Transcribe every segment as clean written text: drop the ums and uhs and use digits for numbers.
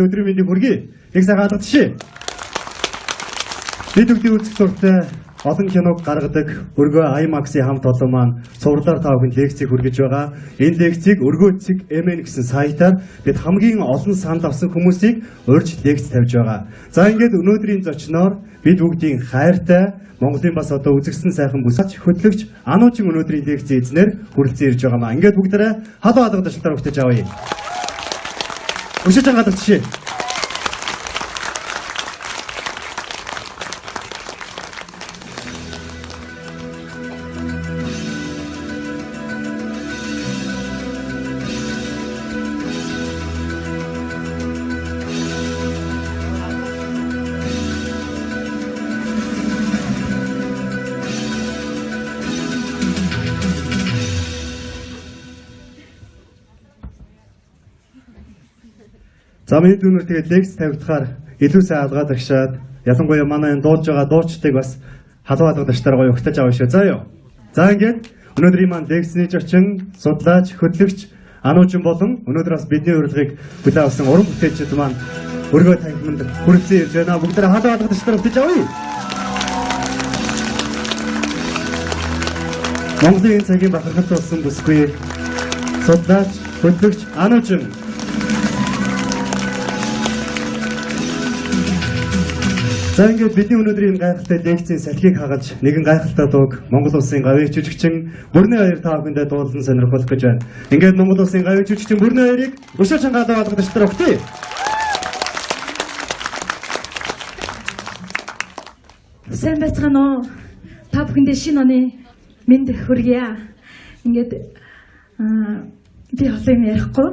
Өдрийн мэндийг хүргэе. Нэг сайхан алгадчихъя. Бид бүгдийн үзэх дуртай олон киног гаргадаг Өргөө IMAX-ийн хамт олон маань цувралаар та бүхэнд лекцийг хүргэж байгаа. Энэ лекцийг Өргөө MN гэсэн сайтаар бид хамгийн олон санал авсан хүмүүсийг урьж лекц тавьж байгаа. За ингээд өнөөдрийн зочноор бид бүгдийн хайртай Монголын бас одоо үзэгсэн сайхан бүсач хөтлөгч Ануучин өнөөдрийн лекцийн эзнэр хүрэлцэн ирж байгаа маа. Ингээд бүгдээрээ халуун алгадачлалаар өгтөж авъя. Өшөөж ангаалах жишээ. За миний дүүнер тэгээд лекц тавигдахаар илүү сайн алгаад агшаад ялангуяа манай энэ дуулж байгаа дуучдыг бас халуун алгадагчдаар гоё ухтаж авах шүү. За юу. За ингээд өнөөдрийн маань лекцний зочин, судлаач, хөтлөгч Ануучин болон өнөөдөр бас бидний урилгыг хүлээн авсан уран бүтээлчид маань Өргөө танхиманд хүрэлцэн ирж байна. Бүгдээрээ халуун алгадагчдаар ухтаж авъя. Монголын энэ цагийн бахархалт болсон бүсгүй судлаач, хөтлөгч Ануучин. За ингээд бидний өнөөдрийн гайхалтай лекцийн салхийг хагалж нэгэн гайхалтай дууг Монгол улсын гавьяа жүжигчин Бүрнэ хоёр та бүхэндээ дуулан сонирхолох гэж байна. Ингээд Монгол улсын гавьяа жүжигчин Бүрнэ хоёрыг өшөө чангаалаа алгадагчдаар өгтөе. Сайн байцгаана уу? Та бүхэндээ шинэ оны мэнд хүргье. Ингээд би олон юм ярихгүй.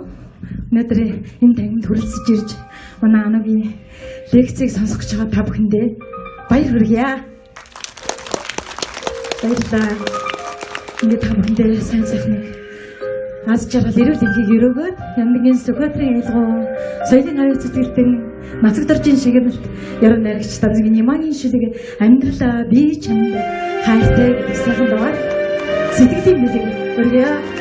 Өнөөдөр энэ танхимд хүрэлцэж ирж манай Анугийн лекцийг сонсох гэж байгаа та бүхэндээ баяр хүргье. Баярлалаа. Ингээд та бүхэндээ сайн сайхныг аз жаргал эрүүл энхийг өрөөгөөд Ямдгийн Сүхбаатарын аялгау соёлын аюул зүтгэлтэн нацаг доржийн шагналт яруу найрагч Данзгийн Ямагийн шилэг амьдралаа би чамд хайртай гэдэг сайхан дугаар сэтгэлийн бэлэг өргөе.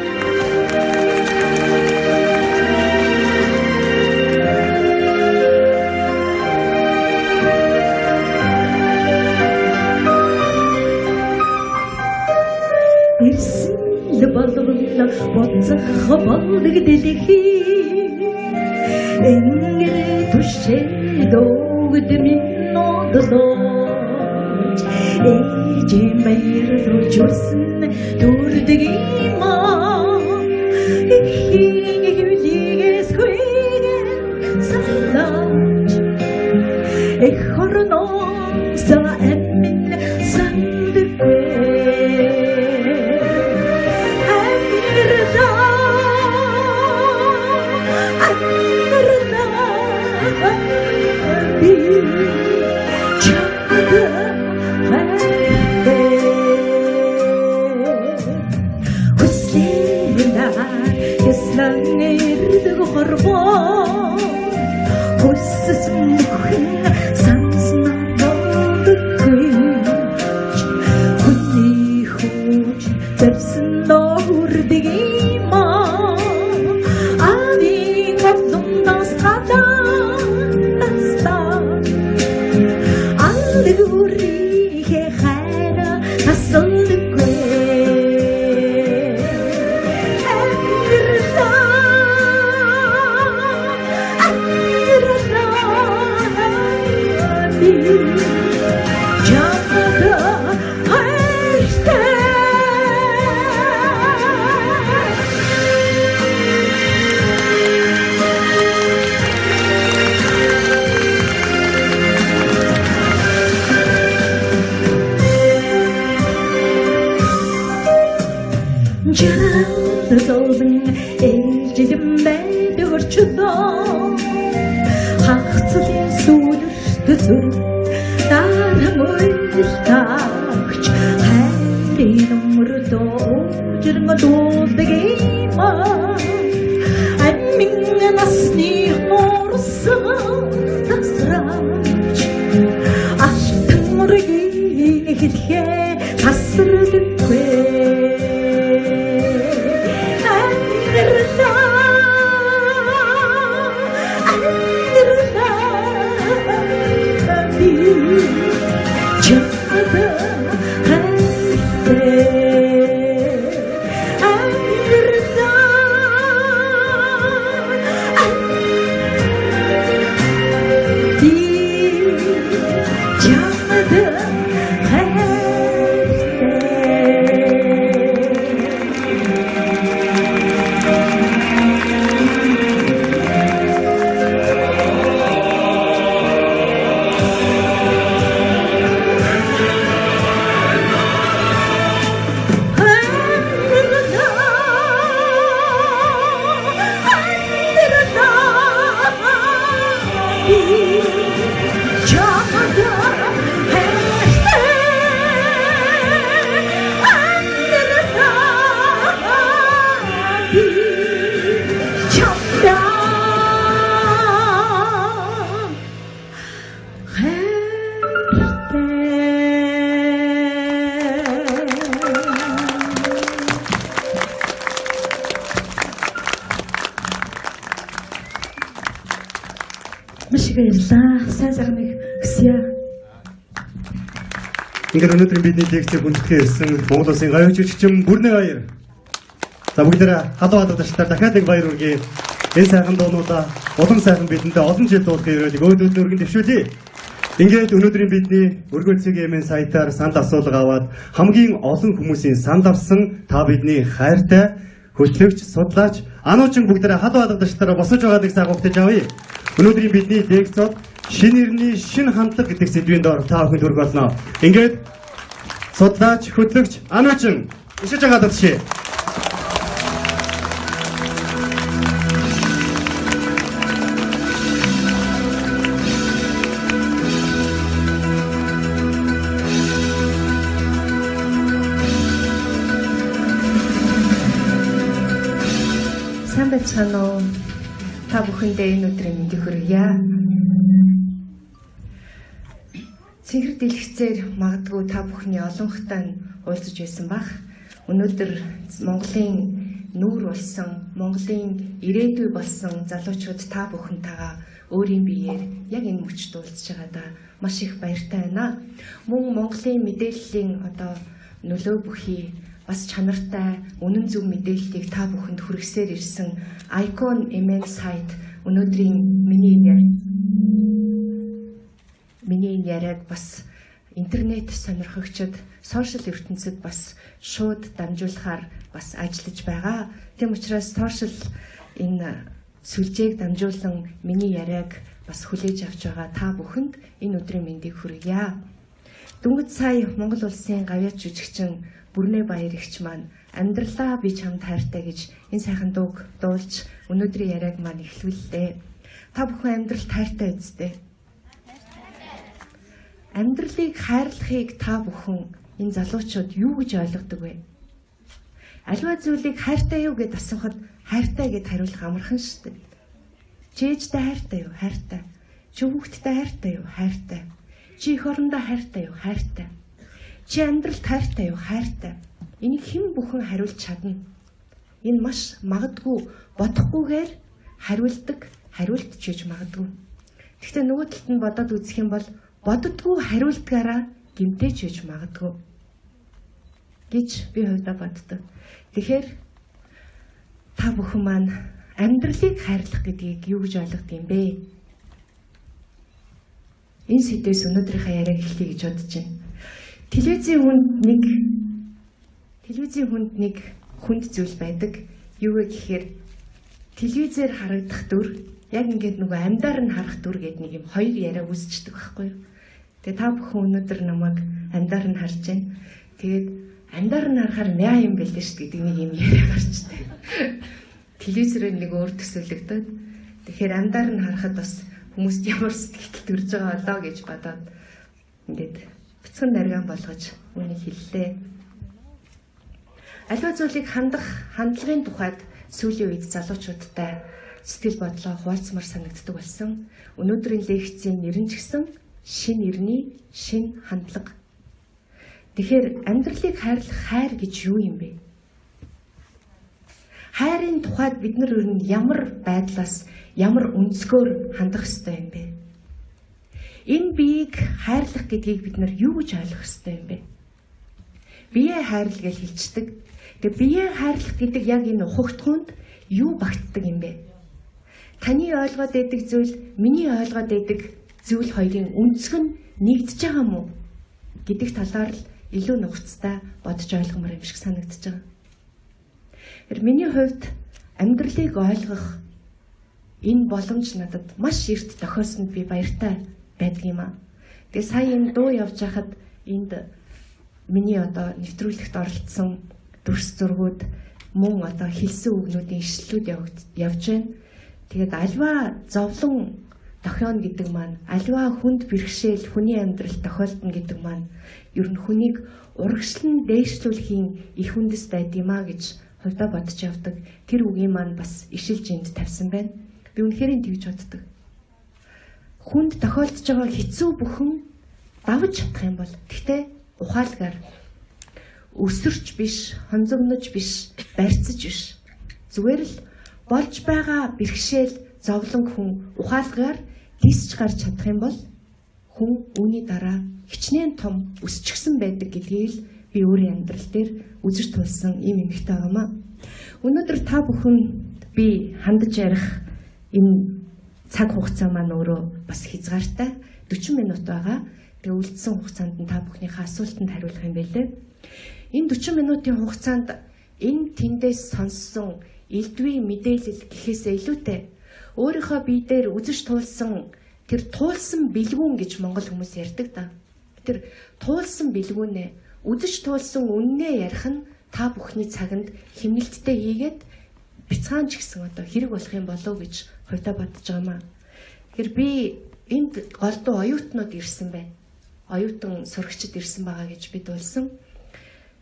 Ирсэн болвол буцах болдог дэлхий энгэр түшээд өгд минь нодолооч ээжийн баярлуулж үрсэн төрдөг юм аа эхийн хөвлийгээс хүйгэн салаач эх хорноос амин сандгүй. Би чамд хайртай амьдралаа би чамд хайртай. Маш их баярлалаа. Сайн сайхныг хүсье. Ингээд өнөөдрийн бидний лекцийг хүндэтгэх ирсэн Монгол Улсын гавь жүжигчин Бүрнэ Баяр. За бүгдээрээ халуун хадаглалтаар дахиад нэг баяр хүргэе. Энэ сайхан дуунуудаа улам сайхан бидэндээ олон жил дуулахын ерөөлийг өөдөөд өргөн дэвшүүлье. Ингээд өнөөдрийн бидний Өргөө цэг MN сайтаар санал асуулга аваад хамгийн олон хүмүүсийн санал авсан та бидний хайртай хөтлөгч, судлаач Ануучин бүгдээрээ халуун хадаглалтаараа босож байгаа нэг сайхан ухтаж авъя. Өнөөдрийн бидний лекцод шинэ эртний шинэ хандлага гэдэг сэдвийн доор та бүхэнд хүргэх болно. Ингээд судлаач, хөтлөгч Ануучин ишиж байгаа жишээ. Сайн байцгаана уу? Та бүхэндээ энэ өдрийн мэндийг хүргье. Цэнхэр дэлгэцээр магадгүй та бүхний олонхтой уулзаж байсан бах. Өнөөдөр Монголын нүүр болсон, Монголын ирээдүй болсон залуучууд та бүхэнтэйгээ өөрийн биеэр яг энэ мөчд уулзж байгаадаа маш их баяртай байна. Мөн Монголын мэдээллийн одоо нөлөө бүхий бас чанартай үнэн зөв мэдээллийг та бүхэнд хүргэсээр ирсэн Icon MN сайт өнөөдрийн миний яриаг бас интернет сонирхогчид сошиал ертөнцид бас шууд дамжуулахаар бас ажиллаж байгаа. Тийм учраас сошиал энэ сүлжээг дамжуулан миний яриаг бас хүлээж авч байгаа та бүхэнд энэ өдрийн мэндийг хүргье. Дөнгөж сая Монгол Улсын гавьяат жүжигчин Бүрнэ Баяр эгч маань амьдралаа би чамд хайртай гэж энэ сайхан дууг дуулж өнөөдрийн яриаг маань эхлүүллээ. Та бүхэн амьдралд хайртай үсттэй. Амьдралыг хайрлахыг та бүхэн энэ залуучууд юу гэж ойлгодог вэ? Аливаа зүйлийг хайртай юу гэд асуухад хайртай гэд хариулах амархан шүү дээ. Чи ээжтэй хайртай юу? Хайртай. Чи хүүхэдтэй хайртай юу? Хайртай. Чи эх орондоо хайртай юу? Хайртай. Чи амьдралд хайртай юу? Хайртай. Энийг хэн бүхэн хариулж чадна. Энэ маш магадгүй бодохгүйгээр хариулдаг, хариулт ч гэж магадгүй. Гэхдээ нөгөө талд нь бодоод үзэх юм бол боддгоо хариулдгаараа гэмтээч гэж магадгүй гэж би хувьдаа боддог. Тэгэхээр та бүхэн маань амьдралыг хайрлах гэдгийг юу гэж ойлгодог юм бэ? Энэ сэдвээс өнөөдрийнхөө яриаг эхлэе гэж бодож байна. Телевизийн хүнд нэг хүнд зүйл байдаг. Юу вэ гэхээр телевизээр харагдах дүр яг ингээд нөгөө амьдаар нь харах дүр гэдэг нэг юм хоёр яриа үүсчдэг байхгүй юу? Тэгээ та бүхэн өнөөдөр намайг амьдаар нь харж байна. Тэгээд амьдаар нь харахаар мяа юм бэлээ шүү гэдэг нэг юм яриа гарчдаг. Телевизээр нэг өөр төсөөлөгдөд. Тэгэхээр амьдаар нь харахад бас хүмүүст ямар сэтгэл төрж байгаа болоо гэж бодоод ингээд бяцхан наргаан болгож үүнийг хэллээ. Аливаа зүйлийг хандах, хандлагын тухайд сүүлийн үед залуучуудтай сэтгэл бодлоо хуваалцмаар санагддаг болсон. Өнөөдрийн лекцийн нэр нь ч гэсэн шинэ эртний шинэ хандлага. Тэгэхээр амьдралыг хайрлах хайр гэж юу юм бэ? Хайрын тухайд бид нар ер нь ямар байдлаас, ямар өнцгөөр хандах ёстой юм бэ? Энэ биеийг хайрлах гэдгийг бид нар юу гэж ойлгох ёстой юм бэ? Биеэ хайрл гэж хэлцдэг. Тэгээ биеэ хайрлах гэдэг яг энэ ухагтхуунд юу багтдаг юм бэ? Таны ойлгоод байдаг зүйл, миний ойлгоод байдаг зүйл хоёрын өнцөг нь нэгдэж байгаа юм уу гэдэг талаар л илүү нухацтай бодож ойлгомоор юм шиг санагдаж байгаа. Тэр миний хувьд амьдралыг ойлгох энэ боломж надад маш эрт тохиолсонд би баяртай байдаг юм аа. Тэгээ сая энэ дуу явж байхад энд миний одоо нэвтрүүлэгт оролцсон дүрс зургууд мөн одоо хэлсэн үгнүүдийн ишлэлүүд явж байна. Тэгээд альва зовлон тохион гэдэг маань аливаа хүнд бэрхшээл хүний амьдрал тохиолдно гэдэг маань ер нь хүнийг урагшлан дээшлүүлэхийн их үндэс байд юм а гэж хувьдаа бодож явдаг. Тэр үгийн маань бас ишилж энд тавьсан байна. Би үнэхээр тэгж боддог. Хүнд тохиолдож байгаа хэцүү бүхэн давж чадах юм бол тэгтээ ухаалгаар өсөрч биш, хонзогнож биш, барьцаж биш. Зүгээр л болж байгаа бэрхшээл зовлон хүн ухаалгаар дисч гарч чадах юм бол хүн үүний дараа хичнээн том өсчихсэн байдаг гэдгийг л би өөрийн амьдрал дээр үзэж тулсан ийм эмэгтэй байгаамаа. Өнөөдөр та бүхэн би хандаж ярих энэ цаг хугацаа маань өөрөө бас хязгаартай 40 минут байгаа. Тэгээ үлдсэн хугацаанд нь та бүхнийхээ асуултанд хариулах юм байлээ. Энэ 40 минутын хугацаанд энэ тэндээс сонссон элдвийн мэдээлэл гэхээсээ илүүтэй өөрийнхөө бие дээр үзэж туулсан тэр туулсан бэлгүүн гэж монгол хүмүүс ярьдаг да. Тэр туулсан бэлгүүнээ үзэж туулсан үннээ ярих нь та бүхний цаганд хэмнэлттэй хийгээд бяцхан ч гэсэн одоо хэрэг болох юм болов уу гэж хувьдаа бодож байгаамаа. Тэгэхээр би энд голдуу оюутнууд ирсэн байна. Оюутан сурагчид ирсэн байгаа гэж би дуулсан.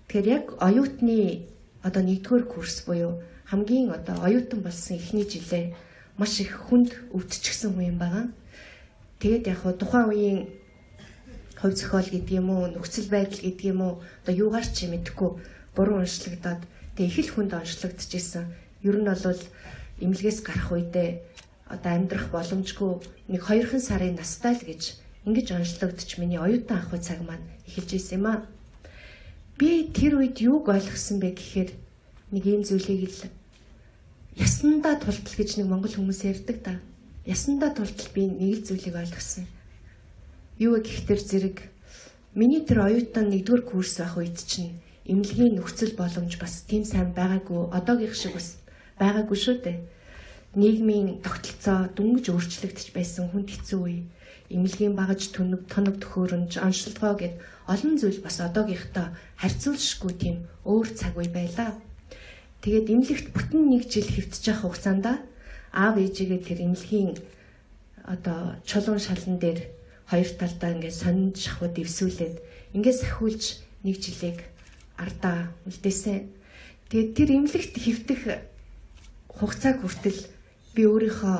Тэгэхээр яг оюутны одоо 1-р курс буюу хамгийн одоо оюутан болсон эхний жилээ маш их хүнд өвдчихсэн хүн юм байгаа. Тэгээд яг хуу тухайн үеийн хувь зохиол гэдэг юм уу, нөхцөл байдал гэдэг юм уу, одоо юугаар ч мэдэхгүй буруу онцлогдоод тэг их л хүнд онцлогдчихсэн. Ер нь бол эмнэлгээс гарах үедээ одоо амьдрах боломжгүй нэг 2 сарын настай л гэж ингэж онцлогдож миний оюутан ах цаг маань эхэлж исэн юм аа. Би тэр үед юуг ойлгосон бэ гэхээр нэг ийм зүйлийг л ясандаа тултал гэж нэг монгол хүмүүс ярьдаг да. Ясандаа тултал би нэг л зүйлийг ойлгосон. Юу вэ гэхтэр зэрэг миний тэр оюутан 1-р курс байх үед чинь эмнэлгийн нөхцөл боломж бас тийм сайн байгаагүй, одоогийнх шиг бас байгаагүй шүү дээ. Нийгмийн тогтолцоо дөнгөж өөрчлөгдөж байсан хүнд хэцүү үе. Эмнэлгийн багаж тоног төхөөрөмж, онцлогоо гэд олон зүйл бас одоогийнхтой харьцуулшгүй тийм өөр цаг үе байлаа. Тэгээд эмнэлэгт бүтэн нэг жил хэвтэж явах хугацаанд аав ээжигээ тэр эмнэлгийн одоо чулуун шалан дээр хоёр талдаа ингээд сонин шахуу дэвсүүлээд ингээд сахиулж нэг жилийг ардаа үлдээсэн. Тэгээд тэр эмнэлэгт хэвтэх хугацааг хүртэл би өөрийнхөө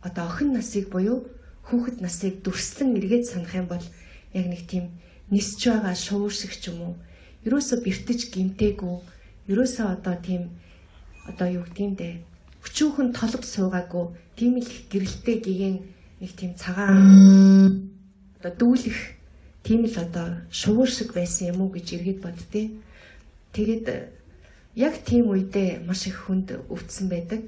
одоо охин насыг буюу хүүхэд насыг дүрслэн эргээд санах юм бол яг нэг тийм нисч байгаа шувуу шиг ч юм уу, ерөөсө бэртэж гимтээгүй, ерөөсөө одоо тийм одоо юу гэдэм дээ, өчүүхэн толгод суугаагүй, тийм л гэрэлтэй гигэн нэг тийм цагаан одоо дүүлэх тийм л одоо шувуу шиг байсан юм уу гэж эргээд боддیں۔ Тэгээд яг тийм үедээ маш их хүнд өвдсөн байдаг.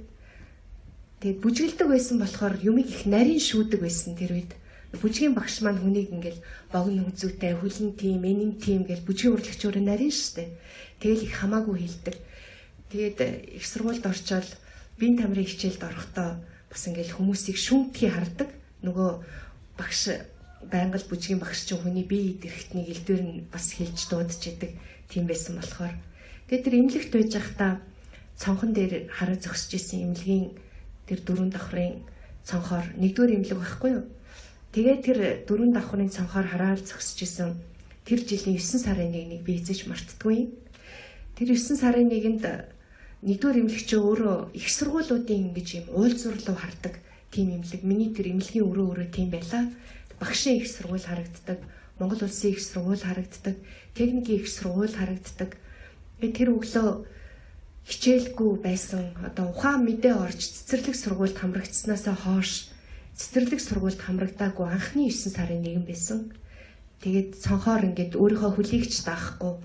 Тэгээд бүжгэлдэг байсан болохоор юмыг их нарийн шүүдэг байсан тэр үед. Бүжгийн багш маань хүнийг ингээл богино хүзүүтэй, хүлэн тийм, энэн тийм гэж бүжгийн урлагч өөрөө нарийн штэ. Тэгэл их хамаагүй хэлдэг. Тэгээд их сургуульд орчоод биеийн тамирын хичээлд орохдоо бас ингээл хүмүүсийг шүнтгий хардаг. Нөгөө багш байнга л бүжгийн багш чинь хүний бие эдэрхтнийг элдвэр нь бас хэлж дуудаж идэг тийм байсан болохоор. Тэгээд тэр эмнэлэгт байж байхдаа цонхон дээр хараа зогсож исэн эмнэлгийн тэр дөрвөн давхрын цонхоор 1-р эмнэлэг байхгүй юу? Тэгээд тэр дөрвөн давхрын цонхоор хараал зогсож исэн тэр жилийн 9 сарын 1-ийг би эзэж мартдаггүй. Тэр 9 сарын 1-нд 1-р эмнэлэг чи өөрөө их сургуулиудын ингэж юм уулзуур руу хардаг тийм эмнэлэг. Миний тэр эмнэлгийн өрөө тийм байлаа. Багшийн их сургууль харагддаг, Монгол улсын их сургууль харагддаг, техникийн их сургууль харагддаг. Би тэр өглөө хичээлгүй байсан. Одоо ухаан мэдээ орж цэцэрлэг сургуульд хамрагдснаасаа хойш цэцэрлэг сургуульд хамрагдаагүй анхны 9 сарын 1 байсан. Тэгээд цонхоор ингээд өөрийнхөө хөлийг ч даахгүй.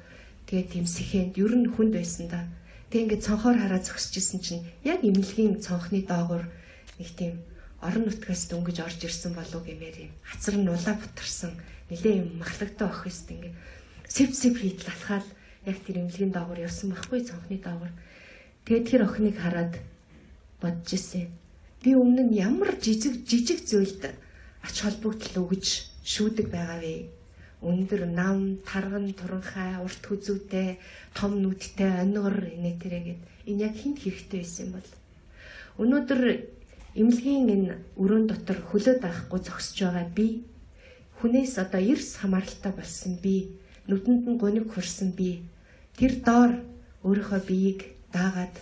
Тэгээд тийм сэхэнд ер нь хүнд байсан да. Тэгээд ингээд цонхоор хараа зогсож исэн чинь яг эмнэлгийн цонхны доогуур нэг тийм орон нутгаас дөнгөж орж ирсэн болов гэмээр юм. Хацар нь улаа бутарсан. Нилээ юм махлагтай ох өст ингээд сэв сэв хийтэл алхаал яг тэр эмнэлгийн доогуур явсан байхгүй цонхны доогуур. Тэгээд тэр охиныг хараад бодож исэн. Би өмнө нь ямар жижиг жижиг зүйлд ач холбогдол өгж шүүдэг байгаа вэ? Өндөр нам, тарган, туранхай, урт хүзүүтэй, том нүдтэй, онигор инээ тэрэгээд энэ яг хинт хэрэгтэй байсан юм бол. Өнөөдөр Эмнэлгийн энэ өрөөнд дотор хөлөө даахгүй зогсож байгаа би, хүнээс одоо эрс хамааралтай болсон би, нүдэнд нь гуниг хурсан би, тэр доор өөрийнхөө биеийг даагаад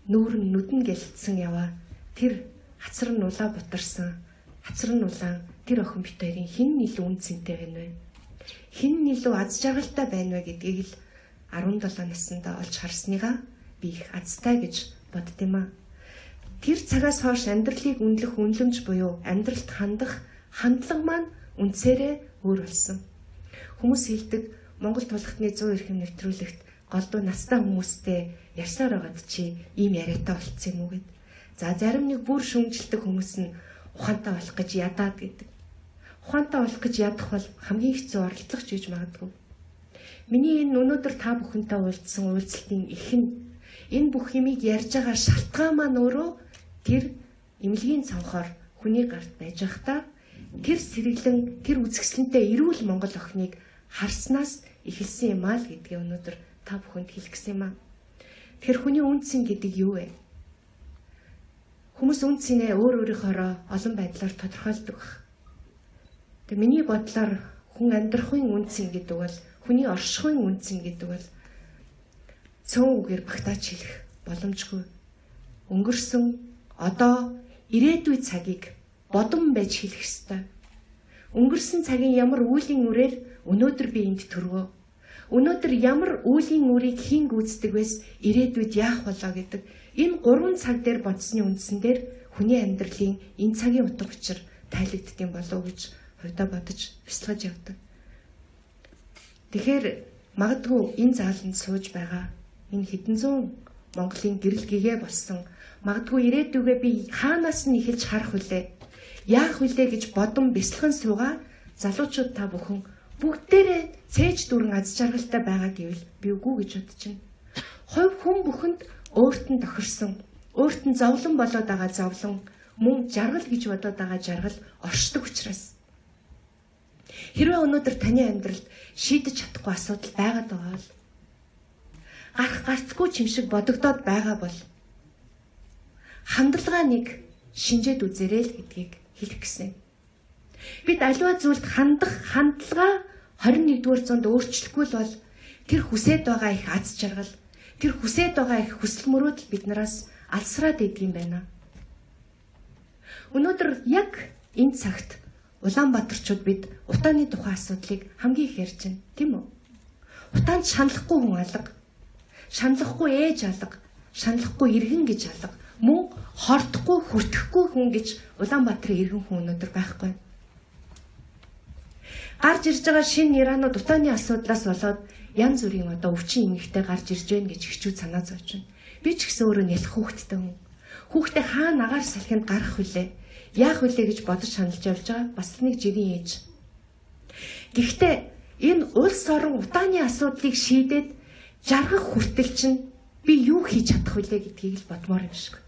нүүр нь нүдэн гэлтсэн яваа. Тэр хацар нь улаа бутарсан, хацар нь улаан тэр охин бит хоёрын хэн нь илүү үн цэнтэй байна вэ? Хэн нь илүү аз жаргалтай байна вэ гэдгийг л 17 наснда олж харсныгаа би их азтай гэж бодд юм аа. Тэр цагаас хойш амьдралыг үнэлэх үнэлэмж буюу амьдралд хандах хандлага маань үндсээрээ өөр болсон. Хүмүүс хэлдэг Монгол тулгтны 100 эрхэм нэвтрүүлэгт голдуу настай хүмүүстэй ярьсаар байгаад чи ийм яриатай болцсон юм уу гэд. За зарим нэг бүр шүмжилдэг хүмүүс нь ухаантай болох гэж ядаад гэдэг. Ухаантай болох гэж ядах бол хамгийн хэцүү оролдлого ч гэж магадгүй. Миний энэ өнөөдөр та бүхэнтэй уулзсан уулзалтын их нь энэ бүх юмыг ярьж байгаа шалтгаан маань өөрөө тэр эмнэлгийн цонхоор хүний гарт байж байхдаа тэр сэргэлэн, тэр үзэсгэлэнтэй эрүүл Монгол охиныг харснаас эхэлсэн юм аа л гэдгийг өнөөдөр та бүхэнд хэлэх гэсэн юм аа. Тэгэхээр хүний үн цэн гэдэг юу вэ? Хүмүүс үн цэнээ өөр өөрийнхоороо олон байдлаар тодорхойлдог баг. Тэгээ миний бодлоор хүн амьдрахын үн цэн гэдэг бол хүний оршихуйн үн цэн гэдэг бол цөөн үгээр багтааж хэлэх боломжгүй. Өнгөрсөн, одоо, ирээдүй цагийг бодон байж хэлэх ёстой. Өнгөрсөн цагийн ямар үйлийн үрээр өнөөдөр би энд төрвөө. Өнөөдөр ямар үйлийн үрийг хэн гүйцэтгэх вэс ирээдүйд яах болоо гэдэг энэ 3 цаг дээр бодсны үндсэн дээр хүний амьдралын энэ цагийн утга учир тайлэгддэг болов уу гэж хувьдаа бодож бясалгаж явдаг. Тэгэхээр магадгүй энэ зааланд сууж байгаа энэ хэдэн зуун Монголын гэрэл гэгээ болсон магадгүй ирээдүгээ би хаанаас нь эхэлж харах вүлээ, яах вүлээ гэж бодон бясалган суугаа залуучууд та бүхэн бүгдээрээ цээж дүүрэн аз жаргалтай байгаа гэвэл би үгүй гэж бодож байна. Хувь хүн бүхэнд өөрт нь тохирсон, өөрт нь зовлон болоод байгаа зовлон, мөн жаргал гэж бодоод байгаа жаргал оршдог учраас. Хэрвээ өнөөдөр таны амьдралд шийдэж чадахгүй асуудал байгаад байгаа бол, гарах гарцгүй чим шиг бодогдоод байгаа бол хандлага нэг шинжээд үзээрэй л гэдгийг хэлэх гэсэн. Бид аливаа зүйлд хандах хандлага 21-р зуунд өөрчлөхгүй л бол тэр хүсээд байгаа их аз жаргал, тэр хүсээд байгаа их хүсэл мөрөөдөл биднээс алсраад идэг юм байна. Өнөөдөр яг энэ цагт Улаанбаатарчууд бид утааны тухай асуудлыг хамгийн их ярьж байна, тийм үү? Утаанд шаналхгүй хүн алга, шаналхгүй ээж алга, шаналхгүй иргэн гэж алга, мөн хордохгүй хүртэхгүй хүн гэж Улаанбаатарын иргэн хүн өнөөдөр байхгүй. Гарч ирж байгаа шинэ Иранууд утааны асуудлаас болоод янз бүрийн одоо өвчин эмгэгтэй гарч ирж байна гэж хичүүд санаа зовж байна. Би ч гэсэн өөрөө нялх хүүхэдтэй хүн. Хүүхдээ хаана агаар салхинд гарах вүлээ? Яах вүлээ гэж бодож шаналж явж байгаа бас нэг жирийн ээж. Гэхдээ энэ улс орон утааны асуудлыг шийдээд жаргах хүртэл чинь би юу хийж чадах вүлээ гэдгийг л бодмоор юм шиг.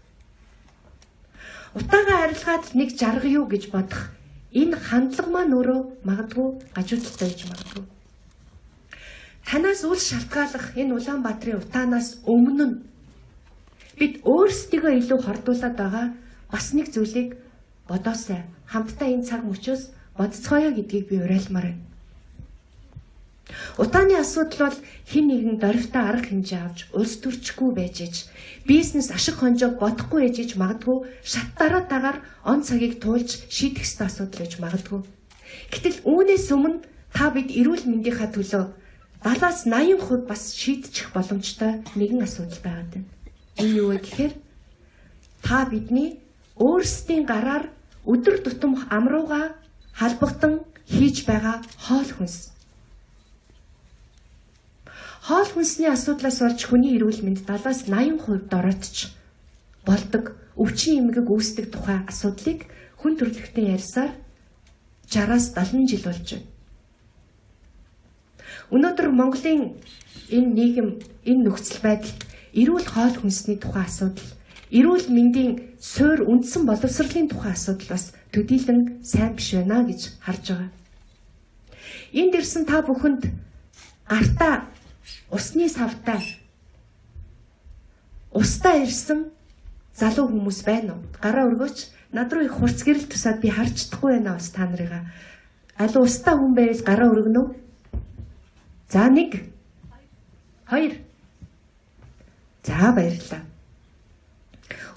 Утаагаа арилгаад нэг жарга юу гэж бодох энэ хандлага маань өөрөө магадгүй гажуудалтай байж магадгүй. Танаас үл шалтгааллах энэ Улаанбаатарын утаанаас өмнө нь бид өөрсдийгөө илүү хордуулад байгаа бас нэг зүйлийг бодоосай. Хамтдаа энэ цаг мөчөөс бодцгоё гэдгийг би уриалмаар байна. Утааны асуудал бол хэн нэгэн дорвтой арга хэмжээ авч улс төрчгүй байж иж бизнес ашиг хонжоог бодохгүй ээж иж магадгүй шат дараатаагаар он цагийг туулж шийдэх ёстой асуудал байж магадгүй. Гэтэл үүнээс өмнө та бид эрүүл мэндийнхаа төлөө 70-аас 80% бас шийдчих боломжтой нэгэн асуудал байгаад байна. Энэ юу вэ гэхээр та бидний өөрсдийн гараар өдөр тутам амрууга халбагдан хийж байгаа хоол хүнс. Хоол хүнсний асуудлаас болж хүний эрүүл мэнд 70-аас 80% дороотч болдог өвчин эмгэг үүсдэг тухай асуудлыг хүн төрөлхтөн ярьсаар 60-аас 70 жил болж байна. Өнөөдөр Монголын энэ нийгэм, энэ нөхцөл байдалд эрүүл хоол хүнсний тухай асуудал, эрүүл мэндийн суур үндсэн боловсролын тухай асуудал бас төдийлөн сайн биш байна гэж харж байгаа. Энд ирсэн та бүхэнд гартаа усны савтай устай ирсэн залуу хүмүүс байна уу? Гараа өргөөч. Над руу их хурц гэрэл тусаад би харж чадахгүй байна бас та нарыгаа. Аль устай хүн байвал гараа өргөнө үү? За 1 2. За баярлалаа.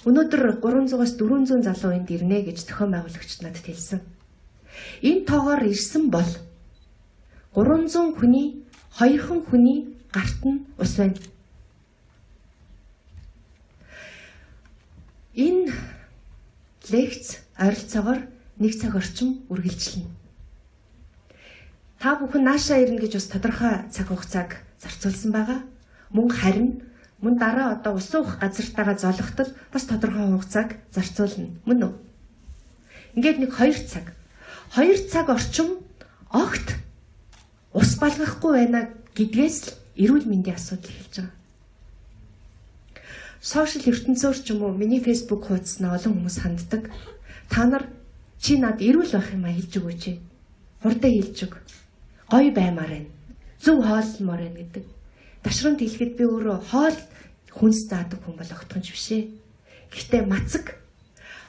Өнөөдөр 300-аас 400 залуу энд ирнэ гэж зохион байгуулагчид надад хэлсэн. Энэ тоогоор ирсэн бол 300 хүний 2хан хүний гарт нь ус байна. Энэ лекц ойролцоогоор 1 цаг орчим үргэлжилнэ. Та бүхэн наашаа ирнэ гэж бас тодорхой цаг хугацааг зарцуулсан байгаа. Мөн харин мөн дараа одоо ус уух газартайгаа золготол бас тодорхой хугацааг зарцуулна. Мөн үү? Ингээд нэг 2 цаг. 2 цаг орчим огт ус балгахгүй байна гэдгээс л эрүүл мэндийн асуудал эхэлж байгаа. Сошиал ертөнцөөр ч юм уу миний Facebook хуудаснаа олон хүмүүс ханддаг. Та нар чи над эрүүл байх юм а хэлж өгөөч. Хурдан хэлж өг. Гоё баймаар байна. Зөв хооллмоор байна гэдэг. Ташрамт хэлэхэд би өөрөө хоол хүнс заадаг хүн бол огтхонч биш ээ. Гэхдээ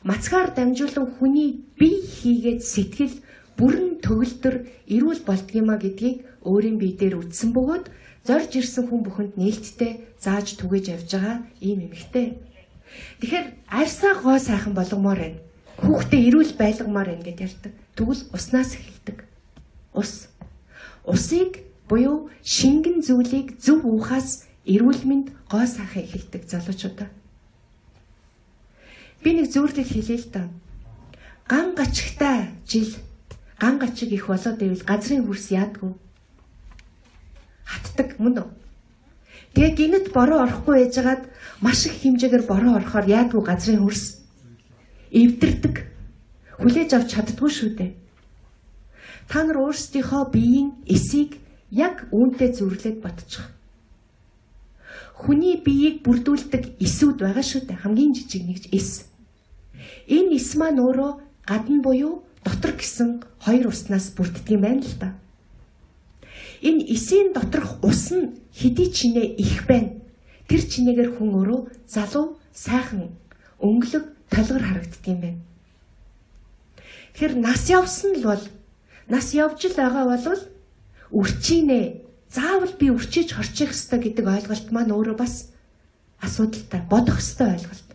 мацгаар дамжуулан хүний бие хийгээд сэтгэл бүрэн төгөлдөр эрүүл болдгиймаа гэдгийг өөрийн бие дээр үтсэн бөгөөд зорж ирсэн хүн бүхэнд нээлттэй зааж түгээж явж байгаа ийм эмэгтэй. Тэгэхээр арьсаа гоо сайхан болгомоор байна. Хүүхдээ эрүүл байлгамаар байна гэд ярьдаг. Тэгвэл уснаас эхэлдэг. Ус. Усыг буюу шингэн зүйлийг зөв уухаас эрүүл мэнд гоо сайхан эхэлдэг залуучуудаа. Би нэг зөвлөл хэлье л да. Ган гачигтай жил ган гачиг их болоод ивэл газрын хөрс яадгүй. Хатдаг мөн үү? Тэгээ гинэт бороо орохгүй байжгаад маш их хэмжээгээр бороо орохоор яадгүй газрын хөрс эвдэрдэг. Хүлээж авч чаддгүй шүү дээ. Та нар өөрсдийнхөө биеийн эсийг яг үүнтэй зөвлөд бодчих. Хүний биеийг бүрдүүлдэг эсүүд байгаа шүү дээ. Хамгийн жижиг нэгж эс. Энэ эс маань өөрөө гадна буюу дотор гэсэн хоёр уснаас бүрддэг юм байна л да. Энэ эсийн доторх ус нь хэдий чинээ их байна. Тэр чинээгээр хүн өөрөө залуу, сайхан, өнгөлөг, толгор харагддаг юм байна. Тэгэхээр нас явсан л бол нас явж л байгаа бол үрчийнэ. Заавал би үрчиж хорчих ёстой гэдэг ойлголт маань өөрөө бас асуудалтай, бодох ёстой ойлголт.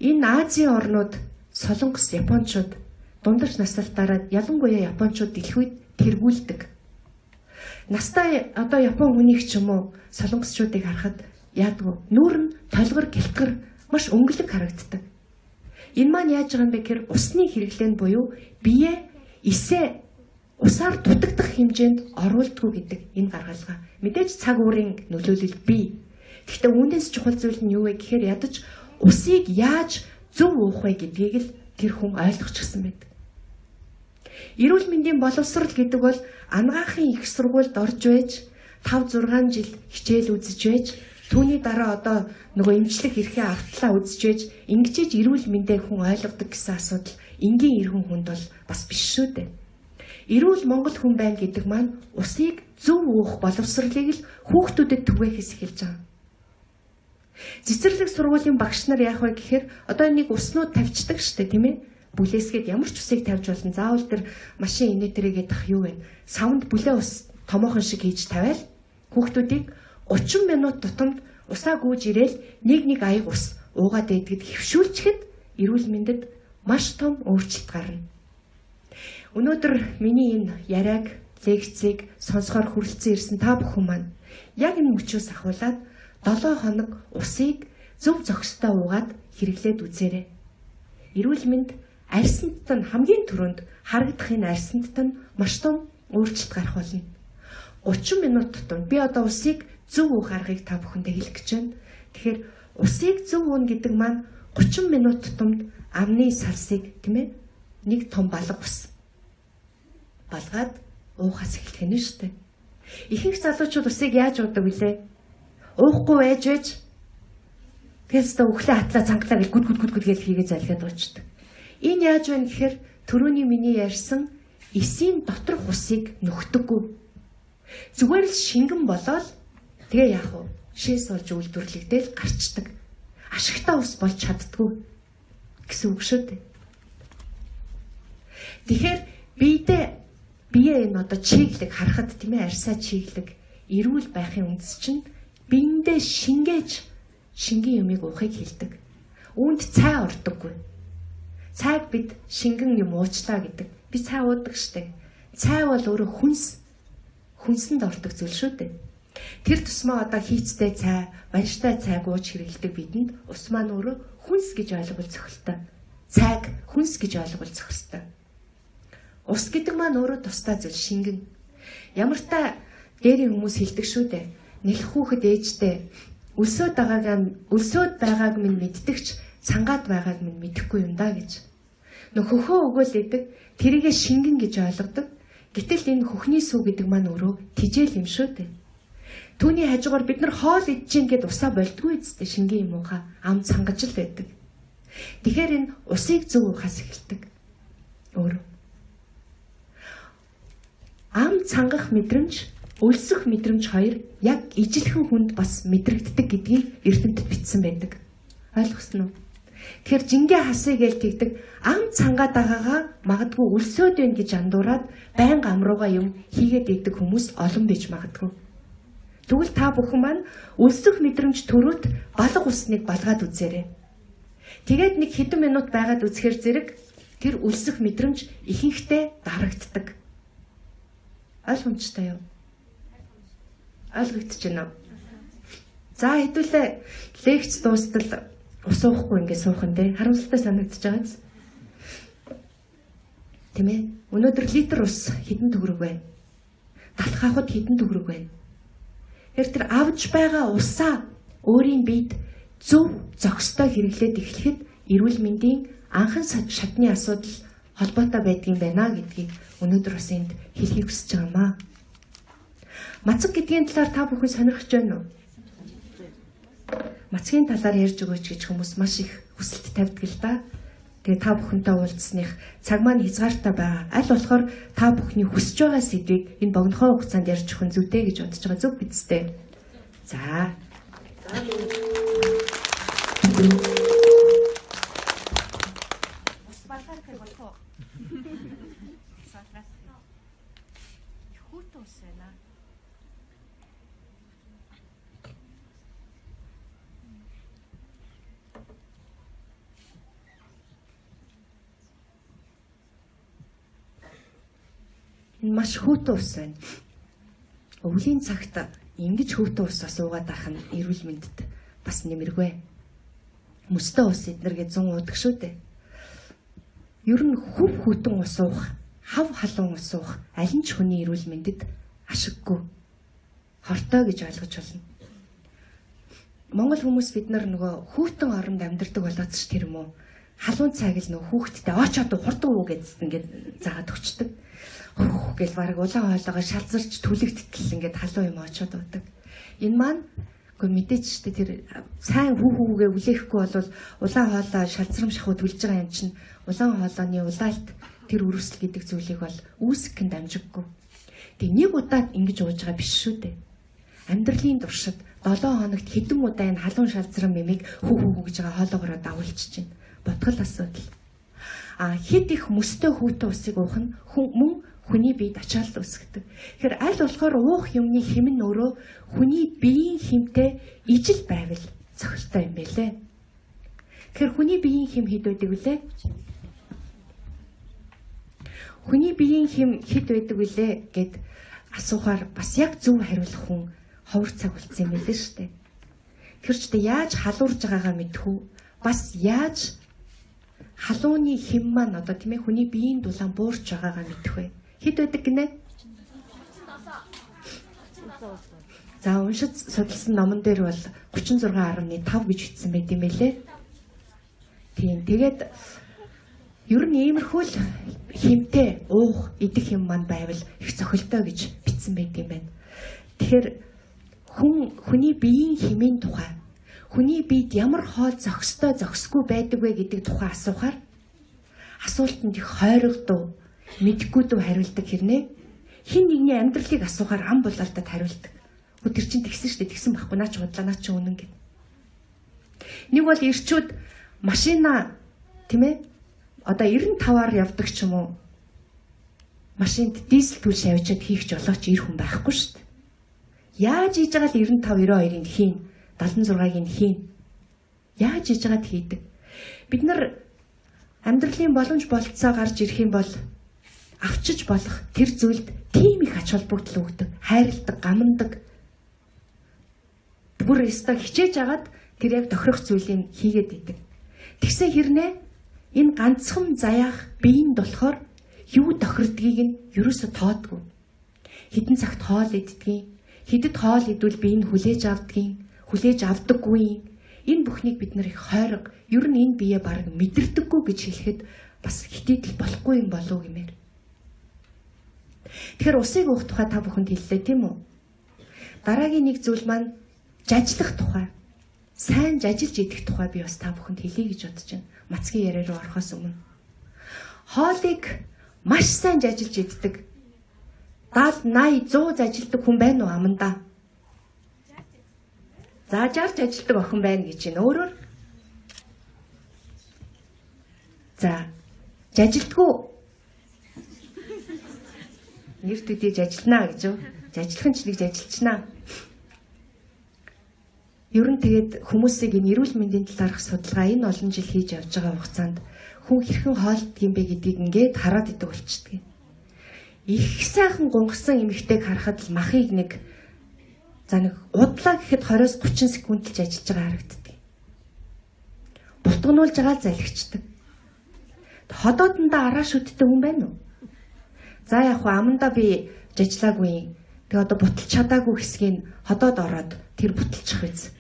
Энэ Азийн орнууд Солонгос, Япончууд дундаж наслалтаараа ялангуяа Япончууд дэлхийд тэргүүлдэг. Настай одоо Япон хүнийг ч юм уу Солонгосчуудыг харахад яадгүй нүүр нь толгор гэлтгэр маш өнгөлөг харагддаг. Энэ маань яаж байгаа юм бэ гэхээр усны хэрэглээнд буюу бие эсээ усаар дутагдах хэмжээнд оруулдаггүй гэдэг энэ гаргалгаа. Мэдээж цаг уурын нөлөөлөл бий. Гэхдээ үүнээс чухал зүйл нь юу вэ гэхээр ядаж усыг яаж зөв уух вэ гэдгийг л тэр хүн ойлгочихсон байдаг. Эрүүл мэндийн боловсрол гэдэг бол ангаахын их сургуульд орж байж 5 6 жил хичээл үзэж байж түүний дараа одоо нөгөө эмчлэх эрхээ автлаа үзэж байж ингэжээж эрүүл мэндээ хүн ойлгодог гэсэн асуудал энгийн эргэн хүнд бол бас биш шүү дээ. Эрүүл монгол хүн байна гэдэг маань усыг зөв уух боловсролыг л хүүхдүүдэд түгээхээс эхэлж байгаа. Цэцэрлэг сургуулийн багш нар яах вэ гэхээр одоо нэг уснууд тавьчихдаг шүү дээ, тийм ээ? Бүлээсгээд ямар ч усыг тавьж болно. Заавал тэр машин инээ тэрийгээд ах юу вэ? Савнд бүлээ ус томоохон шиг хийж тавиал хүүхдүүдийг 30 минут тутамд усаа гүйж ирээл нэг нэг аяг ус уугаад байдгэд хөвшүүлчихэд эрүүл мэндэд маш том өөрчлөлт гарна. Өнөөдөр миний энэ яриаг, лекцийг сонсохоор хүрэлцэн ирсэн та бүхэн маань яг энэ мөчөөс ахуулаад 7 хоног усыг зөв зохистой уугаад хэрэглээд үзээрэй. Эрүүл мэнд арьсанд нь хамгийн түрүүнд харагдах энэ арьсанд нь маш том өөрчлөлт гарах болно. 30 минут тутам би одоо усыг зөв уух аргыг та бүхэндээ хэлэх гэж байна. Тэгэхээр усыг зөв ууна гэдэг маань 30 минут тутамд амны салсыг, тийм ээ, нэг том балга ус балгаад уухаас эхлэх нь шүү дээ. Ихэнх залуучууд усыг яаж уудаг вүлээ? Уухгүй байж байж тэгэл өстө өглөө хатлаа цангалаа гэл гүд гүд гүд гүд гэл хийгээ залгаад уучдаг. Энэ яаж вэ гэхээр түрүүний миний ярьсан эсийн доторх усыг нөхдөггүй. Зүгээр л шингэн болоод тэгээ яах вэ? Шээс болж үйлдвэрлэгдээл гарчдаг. Ашигтай ус болж чаддгүй. гэсэн үг шүү дээ. Тэгэхээр биедээ бие энэ одоо чиглэг харахад тийм ээ арьсаа чиглэг эрүүл байхын үндэс чинь биендээ шингээж шингэн юмыг уухыг хэлдэг. Үүнд цай ордоггүй. Цайг бид шингэн юм уучлаа гэдэг. Би цай уудаг штэ. Цай бол өөрөө хүнс хүнсэнд ордог зүйл шүү дээ. Тэр тусмаа одоо хийцтэй цай, банштай цайг ууж хэрэглэдэг бидэнд ус маань өөрөө хүнс гэж ойлгол зохилтой. Цайг хүнс гэж ойлгол зохистой. Ус гэдэг маань өөрөө тусдаа зүйл шингэн. Ямар та дээрийн хүмүүс хэлдэг шүү дээ. Нэлэх хүүхэд ээжтэй өлсөөд байгааг минь мэддэгч цангаад байгааг минь мэдэхгүй юм да гэж. Нөх хөхөө өгөөл идэг, тэрийгэ шингэн гэж ойлгодог. Гэтэл энэ хөхний сүү гэдэг маань өөрөө тижэл юм шүү дээ. Түүний хажуугаар бид нар хоол идэж гин гэд усаа болдгүй үсттэй шингэн юм уухаа ам цангаж л байдаг. Тэгэхээр энэ усыг зөв уухаас эхэлдэг. Өөрөө ам цангах мэдрэмж, өлсөх мэдрэмж хоёр яг ижилхэн хүнд бас мэдрэгддэг гэдгийг эрдэмтэд бичсэн байдаг. Ойлгосон уу? Тэгэхээр жингээ хасъя гэж тэгдэг ам цангаад байгаагаа магадгүй өлсөөд байна гэж андуураад байнга ам руугаа юм хийгээд идэг хүмүүс олон байж магадгүй. Тэгвэл та бүхэн маань өлсөх мэдрэмж төрөөт балга усныг балгаад үзээрэй. Тэгээд нэг хэдэн минут байгаад үзэхэр зэрэг тэр өлсөх мэдрэмж ихэнхдээ дарагддаг. Ойлгомжтой юу? Ойлгогдож байна уу? За хэдүүлээ лекц дуустал ус уухгүй ингэ суух нь те харамсалтай санагдаж байгаа биз? Тийм ээ? Өнөөдөр литр ус хэдэн төгрөг байна? Талх авахд хэдэн төгрөг байна? Тэр авж байгаа усаа өөрийн биед зөв зохистой хэрэглээд эхлэхэд эрүүл мэндийн анхан шатны асуудал холбоотой байдгийн байна гэдгийг өнөөдөр бас энд хэлхийг хүсэж байгаа юм аа. Мацаг гэдгийн талаар та бүхэн сонирхож байна уу? Мацгийн талаар ярьж өгөөч гэж хүмүүс маш их хүсэлт тавьдаг л да. Тэгээ та бүхэнтэй уулзсаных цаг маань хязгаартай байгаа. Аль болохоор та бүхний хүсэж байгаа сэдвийг энэ богинохон хугацаанд ярьж өгөх нь зүйтэй гэж бодож байгаа. Зөв биз дээ. За. Ус балгаар гэх болох уу? Хүүтэн ус байна. Энэ маш хүүтэн ус байна. Өвлийн цагт ингэж хүүтэн ус бас уугаад байх нь эрүүл мэндэд бас нэмэргүй. Мөстэй ус эднэргээ 100 уудаг шүү дээ. Ер нь хөв хүүтэн ус уух, хав халуун ус уух аль нь ч хүний эрүүл мэндэд ашиггүй. Хортой гэж ойлгож байна. Монгол хүмүүс бид нар нөгөө хүүтэн оронд амьдардаг болоод ч тэр юм уу? Халуун цайг л нөгөө хүүхдтэй очоод хурдан уу гэж ингээд заагаад өгчдөг. Хөх гэл бараг улаан хоолоогоо шалзарч түлэгдтэл ингээд халуун юм очоод удаг. Энэ маань үгүй мэдээч штэ тэр сайн хүү хүүгээ үлээхгүй бол улаан хоолоо шалзрам шахуу түлж байгаа юм чинь улаан хоолойны улаалт тэр өрөвсөл гэдэг зүйлийг бол үүсгэх нь дамжиггүй. Тэг нэг удаад ингэж ууж байгаа биш шүү дээ. Амьдралын туршид 7 хоногт хэдэн удаа энэ халуун шалзрам мэмийг хүү хүү гэж байгаа хоолоогоороо дагуулчих чинь. Ботгол асуудал. А хэд их мөстэй хүүтэн усыг уух нь мөн хүний биед ачаалал үүсгэдэг. Тэгэхээр аль болохоор уух юмны хэм нь өөрөө хүний биеийн хэмтэй ижил байвал зохилтой юм байлээ. Тэгэхээр хүний биеийн хэм хэд байдаг вүлээ? Хүний биеийн хэм хэд байдаг вүлээ гэд асуухаар бас яг зөв хариулах хүн ховор цаг болсон юм байлээ шүү дээ. Тэр ч тэ яаж халуурж байгаагаа мэдхүү. Бас яаж халууны хэм маань одоо тийм ээ хүний биеийн дулаан буурч байгаагаа мэдэх вэ? Хэд байдаг гинэ? За уншиж судалсан номон дээр бол 36.5 гэж бичсэн байт юм байлээ. Тийм. Тэгээд ер нь иймэрхүү л хэмтэй уух, идэх юм маань байвал их зохилтой гэж бичсэн байт юм байна. Тэгэхээр хүний биеийн хэмийн тухай, хүний биед ямар хоол зохистой, зохисгүй байдаг вэ гэдэг тухай асуухаар асуултанд их хойрогдов, мэдэхгүй дүү хариулдаг хэрнээ. Хин нэгний амьдралыг асуухаар ам булаалтад хариулдаг. Тэр чинь тэгсэн шүү дээ, тэгсэн байхгүй, наа чи худлаа, наа чи үнэн гэв. Нэг бол ирчүүд машина Тийм ээ? Одоо 95-аар явдаг ч юм уу? Машинд дизель түлш авчиад хийх жолооч ир хүн байхгүй шүү дээ. Яаж хийж байгаа л 95 92-ыг хийн, 76-ыг хийн. Яаж хийж байгаад хийдэг. Бид нар амьдралын боломж болцоо гарч ирэх юм бол авчиж болох тэр зүйлд тийм их ач холбогдол өгдөг, хайрладаг, гамандаг. Бүр өстой хичээж агаад тэр яг тохирох зүйлийг хийгээд идэг. Тэгсэн хэрнээ энэ ганцхан заяах биеинд болохоор юу тохирдгийг нь ерөөсө тоодгүй. Хэдэн цагт хоол иддгийг, хэдэд хоол идвэл бие нь хүлээж авдгийг, хүлээж авдаггүй. Энэ бүхнийг бид нар их хойрог, ер нь энэ бие бараг мэдэрдэггүй гэж хэлэхэд бас хитэйдэл болохгүй юм болов гэмээр. Тэгэхээр усыг уух тухай та бүхэнд хэллээ, тийм үү? Дараагийн нэг зүйл маань жажлах тухай. Сайн жажилж идэх тухай би бас та бүхэнд хэлье гэж бодож байна. Мацгийн яриа руу орохоос өмнө. Хоолыг маш сайн жажилж иддэг. 70, 80, 100 зажилдаг хүн байна уу амандаа? За 60 ажилтдаг охин байна гэж байна. Өөрөөр. За жажилдгүй. Нэр төдий жажилнаа гэж юу? Жажилхан ч нэг зажилчнаа. Ер нь тэгээд хүмүүсийг энэ эрүүл мэндийн талаарх судалгаа энэ олон жил хийж явж байгаа хугацаанд хүн хэрхэн хоолтдог юм бэ гэдгийг ингээд хараад идэг болчдөг. Их сайхан гунгасан эмэгтэйг харахад л махыг нэг за нэг удлаа гэхэд 20-30 секунд л ажиллаж байгаа харагддаг. Бултгнуулж байгаа л залхичдаг. Ходоодондоо араа шүтдэг хүн байна уу? За яг хуу амандаа би жажлаагүй. Тэгээ одоо буталж чадаагүй хэсгийг ходоод ороод тэр буталчих биз.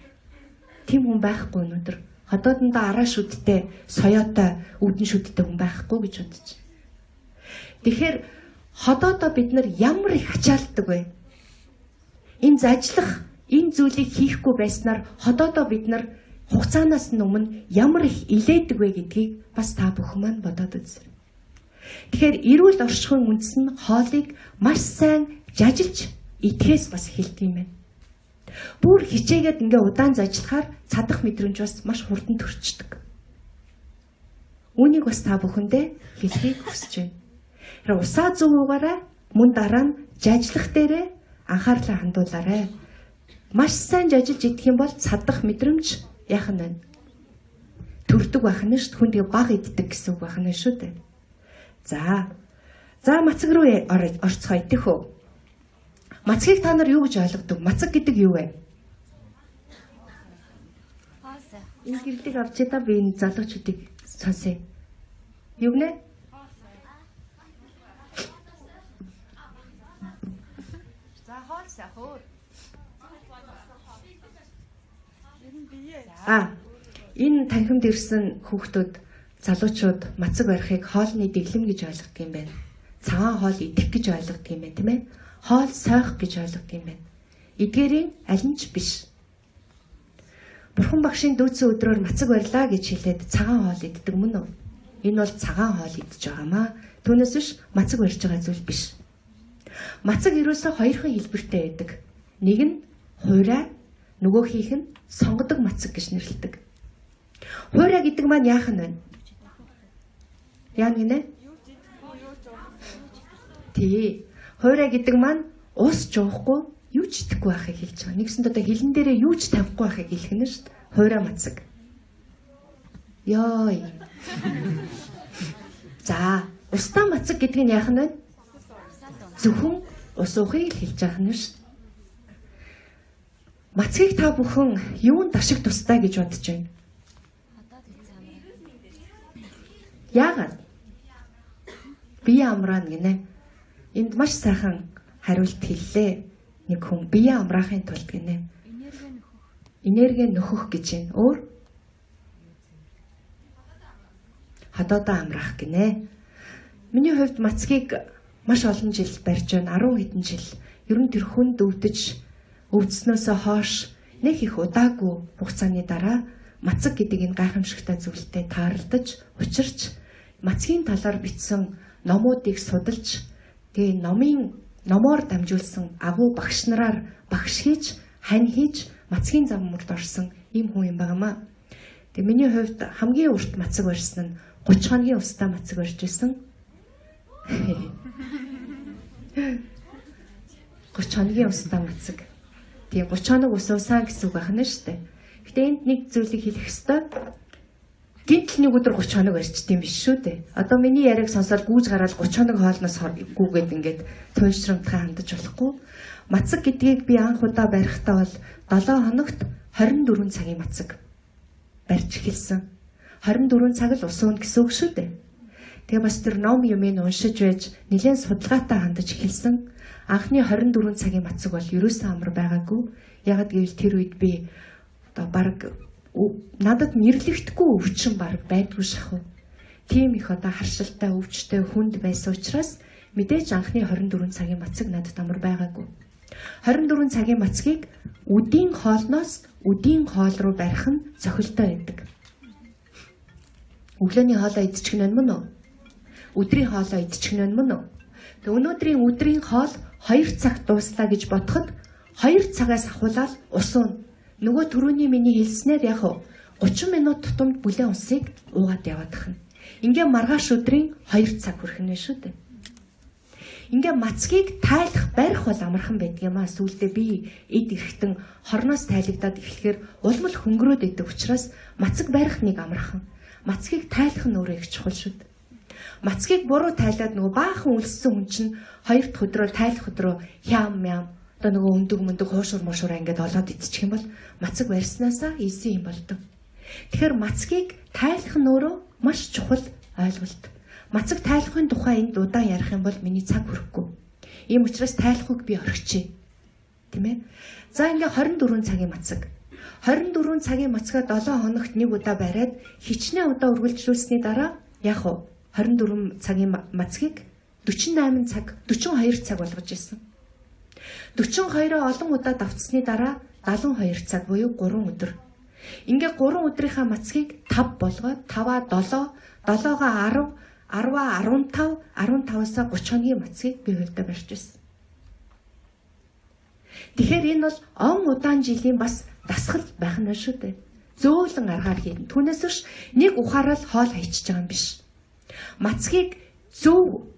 Тийм хүн байхгүй өнөөдөр. Ходоодондоо араа шүттэй, соёотой, үүдэн шүттэй хүн байхгүй гэж бодож. Тэгэхээр ходоодоо бид нар ямар их ачаалдаг вэ? Энэ зажлах, энэ зүйлийг хийхгүй байснаар ходоодоо бид нар хугацаанаас нь өмнө ямар их илээдэг вэ гэдгийг бас та бүхэн маань бодоод үзээрэй. Тэгэхээр эрүүл оршихуйн үндэс нь хоолыг маш сайн жажилж идэхээс бас эхэлдэг юм байна. Бүр хичээгээд ингээ удаан зажлахаар цадах мэдрэмж бас маш хурдан төрчдөг. Үүнийг бас та бүхэндээ хэлхийг хүсэж байна. Тэгэхээр усаа зөв уугаарай, мөн дараа нь жажлах дээрээ анхаарлаа хандуулаарай. Маш сайн жажилж идэх юм бол цадах мэдрэмж яах нь вэ? Төрдөг байх нь шүү дээ. Хүн тэгээ баг иддэг гэсэн үг байх нь шүү дээ. За. За мацаг руу орцгоо идэх үү? Мацгийг та нар юу гэж ойлгодог? Мацаг гэдэг юу вэ? Энэ гэрлийг авч та би энэ залуучуудыг сонсъё. Юу гэнэ? За хоол сахуу. А энэ танхимд ирсэн хүүхдүүд залуучууд мацаг барихыг хоолны дэглэм гэж ойлгодог юм байна. Цагаан хоол идэх гэж ойлгодог юм байна, тийм ээ? Хоол сойх гэж ойлгодог юм байна. Эдгээрийн аль нь ч биш. Бурхан багшийн дүүцэн өдрөөр мацаг барьлаа гэж хэлээд цагаан хоол иддэг мөн үү? Энэ бол цагаан хоол идэж байгаамаа. Түүнээс биш мацаг барьж байгаа зүйл биш. Мацаг ерөөсөө хоёрхан хэлбэртэй байдаг. Нэг нь хуурай, нөгөөхийнх нь сонгодог мацаг гэж нэрлэдэг. Хуурай гэдэг маань яах нь вэ? Яа гинэ? Тий. Хуурай гэдэг маань ус ч уухгүй, юу ч идэхгүй байхыг хэлж байгаа. Нэгсэнд одоо хилэн дээрээ юу ч тавихгүй байхыг хэлэх нь шүү дээ. Хуурай мацаг. Йой. За, устаа мацаг гэдэг нь яах нь вэ? Зөвхөн ус уухыг л хэлж байгаа нь шүү дээ. Мацгийг та бүхэн юунд ашиг тустай гэж бодож байна? Яагаад? Бие амраана гинэ. Энд маш сайхан хариулт хэллээ. Нэг хүн бие амраахын тулд гинэ. Энерги нөхөх гэж байна. Өөр? Ходоодоо амраах гинэ. Миний хувьд мацгийг маш олон жил барьж байна. 10 хэдэн жил. Ер нь тэр хүнд өвдөж өвдснөөсөө хойш нэг их удаагүй хугацааны дараа мацаг гэдэг энэ гайхамшигтай зүйлтэй тааралдаж, учирч мацгийн талаар бичсэн номуудыг судалж, тэгээ номын номоор дамжуулсан агуу багш нараар багш хийж, хань хийж мацгийн зам мөрд орсон ийм хүн юм байгаамаа. Тэгээ миний хувьд хамгийн урт мацаг барьсан нь 30 хоногийн устай мацаг барьж исэн. 30 хоногийн устай мацаг. Тийм 30 хоног ус уусан гэсэн үг байна шүү дээ. Гэтэ энд нэг зүйлийг хэлэх ёстой. Гинтл нэг өдөр 30 хоног барьчт юм биш шүү дээ. Одоо миний яриаг сонсоод гүүж гараад 30 хоног хоолноос гүүгээд ингээд туйлшрамтгай хандаж болохгүй. Мацаг гэдгийг би анх удаа барихтаа бол 7 хоногт 24 цагийн мацаг барьж эхэлсэн. 24 цаг л ус уuna гэсэн үг шүү дээ. Тэгээ бас тэр ном юмыг уншиж байж нэлээд судалгаатай хандаж эхэлсэн. Анхны 24 цагийн мацаг бол ерөөсөө амар байгаагүй. Ягаад гэвэл тэр үед би одоо баг надад нэрлэгдэхгүй өвчин баг байдгүй шахав. Тийм их одоо харшилтай, өвчтэй, хүнд байсан учраас мэдээж анхны 24 цагийн мацаг надад амар байгаагүй. 24 цагийн мацгийг үдийн хоолноос үдийн хоол руу барих нь цохилтой байдаг. Өглөөний хоолоо идчих нь мөн үү? Өдрийн хоолоо идчих нь мөн үү? Тэг өнөөдрийн өдрийн хоол 2 цаг дууслаа гэж бодоход 2 цагаас ахуулаад ус уuna. Нөгөө түрүүний миний хэлснээр яг 30 минут тутамд бүлээн усыг уугаад яваадах нь. Ингээ маргааш өдрийн 2 цаг хүрэх нь шүү дээ. Ингээ мацгийг тайлах барих бол амархан байдаг юм аа. Сүүлдээ би эд эрэхтэн хорноос тайлагдаад эхлэхээр улмал хөнгөрөөд идэг учраас мацаг барих нэг амархан. Мацгийг тайлах нь өөрөө их чухал шүү дээ. Мацгийг буруу тайлаад нөгөө баахан үлссэн хүн чинь 2 дахь өдрөө тайлах өдрөө хям ям одоо нөгөө өндөг мөндөг хуушур мушуур ингээд олоод идчих юм бол мацаг барьснаасаа ийсэн юм болдог. Тэгэхээр мацгийг тайлах нь өөрөө маш чухал ойлголт. Мацаг тайлахын тухай энд удаан ярих юм бол миний цаг хүрэхгүй. Ийм учраас тайлахыг би орхичээ. Тийм ээ? За ингээ 24 цагийн мацаг. 24 цагийн мацгаа 7 хоногт нэг удаа бариад хичнээн удаа үргэлжлүүлсэний дараа яг уу 24 цагийн мацгийг 48 цаг, 42 цаг болгож ирсэн. 42-оо олон удаа давтсны дараа 72 цаг буюу 3 өдөр. Ингээ 3 өдрийнхаа мацгийг 5 болгоод 5-аа 7, 7-аа 10, 10-аа 15, 15-аас 30 хоногийн мацгийг би хувьдаа барьж байсан. Тэгэхээр энэ бол он удаан жилийн бас дасгал байх нь шүү дээ. Зөөлөн аргаар хийнэ. Түүнээс биш нэг ухаарал хоол хайчиж байгаа юм биш. Мацгийг зөв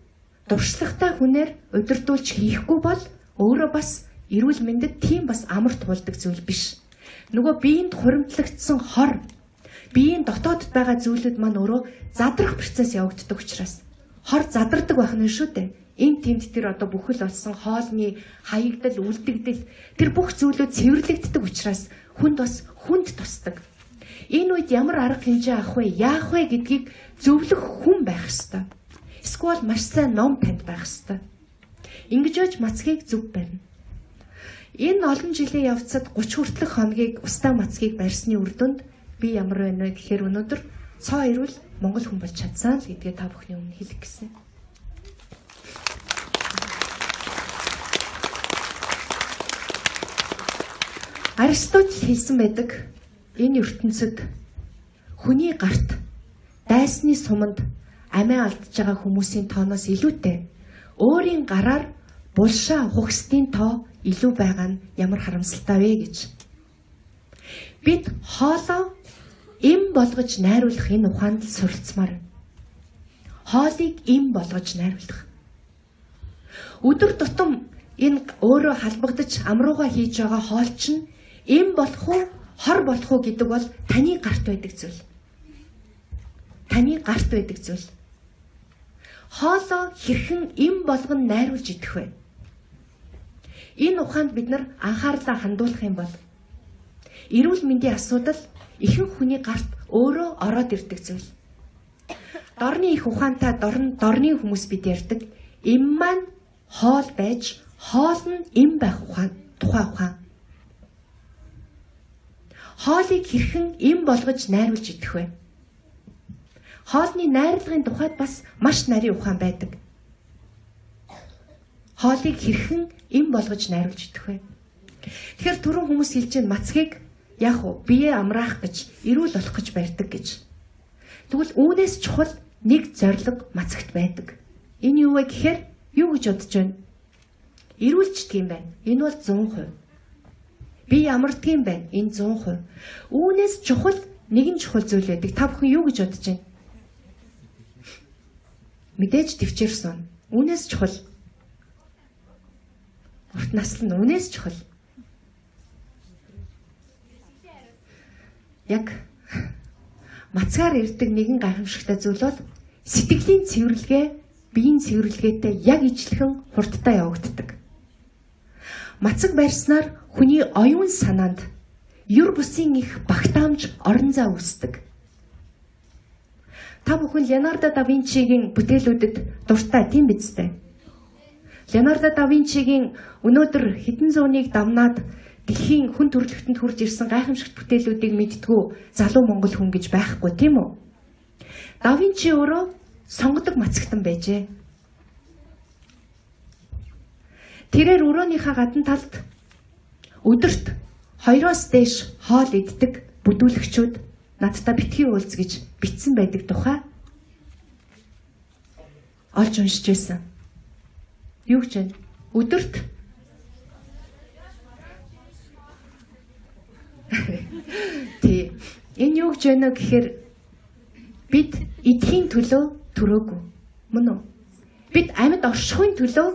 дуршлагтай хүнээр удирдуулж хийхгүй бол өөрөө бас эрүүл мэндэд тийм бас амар туулдаг зүйл биш. Нөгөө биеинд хуримтлагдсан хор, биеийн дотоодд байгаа зүйлүүд маань өөрөө задрах процесс явагддаг учраас хор задардаг байх нь шүү дээ. Энэ тэмд тэр одоо бүхэл болсон хоолны хаягдал, үлдэгдэл тэр бүх зүйлүүд цэвэрлэгддэг учраас хүнд бас хүнд тусдаг. Энэ үед ямар арга хэмжээ авах вэ, яах вэ гэдгийг зөвлөх хүн байх ёстой. Эсвэл маш сайн ном танд байх ёстой. Ингэж байж мацгийг зөв барина. Энэ олон жилийн явцад 30 хүртэлх хоногийг устай мацгийг барьсны үр дүнд би ямар байна вэ гэхээр өнөөдөр цоо ирвэл монгол хүн болж чадсан л гэдгээ та бүхний өмнө хэлэх гэсэн. Аристотель хэлсэн байдаг. Энэ ертөнцид хүний гарт дайсны суманд амиа алдж байгаа хүмүүсийн тооноос илүүтэй өөрийн гараар булшаа ухагсдын тоо илүү байгаа нь ямар харамсалтай вэ гэж. Бид хоолоо эм болгож найруулах энэ ухаанд л суралцмаар. Хоолыг эм болгож найруулах. Өдөр тутам энэ өөрөө халбагдаж амрууга хийж байгаа хоол чинь эм болох уу, хор болох уу гэдэг бол таны гарт байдаг зүйл. Таны гарт байдаг зүйл. Хоолоо хэрхэн эм болгон найруулж идэх вэ? Энэ ухаанд бид нар анхаарлаа хандуулах юм бол эрүүл мэндийн асуудал ихэнх хүний гарт өөрөө ороод ирдэг зүйл. Дорны их ухаантай дорны хүмүүс бид ярьдаг. Эм маань хоол байж, хоол нь эм байх ухаан, тухай ухаан. Хоолыг хэрхэн эм болгож найруулж идэх вэ? Хоолны найрлагын тухайд бас маш нарийн ухаан байдаг. Хоолыг хэрхэн эм болгож найруулж идэх вэ? Тэгэхээр түрүүн хүмүүс хэлж байна мацгийг яг уу бие амраах гэж, эрүүл болох гэж барьдаг гэж. Тэгвэл үүнээс чухал нэг зорилго мацагт байдаг. Энэ юу вэ гэхээр юу гэж бодож байна? Эрүүлждэг юм байна. Энэ бол 100%. Би ямарддаг юм байна. Энэ 100%. Үүнээс чухал нэгэн чухал зүйл байдаг. Та бүхэн юу гэж бодож байна? Мэдээж төвчээр сууна. Үүнээс чухал. Урт наслан үүнээс чухал. Яг мацгаар ирдэг нэгэн гайхамшигтай зүйл бол сэтгэлийн цэвэрлэгээ биеийн цэвэрлэгээтэй яг ижилхэн хурдтай явагддаг. Мацаг барьснаар хүний оюун санаанд ер бусын их багтаамж орон зай үүсдэг. Та бүхэн Леонардо да Винчигийн бүтээлүүдэд дуртай тийм биз дээ? Леонардо да Винчигийн өнөөдөр хэдэн зууныг дамнаад дэлхийн хүн төрөлхтөнд хүрж ирсэн гайхамшигт бүтээлүүдийг мэддэггүй залуу монгол хүн гэж байхгүй тийм үү? Да Винчи өөрөө сонгодог мацагтан байжээ. Тэрээр өрөөнийхөө гадна талд өдөрт 2-оос дээш хоол иддэг бүдүүлэгчүүд надтай битгий уулз гэж бичсэн байдаг тухай олж уншиж байсан. Юу гэж вэ? Өдөрт тий. Энэ юу гэж байна гэхээр бид эдхийн төлөө төрөөгүй. Мөн үү? Бид амьд оршихуйн төлөө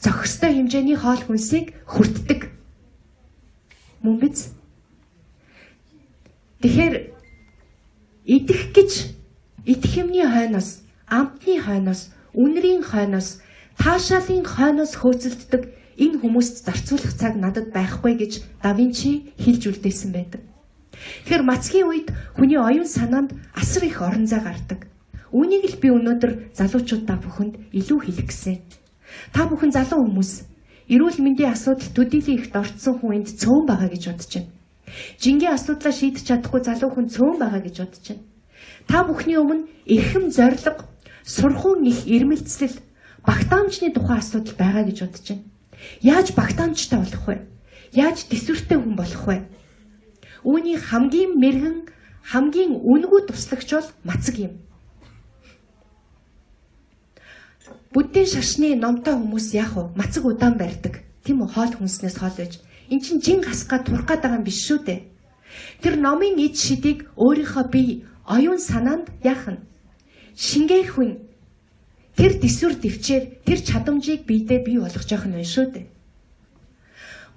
зохистой хэмжээний хоол хүнсийг хүртдэг. Мөн биз? Тэгэхээр идэх гэж идэх юмны хойноос, амтны хойноос, үнэрийн хойноос, таашаалын хойноос хөөцөлддөг энэ хүмүүст зарцуулах цаг надад байхгүй гэж да Винчи хэлж үлдээсэн байдаг. Тэгэхээр мацгийн үед хүний оюун санаанд асар их орон зай гардаг. Үүнийг л би өнөөдөр залуучууд та бүхэнд илүү хэлэх гэсэн. Та бүхэн залуу хүмүүс эрүүл мэндийн асуудал төдийлөн ихт орцсон хүн энд цөөн байгаа гэж бодож байна. Жингийн асуудлаа шийдэж чадахгүй залуу хүн цөөн байгаа гэж бодож байна. Та бүхний өмнө эрхэм зорилго, сурхуун их эрмэлзэл, багтаамжны тухай асуудал байгаа гэж бодож байна. Яаж багтаамжтай болох вэ? Яаж төсвөртэй хүн болох вэ? Үүний хамгийн мэрэгэн, хамгийн үнэгүй туслагч бол мацаг юм. Буддийн шашны номтой хүмүүс яах вэ? Мацаг удаан барьдаг. Тийм үү? Хоол хүнснээс хоол байж. Эн чинь жин гасах гад турах гад байгаа юм биш шүү дээ. Тэр номын эд шидийг өөрийнхөө бие оюун санаанд яах нь? Шингээх хүн тэр төсвөр дэвчээр тэр чадамжийг биедээ бий болгож явах нь байна шүү дээ.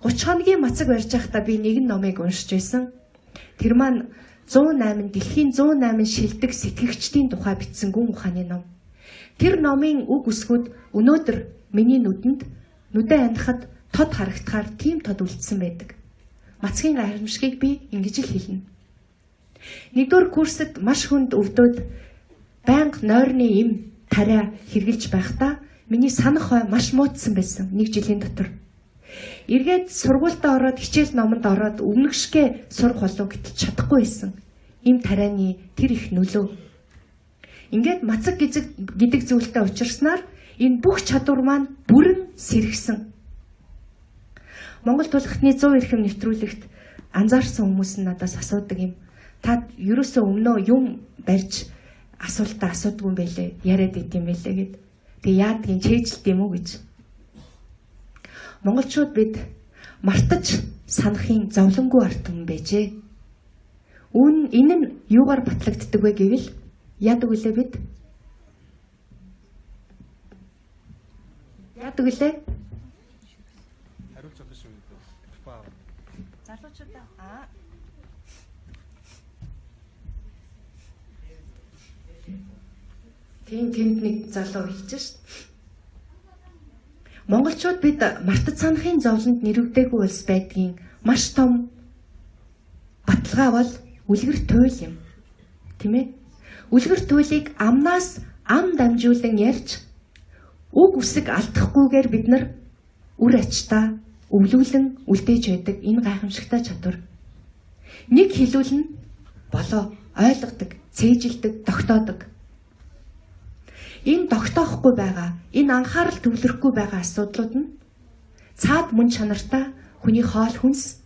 30 хоногийн мацаг барьж байхдаа би нэгэн номыг уншиж байсан. Тэр маань 108 дэлхийн 108 шилдэг сэтгэгчдийн тухай бичсэн гүн ухааны ном. Тэр номын үг үсгүүд өнөөдөр миний нүдэнд нүдэ анихад тод харагдахаар тийм тод үлдсэн байдаг. Мацгийн гайхамшигыг би ингэж л хэлнэ. Нэгдүгээр курсэд маш хүнд өвдөөд байнга нойрны эм тариа хэрглэж байхдаа миний санах ой маш муутсан байсан нэг жилийн дотор. Эргээд сургуультаа ороод хичээл номонд ороод өмнөгшгөө сурах болов гэтэл чадахгүй байсан. Эм тарианы тэр их нөлөө. Ингээд мацаг гэдэг зүйлтэй учирснаар энэ бүх чадвар маань бүрэн сэргсэн. Монгол тулхтны 100 эрхэм нэвтрүүлэгт анзаарсан хүмүүс нь надаас асуудаг юм. Та ерөөсөө өмнөө юм барьж асуултаа асуудгүй юм байлээ, яриад идэм байлээ гэд. Тэгээ яадгийн чэйжилт юм уу гэж. Монголчууд бид мартаж санахын зовлонгүй ард түмэн байжээ. Энэ нь юугаар батлагддаг вэ гэвэл яадаг үлээ бид? Яадаг үлээ? Хариулж чадах шүү дээ. Залуучуудаа аа Тийм тэнд нэг залуу хэлж шít. Монголчууд бид мартаж санахын зовлонд нэрвдээгүй улс байдгийн маш том баталгаа бол үлгэр туйл юм. Тийм ээ? Үлгэр туйлыг амнаас ам дамжуулан ярьж үг үсэг алдахгүйгээр бид нар үр ачтаа өвлүүлэн үлдээж байдаг энэ гайхамшигтай чадвар. Нэг хэлүүл нь болоо ойлгодог, цээжилдэг, тогтоодог. Энэ тогтоохгүй байгаа, энэ анхаарал төвлөрөхгүй байгаа асуудлууд нь цаад мөн чанартай хүний хоол хүнс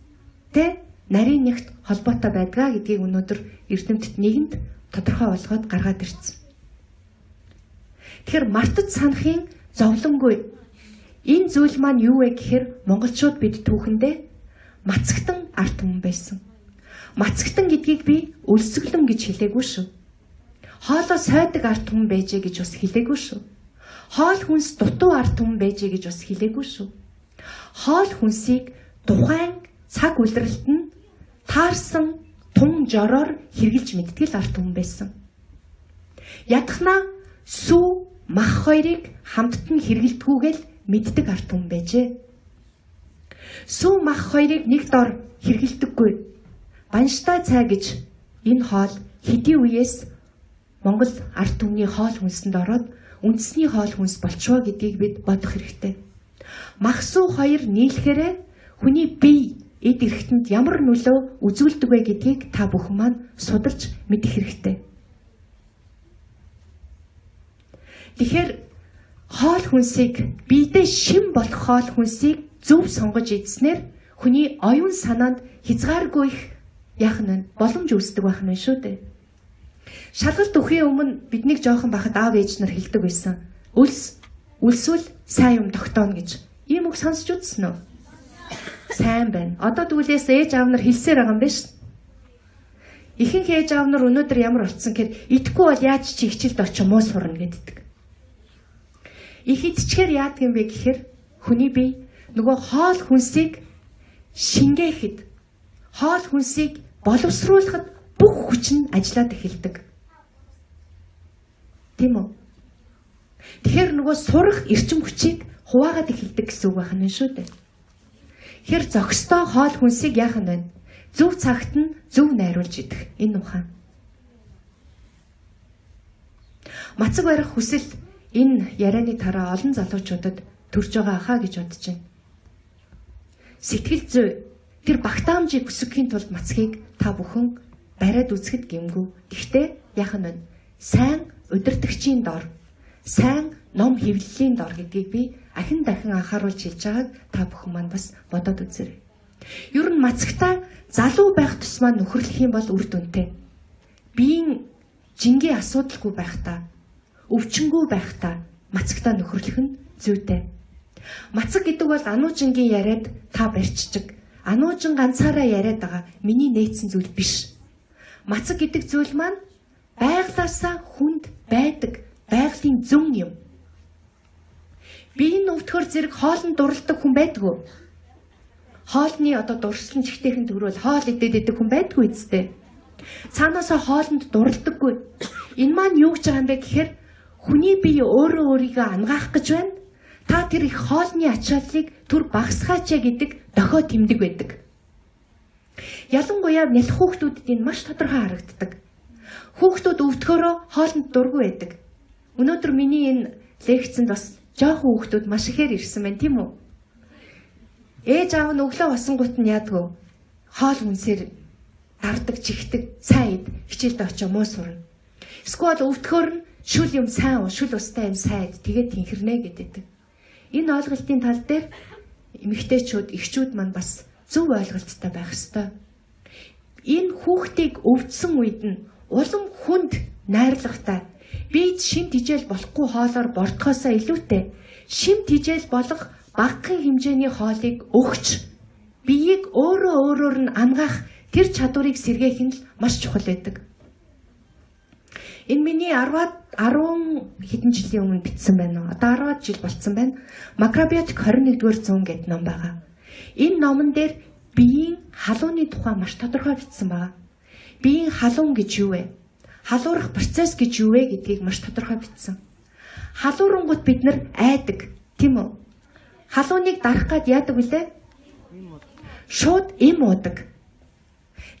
тэ нарийн нэгт холбоотой байдгаа гэдгийг өнөөдөр эрдэмтэд нэгэнд тодорхой болгоод гаргаад ирсэн. Тэгэхээр мартаж санахын зовлонгүй энэ зүйл маань юу вэ гэхээр монголчууд бид түүхэндээ мацагтан ард түмэн байсан. Мацагтан гэдгийг би өлсгөлөн гэж хэлээгүй шүү. Хоолоо сойдог ард түмэн байжээ гэж бас хэлээгүй шүү. Хоол хүнс дутуу ард түмэн байжээ гэж бас хэлээгүй шүү. Хоол хүнсийг тухайн цаг улиралд нь таарсан тун жороор хэрглэж мэддэг л ард түмэн байсан. Ядахнаа сүү мах хоёрыг хамтд нь хэргэлдгүүгээл мэддэг ард түмэн байжээ. Сүү мах хоёрыг нэг дор хэргэлдэггүй. Банштай цай гэж энэ хоол хэдийн үеэс Монгол ард түмний хоол хүнсэнд ороод үндэсний хоол хүнс болчихоо гэдгийг бид бодох хэрэгтэй. Мах сүү хоёр нийлэхээрээ хүний бие эд эрхтэнд ямар нөлөө үзүүлдэг вэ гэдгийг та бүхэн маань судалж мэдэх хэрэгтэй. Тэгэхээр хоол хүнсийг биедээ шим болох хоол хүнсийг зөв сонгож идснээр хүний оюун санаанд хязгааргүй их яах нь боломж үүсдэг байх нь шүү дээ. Шалгалт өгөхийн өмнө биднийг жоохон бахад аав ээж нар хэлдэг байсан. Өлс үлсвэл сайн юм тогтооно гэж. Ийм үг сонсч үзсэн үү? Сайн байна. Одоо тэгвэл ээж аав нар хэлсээр байгаа юм байна шүү. Ихэнх ээж аав нар өнөөдөр ямар болцсон гэхээр идэхгүй бол яаж чи хичээлд очих муу сурна гэддэг. Их идчихээр яадаг юм бэ гэхээр хүний бие нөгөө хоол хүнсийг шингээхэд, хоол хүнсийг боловсруулахад бүх хүч нь ажиллаад эхэлдэг. Тийм үү? Тэгэхээр нөгөө сурах эрчим хүчийг хуваагаад эхэлдэг гэсэн үг байна шүү дээ. Тэгэхээр зохистой хоол хүнсийг яах нь вэ? Зөв цагт нь зөв найруулж идэх энэ ухаан. Мацаг барих хүсэл энэ ярианы тараа олон залуучуудад төрж байгаа хаа гэж бодож байна. Сэтгэл зүй тэр багтаамжийг өсгөхийн тулд мацгийг та бүхэн бариад үзэхэд гэмгүй. Гэхдээ яах нь вэ? Сайн удирдагчийн дор, сайн ном хэвлэлийн дор гэдгийг би ахин дахин анхааруулж хэлж байгааг та бүхэн маань бас бодоод үзээрэй. Ер нь мацагтай залуу байх тусмаа нөхөрлөх юм бол үр дүнтэй. Биеийн жингийн асуудалгүй байхдаа, өвчнгүй байхдаа мацагтай нөхөрлөх нь зүйтэй. Мацаг гэдэг бол ануужингийн яриад та барьчдаг. Ануужин ганцаараа яриад байгаа миний нээсэн зүйл биш. Мацаг гэдэг зүйл маань байглаасаа хүнд байдаг байгалийн зөн юм. Би энэ өвдөхөр зэрэг хоолнд дурладаг хүн байдгүй. Хоолны одоо дуршлан чигтэйхэн төрөөл хоол идээд идэх хүн байдгүй үстэй. Цаанаасаа хоолнд дурладаггүй. Энэ маань юу гэж байгаа юм бэ гэхээр хүний бие өөрөө өөрийгөө ангаах гэж байна. Та тэр их хоолны ачааллыг түр багасгаач гэдэг дохио тэмдэг байдаг. Ялангуяа нялх хүүхдүүдэд энэ маш тодорхой харагддаг. Хүүхдүүд өвдөхөөрөө хоолнд дургүй байдаг. Өнөөдөр миний энэ лекцэнд бас жоохон хүүхдүүд маш ихээр ирсэн байна, тийм үү? Ээж аав нь өглөө босонгууд нь яадгүй хоол хүнсээр дардаг, чихдэг, сайн ид, хичээлдээ очиж муу сурна. Эсвэл өвдөхөөр нь шүл юм сайн уу, шүл устай юм сайн ид, тэгээд тэнхэрнэ гэдэг. Энэ ойлголтын тал дээр эмэгтэйчүүд, эхчүүд маань бас зөв ойлголттой байх ёстой. Энэ хүүхдийг өвдсөн үед нь улам хүнд найрлагатай бид шим тижэл болохгүй хоолоор бордохоосоо илүүтэй шим тижэл болох багахан хэмжээний хоолыг өгч биеийг өөрөө өөрөөр нь ангаах тэр чадварыг сэргээх нь л маш чухал байдаг. Энэ миний 10 хэдэн жилийн өмнө бичсэн байна уу? Одоо 10 жил болцсон байна. Макробиотик 21-р зуун гэдэг ном байгаа. Энэ номон дээр биеийн халууны тухай маш тодорхой бичсэн байгаа. Биеийн халуун гэж юу вэ? Халуурах процесс гэж юу вэ гэдгийг маш тодорхой бичсэн. Халуурангууд бид нар айдаг, тийм үү? Халууныг дарах гад яадаг вүлээ? Шууд эм уудаг.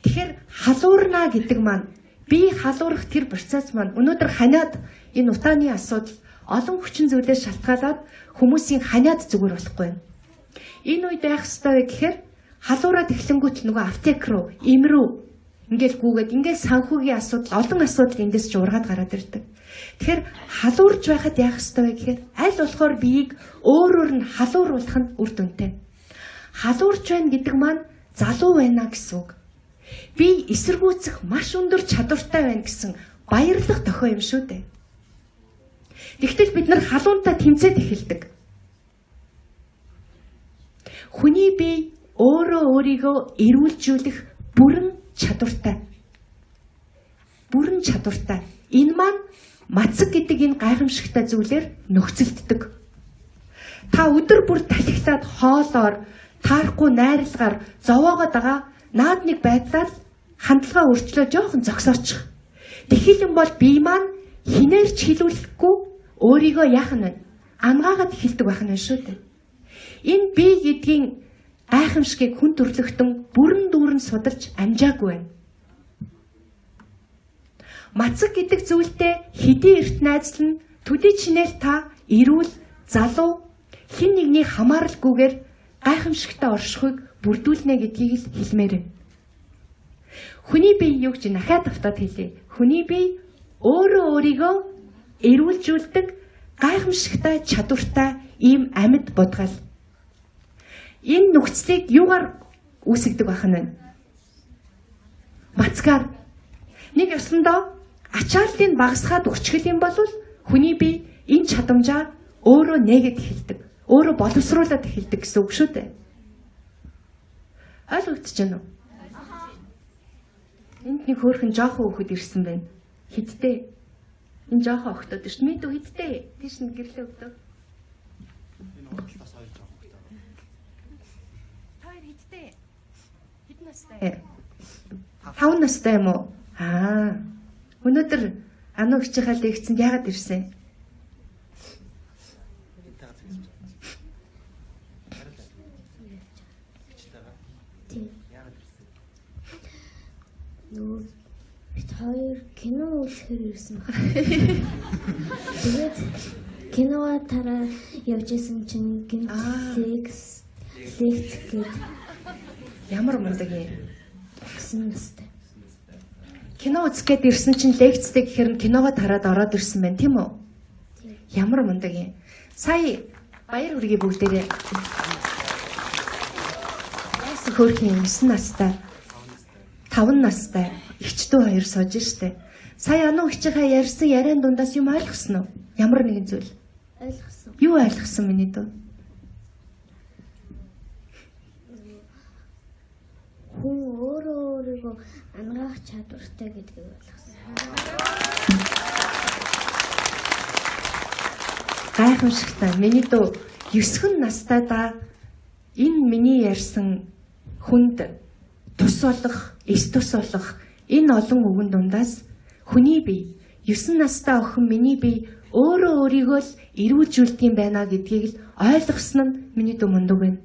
Тэгэхээр халуурна гэдэг маань бие халуурах тэр процесс маань өнөөдөр ханиад энэ утааны асуудал олон хүчин зүйлээс шалтгаалаад хүмүүсийн ханиад зүгээр болохгүй байна. Энэ үед яах ёстой вэ гэхээр халуураад эхлэнгүүт нөгөө аптек руу, эм рүү ингээл гүгээд ингээл санхүүгийн асуудал, олон асуудал эндээс ч ургаад гараад ирдэг. Тэгэхээр халуурж байхад яах ёстой вэ гэхээр аль болохоор биеийг өөрөөр нь халууруулах нь үр дүнтэй. Халуурч байна гэдэг маань залуу байна гэсэн үг. Би эсэргүүцэх маш өндөр чадвартай байна гэсэн баярлах дохио юм шүү дээ. Тэгтэл бид нар халуунтай тэмцээд эхэлдэг. Хүний бие өөрөө өөрийгөө эрүүлжүүлэх бүрэн чадвартай. Бүрэн чадвартай. Энэ маань мацаг гэдэг энэ гайхамшигтай зүйлээр нөхцөлддөг. Та өдөр бүр талхилаад хоолоор, таарахгүй найрлагаар зовоогоод байгаа наад нэг байдлаар хандлага өөрчлөө жоохон зогсоочих. Тэгэхэл юм бол бие маань хинээр ч хилүүлэхгүй өөрийгөө яах нь вэ? Ангаагаад эхэлдэг байх нь шүү дээ. Энэ бие гэдгийн гайхамшигыг хүн төрлөختөн бүрэн дүүрэн судалж амжаагүй байна. Мацаг гэдэг зүйлтэй хэдий эрт найзлан төдий чинээл та эрүүл, залуу хэн нэгний хамааралгүйгээр гайхамшигтай оршихуйг бүрдүүлнэ гэдгийг л хэлмээр байна. Хүний бие юу гэж нахиад автаад хэлье. Хүний бие өөрөө өөрийгөө эрүүлжүүлдэг гайхамшигтай чадвартай ийм амьд будгаал. Энэ нөхцөлийг юугаар үүсгдэг байх нь вэ? Мацгаар. Нэг ёсондоо ачааллыг багасгаад өгчих юм бол хүний бие энэ чадамжаа өөрөө нээгээд эхэлдэг. Өөрөө боловсруулад эхэлдэг гэсэн үг шүү дээ. Ойлгогдож байна уу? Энд нэг хөөрхөн жоохон хүүхэд ирсэн байна. Хэдтэй? Энэ жоохон охтууд шүү. Мэдүү хэдтэй? Тийш нь гэрлээ өгдөө. Энэ урд талаас хоёр жоохон охтоо. Та хоёр хэдтэй? Хэдэн настай? 5 настай юм уу? Аа. Өнөөдөр ануу хичээхээ лекцэнд яагаад ирсэн? Яагаад ирсэн? Нөгөө бид хоёр кино үзэхээр ирсэн байна. Тэгээд киногаа тараа явж исэн чинь гинт лекц гээд ямар мундаг юм гэсэн настай. Кино үзэх гээд ирсэн чинь лекцтэй гэхээр нь киногоо тараад ороод ирсэн байна, тийм үү? Ямар мундаг юм. Сая баяр хүргэе бүгдээрээ. Яасан хөөрхөн 9 настай, 5 настай эгчдүү хоёр сууж штэ. Сая ануу эгчийнхээ ярьсан яриан дундаас юм ойлгосон уу? Ямар нэгэн зүйл? Ойлгосон. Юу ойлгосон миний дүү? Хүн өөрөө өөрийгөө ангаах чадвартай гэдгийг ойлгосон. Гайхамшигтай. Миний дүү 9 настай да энэ миний ярьсан хүнд тус болох, эс тус болох энэ олон үгэн дундаас хүний бие 9 настай охин миний бие өөрөө өөрийгөө л эрүүлжүүлдэг юм байна гэдгийг л ойлгосон нь миний дүү мундаг байна.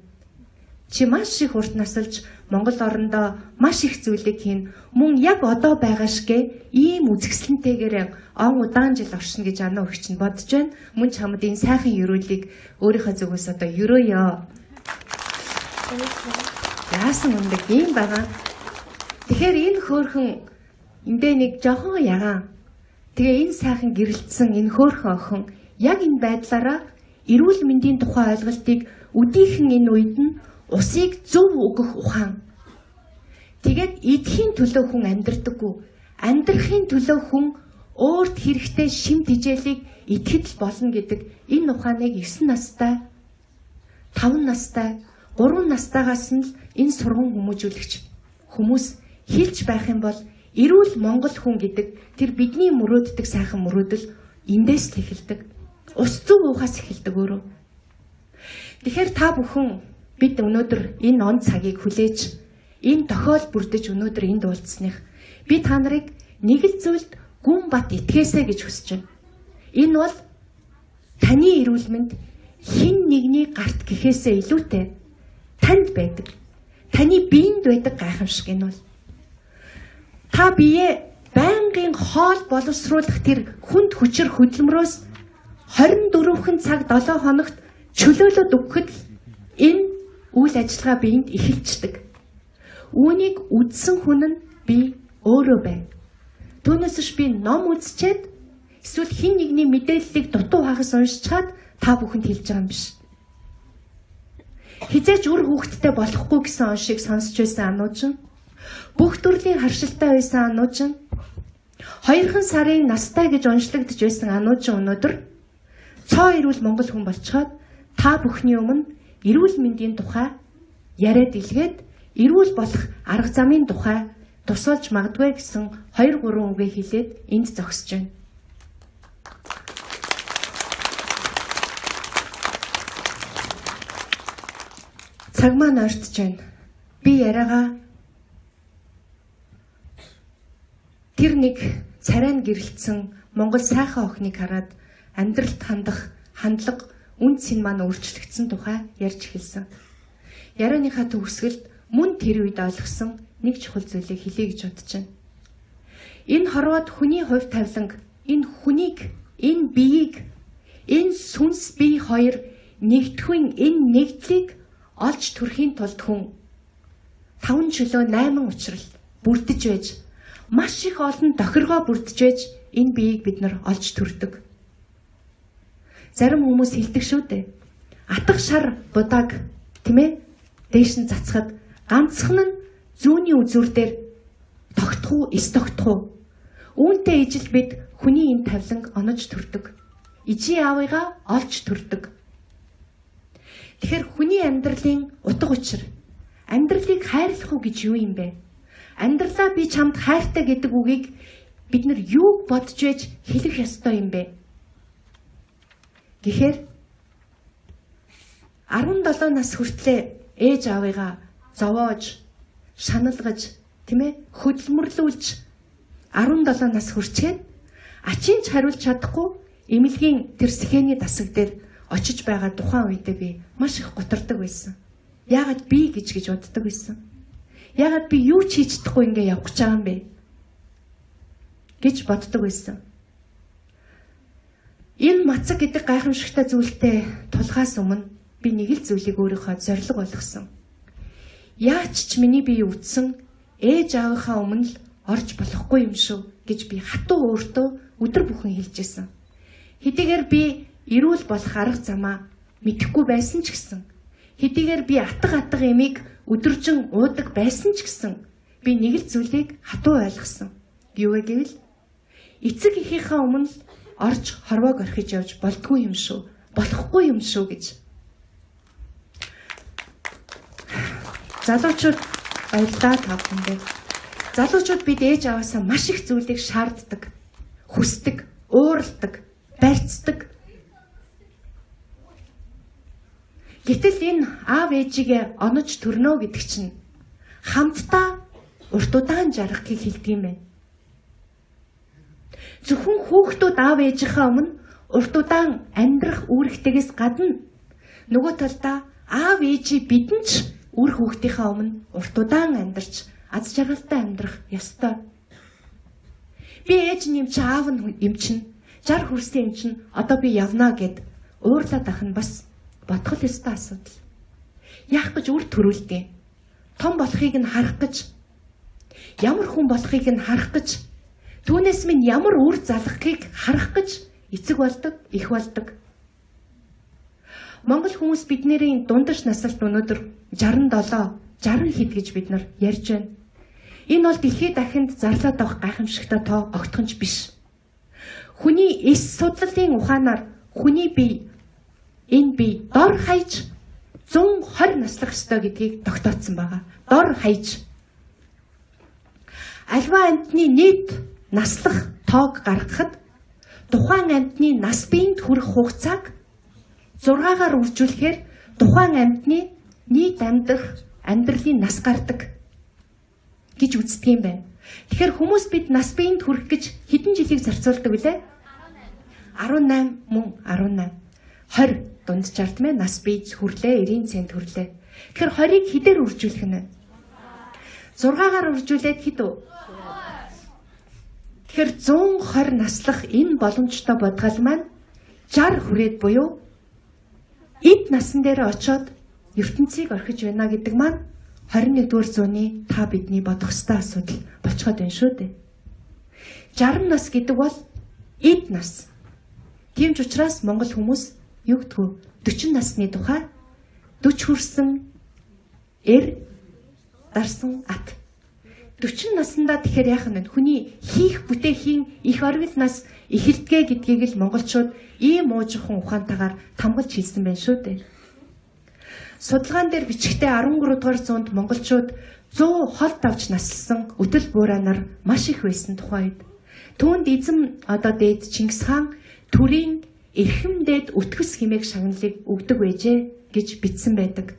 Чи маш их урт насалж Монгол орондоо маш их зүйлийг хийн. Мөн яг одоо байгаа шигэ ийм үзэсгэлэнтэйгээр он удаан жил оршино гэж анаа өгч нь бодож байна. Мөн чамд энэ сайхан ерөөлийг өөрийнхөө зүгээс одоо ерөөё. Яасан мундаг ийм байгаа. Тэгэхээр энэ хөөрхөн эндээ нэг жоохон ягаан. Тэгээ энэ сайхан гэрэлтсэн энэ хөөрхөн охин яг энэ байдлаараа эрүүл мэндийн тухай ойлголтыг өдийхэн энэ үед нь усыг зөв өгөх ухаан. Тэгээд эдхийн төлөө хүн амьдрдаггүй. Амьдрахын төлөө хүн өөрт хэрэгтэй шим тэжээлийг идэхэд л болно гэдэг энэ ухааныг 9 настай, 5 настай, 3 настайгаас нь л энэ сурган хүмүүжүүлэгч хүмүүс хэлж байх юм бол эрүүл Монгол хүн гэдэг тэр бидний мөрөөддөг сайхан мөрөөдөл эндээс л эхэлдэг. Ус зөв уухаас эхэлдэг өөрөө. Тэгэхээр та бүхэн бид өнөөдөр энэ он цагийг хүлээж энэ тохиол бүрдэж өнөөдөр энд уулзсаных би та нарыг нэг л зүйлд гүн бат итгэсэй гэж хүсэж байна. Энэ бол таны эрүүл мэнд хэн нэгний гарт гэхээсээ илүүтэй танд байдаг. Таны биед байдаг гайхамшиг энэ бол. Та биеэ байнгын хоол боловсруулах тэр хүнд хүчээр хөдөлмөрөөс 24 цаг 7 хоногт чөлөөлөд өгөхөд энэ үйл ажиллагаа биед эхэлждэг. Үүнийг үдсэн хүн нь би өөрөө байна. Түүнээс биш би ном үзчихэд эсвэл хэн нэгний мэдээллийг дутуу хагас уншичаад та бүхэнд хэлж байгаа юм биш. Хизээч үр хүүхэдтэй болохгүй гэсэн оншийг сонсч байсан ануучин, бүх төрлийн харшилтай байсан ануучин, 2 сарын настай гэж онцлогдож байсан ануучин өнөөдөр цоо эрүүл монгол хүн болцоход та бүхний өмнө эрүүл мэндийн тухай яриад илгээд эрүүл болох арга замын тухай тусалж магадгүй гэсэн 2 3 үгээ хэлээд энд зогсож байна. Цаг маань ойртож байна. Би яриагаа тэр нэг царайн гэрэлтсэн Монгол сайхан охиныг хараад амьдралд хандах хандлага үн цэн маань өөрчлөгдсөн тухай ярьж эхэлсэн. Ярианыхаа төгсгөлд мөн тэр үед ойлгосон нэг чухал зүйлийг хэлье гэж бодож байна. Энэ хорвоод хүний хувь тавиланг, энэ хүнийг, энэ биеийг, энэ сүнс бие хоёр нэгдэхүйн энэ нэгдлийг олж төрхийн тулд хүн 5 чөлөө 8 учрал бүрдэж байж маш их олон тохиргоо бүрдэж байж энэ биеийг бид нар олж төрдөг. Зарим хүмүүс хэлдэг шүү дээ. Атга шар будааг тийм ээ дээш нь цацхад ганцхан нь зүүнний үзүүр дээр тогтох уу, эс тогтох уу? Үүнтэй ижил бид хүний энэ тавиланг онож төрдөг. Ижи аавыгаа олж төрдөг. Тэгэхээр хүний амьдралын утга учир, амьдралыг хайрлах уу гэж юу юм бэ? Амьдралаа би чамд хайртай гэдэг үгийг бид нар юуг бодож байж хэлэх ёстой юм бэ? Гэхээр 17 нас хүртлээр ээж аавыгаа зовоож, шаналгаж, тийм ээ, хөдөлмөрлүүлж 17 нас хүрчээд ачийн ч хариулж чадахгүй эмнэлгийн тэр сэхэний дасаг дээр очиж байгаа тухайн үедээ би маш их гутардаг байсан. Яагаад би гэж гэж боддог байсан. Яагаад би юу ч хийж чадахгүй ингэ явах гэж байгаа юм бэ гэж боддог байсан. Энэ мацаг гэдэг гайхамшигтай зүйлтэй тулхаас өмнө би нэг л зүйлийг өөрийнхөө зорилго болгосон. Яач ч миний бие үтсэн ээж аавынхаа өмнө л орж болохгүй юм шүү гэж би хатуу өөртөө өдөр бүхэн хэлж исэн. Хэдийгээр би эрүүл болох арга замаа мэдэхгүй байсан ч гэсэн, хэдийгээр би атга атга эмийг өдөржин уудаг байсан ч гэсэн би нэг л зүйлийг хатуу ойлгосон. Юу вэ гэвэл эцэг эхийнхээ өмнө л орж хорвоог орхиж явж болдгүй юм шүү, болохгүй юм шүү гэж. Залуучууд баярлалаа та бүхэндээ. Залуучууд бид ээж аваасаа маш их зүйлийг шаарддаг, хүсдэг, ууралдаг, барьцдаг. Гэтэл энэ аав ээжигээ онож төрнө гэдэг чинь хамтдаа урт удаан жаргахыг хэлдэг юм байна. Зөвхөн хүүхдүүд аав ээжийнхээ өмнө урт удаан амьдрах үүрэгтэйгээс гадна нөгөө талдаа аав ээжий бидэн ч үр хүүхдийнхээ өмнө урт удаан амьдарч аз жаргалтай амьдрах ёстой. Би ээж нь юм чи аав нь юм чинь 60 хүрсэн юм чинь одоо би явна гэд уурлаад ах нь бас бодгол ёстой асуудал. Яах гэж үр төрүүлдэ? Том болохыг нь харах гэж, ямар хүн болохыг нь харах гэж, түүнээс минь ямар үр залгахыг харах гэж эцэг болдог, их болдог. Монгол хүмүүс бидний дундаж насалт өнөөдөр 67, 60 хэд гэж бид нар ярьж байна. Энэ бол дэлхийд дахинд зарлаад авах гайхамшигтай тоо огтхонч биш. Хүний эс судлалын ухаанаар хүний бие энэ бие дор хаяж 120 наслах ёстой гэдгийг тогтооцсон байгаа. Дор хаяж. Альва амьтны нийт наслах тоог гаргахад тухайн амьтны нас биеинд хүрэх хугацааг 6-аар үржүүлэхээр тухайн амьтны нийт амьдрах амьдралын нас гардаг гэж үздэг юм байна. Тэгэхээр хүмүүс бид нас биеинд хүрэх гэж хэдэн жилийг зарцуулдаг вүлээ? 18 мөн 18. 20 дунджаар тийм ээ нас бие хүрлээ, 90 цент хүрлээ. Тэгэхээр 20-ыг хэдээр үржүүлэх нь вэ? 6-аар үржүүлээд хэд вэ? Тэгэхээр 120 наслах энэ боломжтой бодгал маань 60 хүрээд буюу эд насан дээр очоод ертөнцийг орхиж байна гэдэг маань 21-р зууны та бидний бодох ёстой асуудал болцоход байна шүү дээ. 60 нас гэдэг бол эд нас. Тийм ч учраас монгол хүмүүс юу гэдгүү 40 насны тухай 40 хүрсэн эр дарсан ат. 40 наснда тэгэхээр яах нь вэ? Хүний хийх бүтээхийн их оргил нас эхэлдэгэ гэдгийг л монголчууд ийм уужихан ухаантайгаар тамгалж хэлсэн байх шүү дээ. Судалгаан дээр бичгтээ 13 дугаар зуунд монголчууд 100 холд авч наслсан өтөл буураанаар маш их байсан тухай үед. Түүнд эзэм одоо дээд Чингис хаан төрийн эрхэм дээд өтгөс хэмээх шагналыг өгдөг байжээ гэж бичсэн байдаг.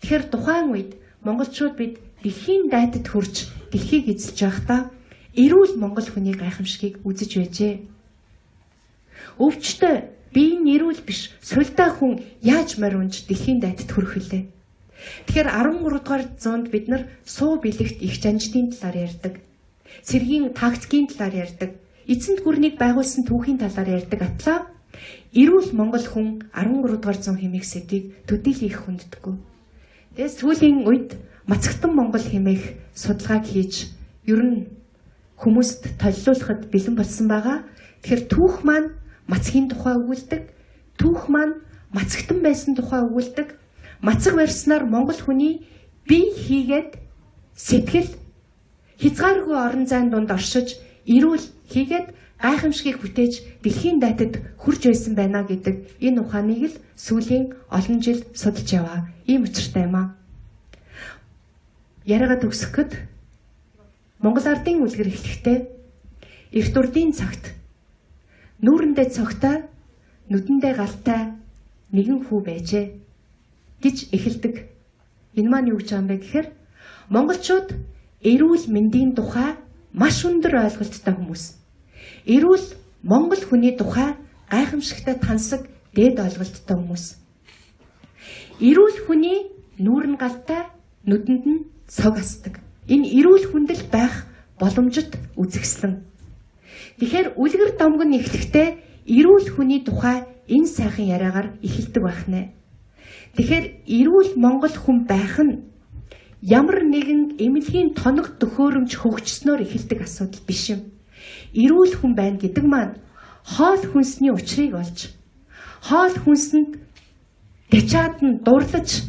Тэгэхээр тухайн үед монголчууд бид дэлхийн дайтад хүрч дэлхийг эзэлж байхдаа эрүүл монгол хүний гайхамшигыг үзэж байжээ. Өвчтөй бие нь эрүүл биш сулдаа хүн яаж морь унж дэлхийн дайтад хүрэх вүлээ? Тэгэхээр 13 дугаар зуунд бид нар суу бэлэгт их жанждын талаар ярьдаг. Цэргийн тактикийн талаар ярьдаг. Эзэнт гүрнийг байгуулсан түүхийн талаар ярьдаг атлаа эрүүл монгол хүн 13 дугаар зуун хэмээх сэдвийг төдийлөн их хүнддэггүй. Тэгээд сүүлийн үед мацагтан монгол хэмээх судалгааг хийж ер нь хүмүүст толилуулахад бэлэн болсон байгаа. Тэгэхээр түүх маань мацгийн тухай өгүүлдэг. Түүх маань мацагтан байсан тухай өгүүлдэг. Мацаг барьснаар монгол хүний бие хийгээд сэтгэл хязгааргүй орон зайн дунд оршиж эрүүл хийгээд гайхамшигыг бүтээж дэлхийн дайтад хүрч байсан байна гэдэг энэ ухааныг л сүүлийн олон жил судалж яваа. Ийм учиртай юм аа. Яриагаа төгсгөхөд Монгол ардын үлгэр эхлэхдээ эрт урдын цагт нүүрэндээ цогтой, нүдэндээ галтай нэгэн хүү байжээ гэж эхэлдэг. Энэ маань юу гэж байгаа юм бэ гэхээр монголчууд эрүүл мэндийн тухай маш өндөр ойлголттой хүмүүс. Эрүүл монгол хүний тухай гайхамшигтай тансаг дээд ойлголттой хүмүүс. Эрүүл хүний нүүр нь галтай, нүдэнд нь цог асдаг. Энэ эрүүл хүндэл байх боломжит үзэсгэлэн. Тэгэхээр үлгэр домог нь эхлэхдээ эрүүл хүний тухай энэ сайхан яриагаар эхэлдэг байх нэ. Тэгэхээр эрүүл монгол хүн байх нь ямар нэгэн эмнэлгийн тоног төхөөрөмж хөгжснөөр эхэлдэг асуудал биш юм. Эрүүл хүн байна гэдэг маань хоол хүнсний учрыг олж, хоол хүнсэнд дачаад нь дурлаж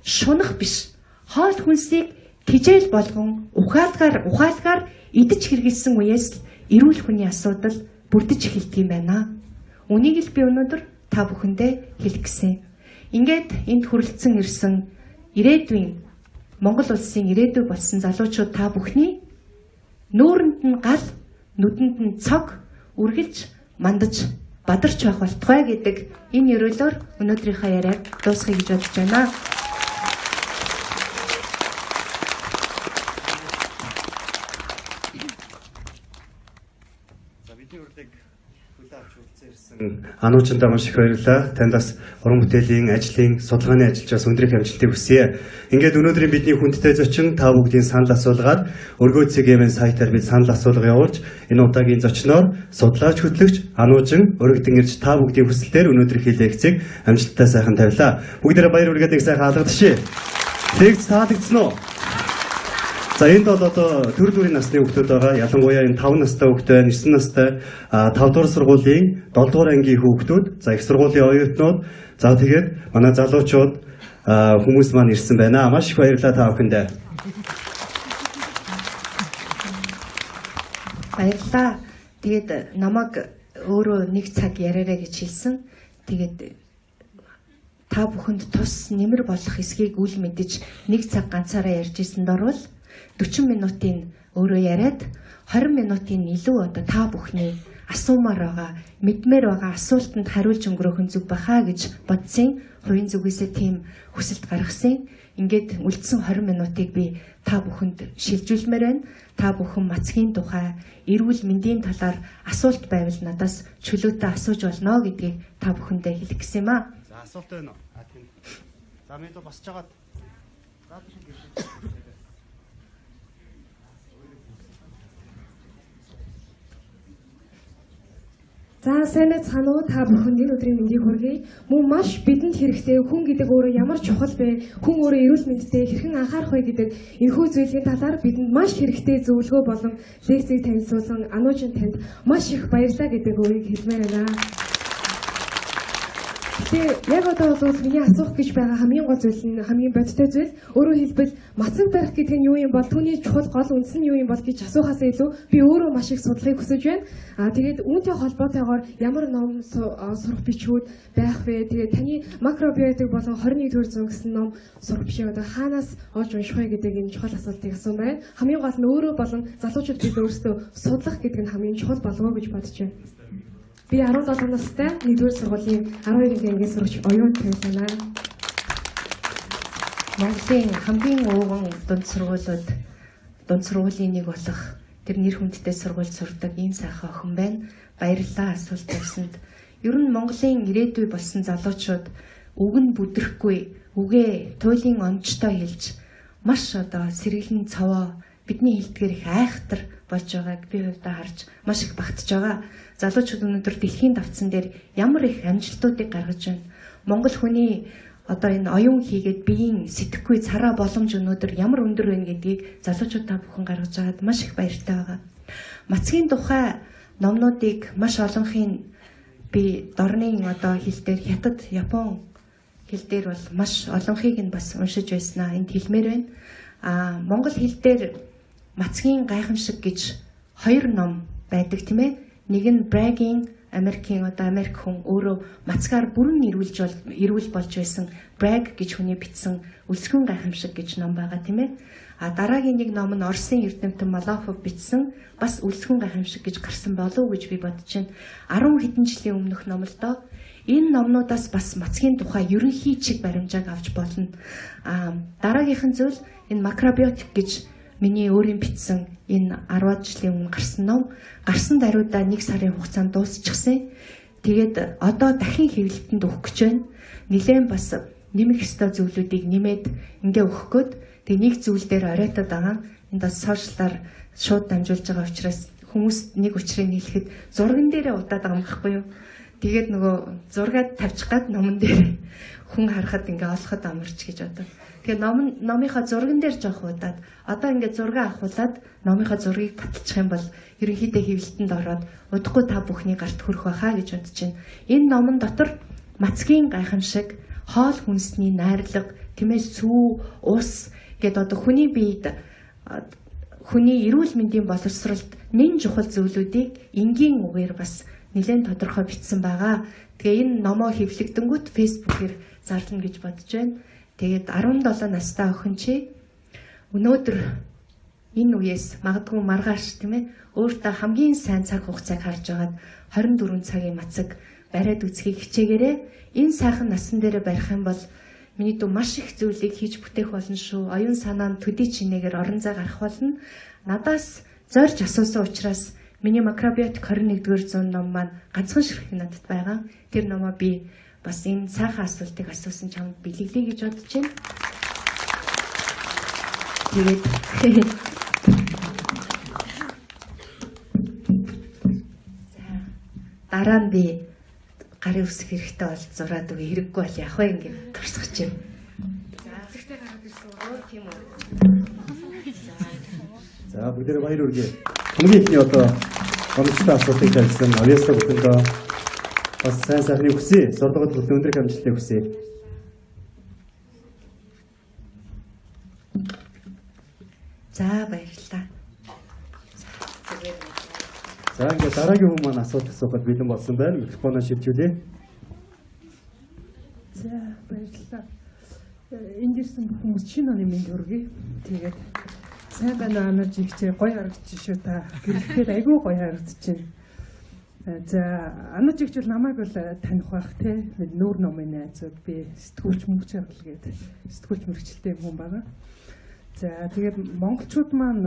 шунах биш. Хоол хүнсийг тижээл болгон ухаалгаар идэж хэрэгэлсэн үеэс л эрүүл хүний асуудал бүрдэж эхэлдэг юм байна. Үнийг л би өнөөдөр та бүхэндээ хэлэх гэсэн. Ингээд энд хүрэлцэн ирсэн ирээдүйн Монгол улсын ирээдүй болсон залуучууд та бүхний нүүрэнд нь гал, нүдэнд нь цог үргэлж мандаж бадарч байх болтугай гэдэг энэ ерөөлөөр өнөөдрийнхөө яриаг дуусгая гэж бодож байна. За бидний урилгыг хүлээн авч хүрэлцэн ирсэн Ануучандаа маш их баярлалаа. Танд бас уран бүтээлийн ажлын судалгааны ажилчаас өндөр их амжилтыг хүсье. Ингээд өнөөдрийн бидний хүндтэй зочин та бүгдийн санал асуулгаар Өргөө цэг MN сайтаар бид санал асуулга явуулж энэ удаагийн зочноор судлаач хөтлөгч Ануужин өргөдөн ирж та бүгдийн хүсэлтээр өнөөдрийн лекцийг амжилттай сайхан тавилаа. Бүгдээрээ баяр хүргээд нэг сайхан алгадчихъя. Лекц таалагдсан уу? За энд бол одоо төр бүрийн насны хүүхдүүд байгаа. Ялангуяа энэ 5 настай хүүхд байна, 9 настай, 5 дугаар сургуулийн 7 дугаар ангийн хүүхдүүд, за их сургуулийн оюутнууд, за тэгээд манай залуучууд хүмүүс маань ирсэн байна. Маш их баярлалаа та бүхэндээ. Баярлалаа. Тэгээд намайг өөрөө нэг цаг яриарай гэж хэлсэн. Тэгээд та бүхэнд тус нэмэр болох эсхийг үл мэдэж нэг цаг ганцаараа ярьж ирсэнд орвол 40 минутын өөрөө яриад 20 минутын илүү одоо та бүхний асуумаар байгаа, мэдмээр байгаа асуултанд хариулж өнгөрөөх нь зүг баха гэж бодсон. Хувийн зүгээсээ тийм хүсэлт гаргасан. Ингээд үлдсэн 20 минутыг би та бүхэнд шилжүүлмээр байна. Та бүхэн мацгийн тухай, эрүүл мэндийн талаар асуулт байвал надаас чөлөөтэй асууж болно гэдгийг та бүхэндээ хэлэх гэсэн юм аа. За асуулт байна уу? А тийм. За мэдээ босч жагаад. За За сайн байцгаана уу, та бүхэнд энэ өдрийн мэндийг хүргэе. Мөн маш бидэнд хэрэгтэй хүн гэдэг өөрөө ямар чухал бэ? Хүн өөрөө эрүүл мэндтэй хэрхэн анхаарах вэ гэдэг энэхүү зүйлийн талаар бидэнд маш хэрэгтэй зөвлөгөө болон лекцийг танилцуулсан Ануужин танд маш их баярлалаа гэдэг үгийг хэлмээр байна. Гэхдээ яг одоо бол миний асуух гэж байгаа хамгийн гол зүйл нь хамгийн бодиттой зүйл өөрөөр хэлбэл мацаг барих гэдэг нь юу юм бол түүний чухал гол үндс нь юу юм бол гэж асуухаас илүү би өөрөө маш их судлахыг хүсэж байна. Тэгээд үүнтэй холбоотойгоор ямар ном сурах бичгүүд байх вэ? Тэгээд таны макробиотик болон 21-р зуун гэсэн ном сурах бичгийг одоо хаанаас олж унших вэ гэдэг энэ чухал асуултыг асуусан байна. Хамгийн гол нь өөрөө болон залуучууд бид өөрсдөө судлах гэдэг нь хамгийн чухал болов уу гэж бодож байна. Би 17 настай 1-р сургуулийн 12-р ангийн сурагч Оюун Туйлана. Монголын хамгийн ууган дунд сургуулиуд дунд сургуулийн нэг болох тэр нэр хүндтэй сургуульд сурдаг ийм сайхан охин байна. Баярлалаа асуулт тавьсанд. Ер нь Монголын ирээдүй болсон залуучууд үг нь бүдрэхгүй, үгээ туйлын онцтой хэлж маш одоо сэргэлэн цовоо бидний хэлдгээр их айхтар болж байгааг би хувьдаа харж маш их багтж байгаа. Залуучууд өнөөдөр дэлхийн давтсан дээр ямар их амжилтуудыг гаргаж байна. Монгол хүний одоо энэ оюун хийгээд биеийн сэтгэхгүй цараа боломж өнөөдөр ямар өндөр байна гэдгийг залуучууд та бүхэн гаргаж байгаад маш их баяртай байгаа. Мацгийн тухай номнуудыг маш олонхын би дорны одоо хэл дээр хятад, Япон хэл дээр бол маш олонхыг нь бас уншиж байснаа энд хэлмээр байна. Монгол хэл дээр мацгийн гайхамшиг гэж хоёр ном байдаг тийм ээ. Нэг нь Брагийн Америкийн одоо Америк хүн өөрөө мацгаар бүрэн эрүүл болж байсан Браг гэж хүний бичсэн Өлсгөн гайхамшиг гэж ном байгаа тийм ээ. А дараагийн нэг ном нь Оросын эрдэмтэн Малахов бичсэн бас Өлсгөн гайхамшиг гэж гарсан болов уу гэж би бодож байна. 10 хэдэн жилийн өмнөх ном л доо. Энэ номнуудаас бас мацгийн тухай ерөнхий чиг баримжааг авч болно. А дараагийнх нь зүйл энэ макробиотик гэж миний өөрийн бичсэн энэ 10 жилийн өмнө гарсан ном гарсан даруйдаа 1 сарын хугацаанд дуусчихсан. Тэгээд одоо дахин хэвлэлтэнд өгөх гэж байна. Нилээн бас нэмэх ёстой зүйлүүдийг нэмээд ингээ өгөх гээд тэг нэг зүйл дээр оройтод байгаа. Энд бас сошиалар шууд дамжуулж байгаа учраас хүмүүст нэг учрыг хэлэхэд зурган дээрээ удаад байгаа юм байхгүй юу? Тэгээд нөгөө зургаад тавьчих гад номон дээр хүн харахад ингээ олоход амарч гэж бодод. Тэгээ номынхаа зурган дээр жоох удаад одоо ингээ зураг авахуулаад номынхаа зургийг баталчих юм бол ерөнхийдөө хэвлэлтэнд ороод удахгүй та бүхний гарт хүрэх байхаа гэж бодож байна. Энэ номон дотор мацгийн гайхамшиг, хоол хүнсний найрлага, тийм ээ сүү, ус гэд одоо хүний биед хүний эрүүл мэндийн боловсролд нэн чухал зүйлүүдийг энгийн үгээр бас нэлээд тодорхой бичсэн байгаа. Тэгээ энэ номоо хэвлэгдэнгүүт Facebook-ээр зарлана гэж бодож байна. Тэгээд 17 настай охин чи өнөөдөр энэ үеэс магадгүй маргааш тийм ээ өөртөө хамгийн сайн цаг хугацааг харж байгаад 24 цагийн мацаг бариад үзхийг хичээгээрэй. Энэ сайхан насан дээрээ барих юм бол миний дүү маш их зүйлийг хийж бүтээх болно шүү. Оюун санаа нь төдий чинээгээр орон зай гарах болно. Надаас зорж асуусан учраас миний макробиотик 21-р зуун ном маань ганцхан ширхэг надад байгаа. Тэр номоо би бас энэ сайхан асуултыг асуусан чамд бэлэглэе гэж бодож байна. Тэгээд за дараа нь би гарын үсэх хэрэгтэй бол зураад өгье, хэрэггүй бол явах вэ ингэ турсгах юм. За зэгтээ гараад ирсэн. Өөр тийм үү. За бүгдээрээ баяр хүргэе. Хамгийн эхний одоо гомдолтой асуултыг тавьсан Авьяастай бүхэндээ бас сайн сайхныг хүсье. Сурлагад бүхэн өндөр амжилтыг хүсье. За баярлалаа. За ингээд дараагийн хүн маань асуулт асуухад бэлэн болсон байна. Микрофоноо шилжүүлье. За баярлалаа. Энд ирсэн бүх хүмүүс шинэ оны мэнд хүргэе. Тэгээд сайн байна анаж ихчээ гоё харагдчих шүү та. Гэрлэхээр айгүй гоё харагдчихэв. За анаж ихч бол намайг бол таних бах те. Нүүр номын найзууд би сэтгүүлч мөнгө чаргал гэдэг сэтгүүлч мэрэгчлээ хүн байгаа. За тэгээд монголчууд маань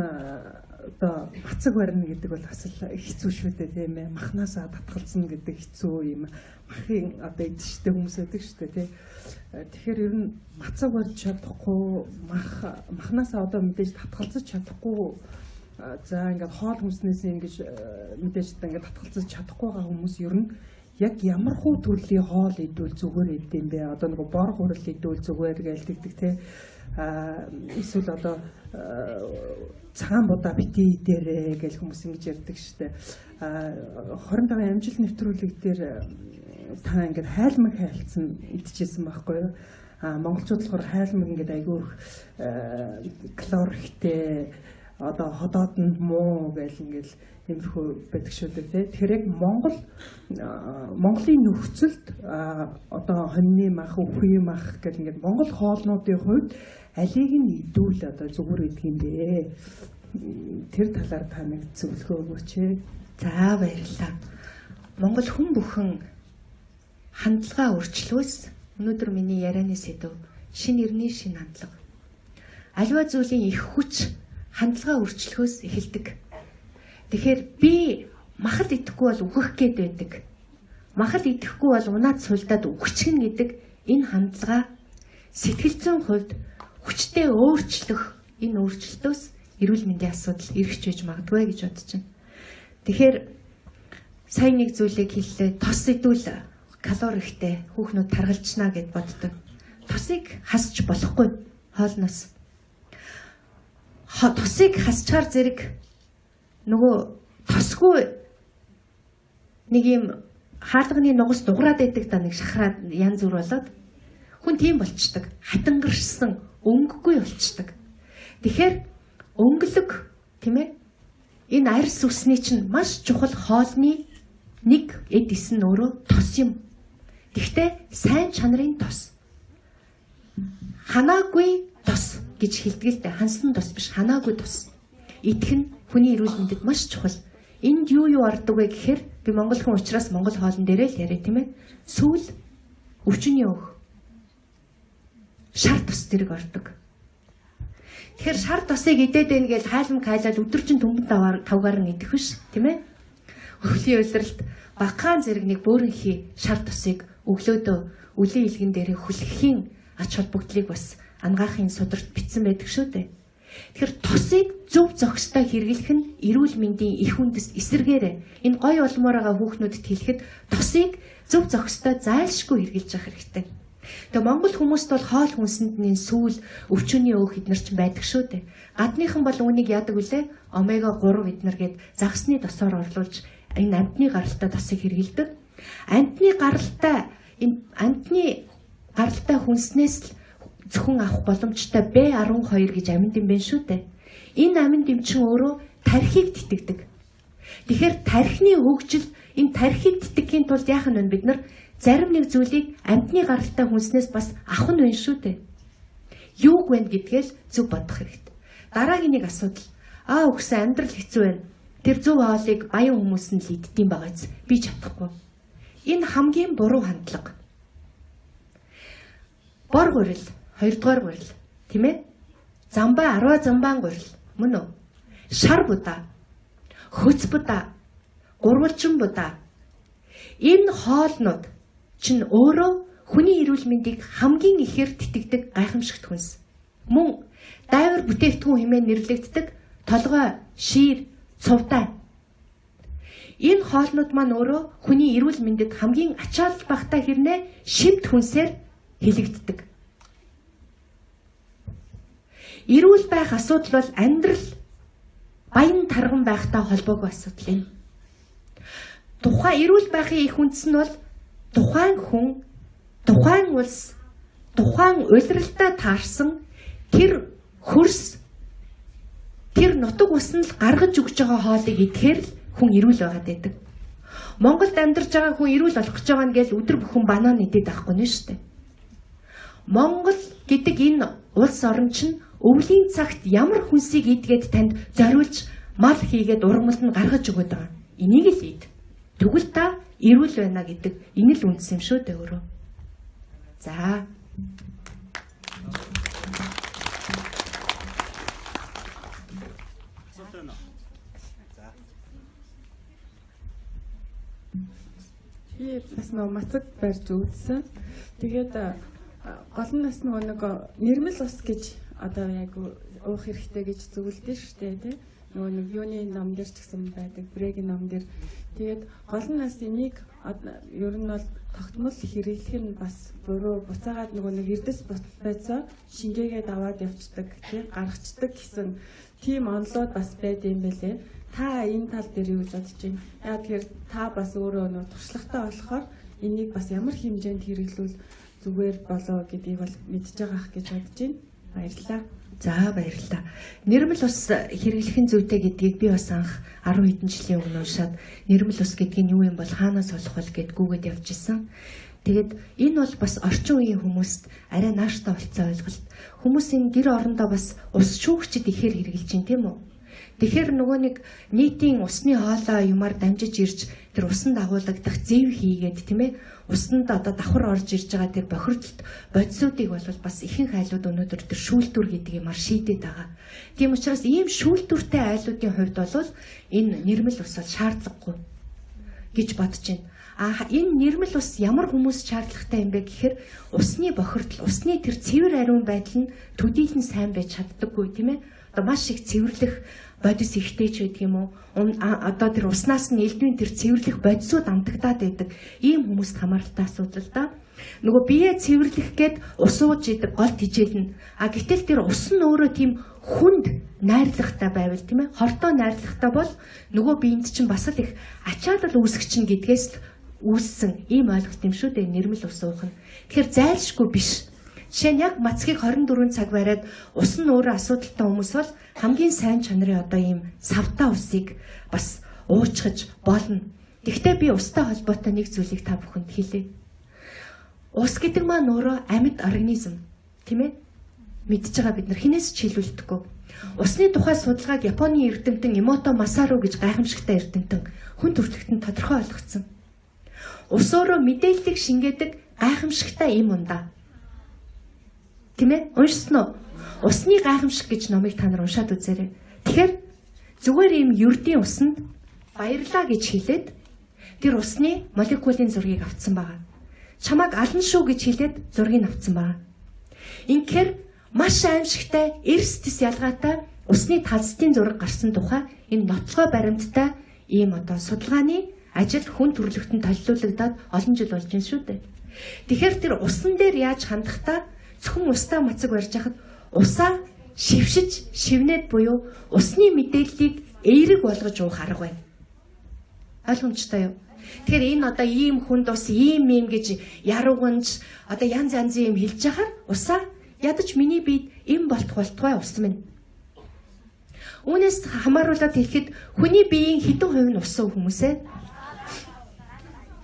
одоо мацаг барина гэдэг бол бас л хэцүү шүү дээ тийм ээ. Махнаасаа татгалзна гэдэг хэцүү юм. Махын одоо идчихтэй хүмүүс байдаг шүү дээ тийм. Тэгэхээр ер нь мацаг барьж чадахгүй, махнаасаа одоо мэдээж татгалзаж чадахгүй, за ингээд хоол хүнснээс ингэж мэдээж ингээд татгалзаж чадахгүй байгаа хүмүүс ер нь яг ямар хуу төрлийн хоол идвэл зүгээр идэм бэ? Одоо нөгөө бор хурал идвэл зүгээр гэлдэгдэг тийм. Эсвэл одоо цагаан будаа бити идээрээ гэж хүмүүс ингэж ярьдаг штэ. 25 амжилт нэвтрүүлэг дээр та ингээд хайлмаг хайлцсан идчихсэн байхгүй юу? А монголчууд болохоор хайлмаг ингээд айгүй их калори ихтэй, одоо ходоод нь муу гэл ингээд иймэрхүү байдаг шүү дээ, тий. Тэгэхээр яг Монголын нөхцөлд одоо хоньны мах, үхвийн мах гэл ингээд монгол хоолнуудын хувьд алийг нь идвэл одоо зүгээр идэх юм бэ? Тэр талаар та нэг зөвлөгөө өгөөч. За, баярлалаа. Монгол хүн бүхэн хандлага өөрчлөөс өнөөдөр миний ярианы сэдэв шинэ эртний шинэ хандлага. Аливаа зүйлийн их хүч хандлага өөрчлөхөөс эхэлдэг. Тэгэхээр би махал идэхгүй бол үхэх гээд байдаг. Махал идэхгүй бол унаад сулдаад үхчихнэ гэдэг энэ хандлага сэтгэл зүйн хувьд хүчтэй өөрчлөх энэ өөрчлөлтөөс эрүүл мэндийн асуудал эргэж байж магадгүй гэж бодож байна. Тэгэхээр сайн нэг зүйлийг хэллээ. Тос идвэл калори ихтэй, хүүхнүүд таргалжнаа гэд боддог. Тосыг хасч болохгүй хоолноос. Тосыг хасчаар зэрэг нөгөө тосгүй нэг юм хаалганы нугас дуграад байдаг да, нэг шахраад янз бүр болоод хүн тийм болчдөг. Хатангаршсан, өнгөгүй болчдөг. Тэгэхээр өнгөлөг, тийм ээ? Энэ арьс үсний чинь маш чухал хоолны нэг эд эс нь өөрөө тос юм. Тэгвэл сайн чанарын тос. Ханаагүй тос гэж хэлдэг л дээ. Хансан тос биш, ханаагүй тос. Идэх нь хүний эрүүл мэндэд маш чухал. Энд юу юу ордог вэ гэхээр би монгол хүн учраас монгол хоолн дээрээ л яриа, тийм ээ. Сүүл, өвчний өөх, шар тос зэрэг ордог. Тэгэхээр шар тосыг идээд байна гэж хайлам кайлал өдөржин түмэн тавгаар нь идэх биш, тийм ээ. Өвлийн улиралд бакаан зэрэг нэг бөөрөнхий шар тосыг өглөөдөө үлийн илгэн дээрээ хүлхэхийн ач холбогдлыг бас ангаахын сударт бичсэн байдаг шүү дээ. Тэгэхээр тосыг зөв зохистой хэрэглэх нь эрүүл мэндийн их үндэс эсэргээрээ энэ гой олмоор байгаа хүүхнүүдэд хэлэхэд тосыг зөв зохистой зайлшгүй хэрэглэж явах хэрэгтэй. Тэгээ монгол хүмүүст бол хоол хүнсэнд нь сүүл, өвчнөний өөх эднэр чинь байдаг шүү дээ. Гадныхан бол үүнийг яадаг вүлээ? Омега 3 эднэр гээд загсны тосоор орлуулж энэ амьтны гаралтай тосыг хэрэглэдэг. Амьтны гаралтай энэ амьтны гаралтай хүнснээс л зөвхөн авах боломжтой B12 гэж аминд юм байна шүү дээ. Энэ аминд юм чинь өөрөө тархийг тэтгдэг. Тэгэхээр тархины хөгжил, энэ тархийг тэтгэхийн тулд яах нь вэ? Бид нар зарим нэг зүйлийг амьтны гаралтай хүнснээс бас авах нь байна шүү дээ. Юуг вэ гэдгээл зөв бодох хэрэгтэй. Дараагийн нэг асуудал. Аа, өгсөн амьдрал хэцүү байна. Тэр зөв хоолыг баян хүмүүс нь л иддэм байгаа биз. Би чадахгүй. Энэ хамгийн буруу хандлага. Бор гурил, хоёрдугаар гурил, тийм ээ? Замбаа, арва замбаан гурил, мөн үү? Шар будаа, хөөц будаа, гурвалжин будаа. Энэ хоолнууд чинь өөрөө хүний эрүүл мэндийг хамгийн ихээр тэтгэдэг гайхамшигт хүнс. Мөн дайвар бүтээгдэхүүн хэмээн нэрлэгддэг толгой, шийр, цувдаа. Энэ хоолнууд маань өөрөө хүний эрүүл мэндэд хамгийн ачаал багтаа хэрнээ шимт хүнсээр хэлэгддэг. Эрүүл байх асуудал бол амьдрал баян тарган байхтай холбоогүй асуудал юм. Тухайн эрүүл байхын их үндэс нь бол тухайн хүн, тухайн улс, тухайн улиралтай таарсан тэр хөрс, тэр нутаг ус нь л гаргаж өгч байгаа хоолыг идэхээр л хүн эрүүл байгаад байдаг. Монголд амьдарч байгаа хүн эрүүл болох гэж байгаа нь гээл өдөр бүхэн банан идээд байхгүй нь шүү дээ. Монгол гэдэг энэ улс орон чинь өвлийн цагт ямар хүнсийг идгээд танд зориулж мал хийгээд ургамалд нь гаргаж өгöd байгаа. Энийг л ид. Тэгвэл та эрүүл байна гэдэг энэ л үндэс юм шүү дээ өөрөө. За. Би бас нөгөө мацаг барьж үзсэн. Тэгээд гол нь бас нөгөө нэг нэрмэл ус гэж одоо яг уух хэрэгтэй гэж зөвлөдөө шүү дээ, тий. Нөгөө нэг юуны ном дээр ч гэсэн байдаг, брэгийн ном дээр. Тэгээд гол нь бас энийг ер нь бол тогтмол хэрэглэх нь бас буруу. Буцаагаад нөгөө нэг эрдэс байцаа шингээгээд аваад явцдаг, тий, гаргацдаг гэсэн тийм онолууд бас байд юм байлээ. Та энэ тал дээр юу гэж бодож байна? Яа тэгэхээр та бас өөрөө нөгөө туршлагатай болохоор Энийг бас ямар хэмжээнд хэрэглүүл зүгээр болоо гэдгийг бол мэдж байгаа ах гэж бодож байна. Баярлалаа. За баярлалаа. Нэрмэл ус хэрэглэх нь зүйтэй гэдгийг би бас анх 10 хэдэн жилийн өмнө уншаад нэрмэл ус гэдгийг нь юу юм бол хаанаас олох вэ гэд гүгээд явж исэн. Тэгээд энэ бол бас орчин үеийн хүмүүст арай нааштай болцсон ойлголт. Хүмүүсийн гэр орондоо бас ус шүүгчд ихээр хэрэглэж байна, тийм үү? Тэгэхээр нөгөө нэг нийтийн усны хоолой юмар дамжиж ирж тэр усан дагуулагдах зэв хийгээд, тийм ээ, усанд одоо давхар орж ирж байгаа тэр бохирдолт бодисуудыг бол бас ихэнх айлууд өнөөдөр тэр шүүлтүр гэдэг юмар шийдээд байгаа. Тийм учраас ийм шүүлтүртэй айлуудын хувьд бол энэ нэрмэл ус бол шаардлагагүй гэж бодож байна. А энэ нэрмэл ус ямар хүмүүс шаардлагатай юм бэ гэхээр усны бохирдол, усны тэр цэвэр ариун байдал нь төдийлөн сайн байж чаддаггүй, тийм ээ. Одоо маш их цэвэрлэх бодис ихтэй ч байдаг юм уу? Одоо тэр уснаас нь элдвийн тэр цэвэрлэх бодисууд амтагдаад байдаг. Ийм хүмүүст хамааралтай асуудал да. Нөгөө бие цэвэрлэх гээд ус ууж идэг гол тижээлнэ. А гэтэл тэр ус нь өөрөө тийм хүнд найрлагатай байвал, тийм ээ, хортой найрлагатай бол нөгөө биед чинь бас л их ачаалал үүсгэж чинь гэдгээс л үүссэн ийм ойлголт юм шүү дээ нэрмэл ус уух нь. Тэгэхээр зайлшгүй биш. Жишээ нь яг мацгийг 24 цаг бариад ус нь өөрөө асуудалтай хүмүүс бол хамгийн сайн чанарын одоо ийм савтаа усыг бас уучхаж болно. Гэхдээ би устай холбоотой нэг зүйлийг та бүхэнд хэлье. Ус гэдэг маань өөрөө амьд организм, тийм ээ? Мэдж байгаа бид нар хинээс ч хилүүлдэггүй. Усны тухай судалгааг Японы эрдэмтэн Эмото Масару гэж гайхамшигтай эрдэмтэн хүн төрөлхтөнд тодорхой ойлгоцсон. Ус өөрөө мэдээллийг шингээдэг гайхамшигтай юм ундаа. Тийм ээ? Уншсан уу? Усны гайхамшиг гэж номыг та нар уншаад үзээрэй. Тэгэхээр зүгээр ийм ердийн усанд баярлаа гэж хэлээд тэр усны молекулын зургийг авцсан байгаа. Чамайг ална шүү гэж хэлээд зургийг авцсан байгаа. Инхээр маш аимшигтай эрс тэс ялгаатай усны талцдын зураг гарсан тухай энэ нотлогоо баримттай ийм одоо судалгааны ажил хүн төрөлхтөнд толилуулагдаад олон жил болж байна шүү дээ. Тэгэхээр тэр усан дээр яаж хандахдаа зөвхөн устай мацаг барьж хахад усаа шившиж, шивнээд буюу усны мэдээллийг эерэг болгож уух арга байна. Ойлгомжтой юу? Тэгэхээр энэ одоо ийм хүнд ус ийм юм гэж ярууганч одоо янз янзын юм хэлж яхаар усаа ядаж миний биед эм болтох болтугай ус минь. Үүнээс хамааруулаад хэлэхэд хүний биеийн хэдэн хувь нь ус уу хүмүүсээ?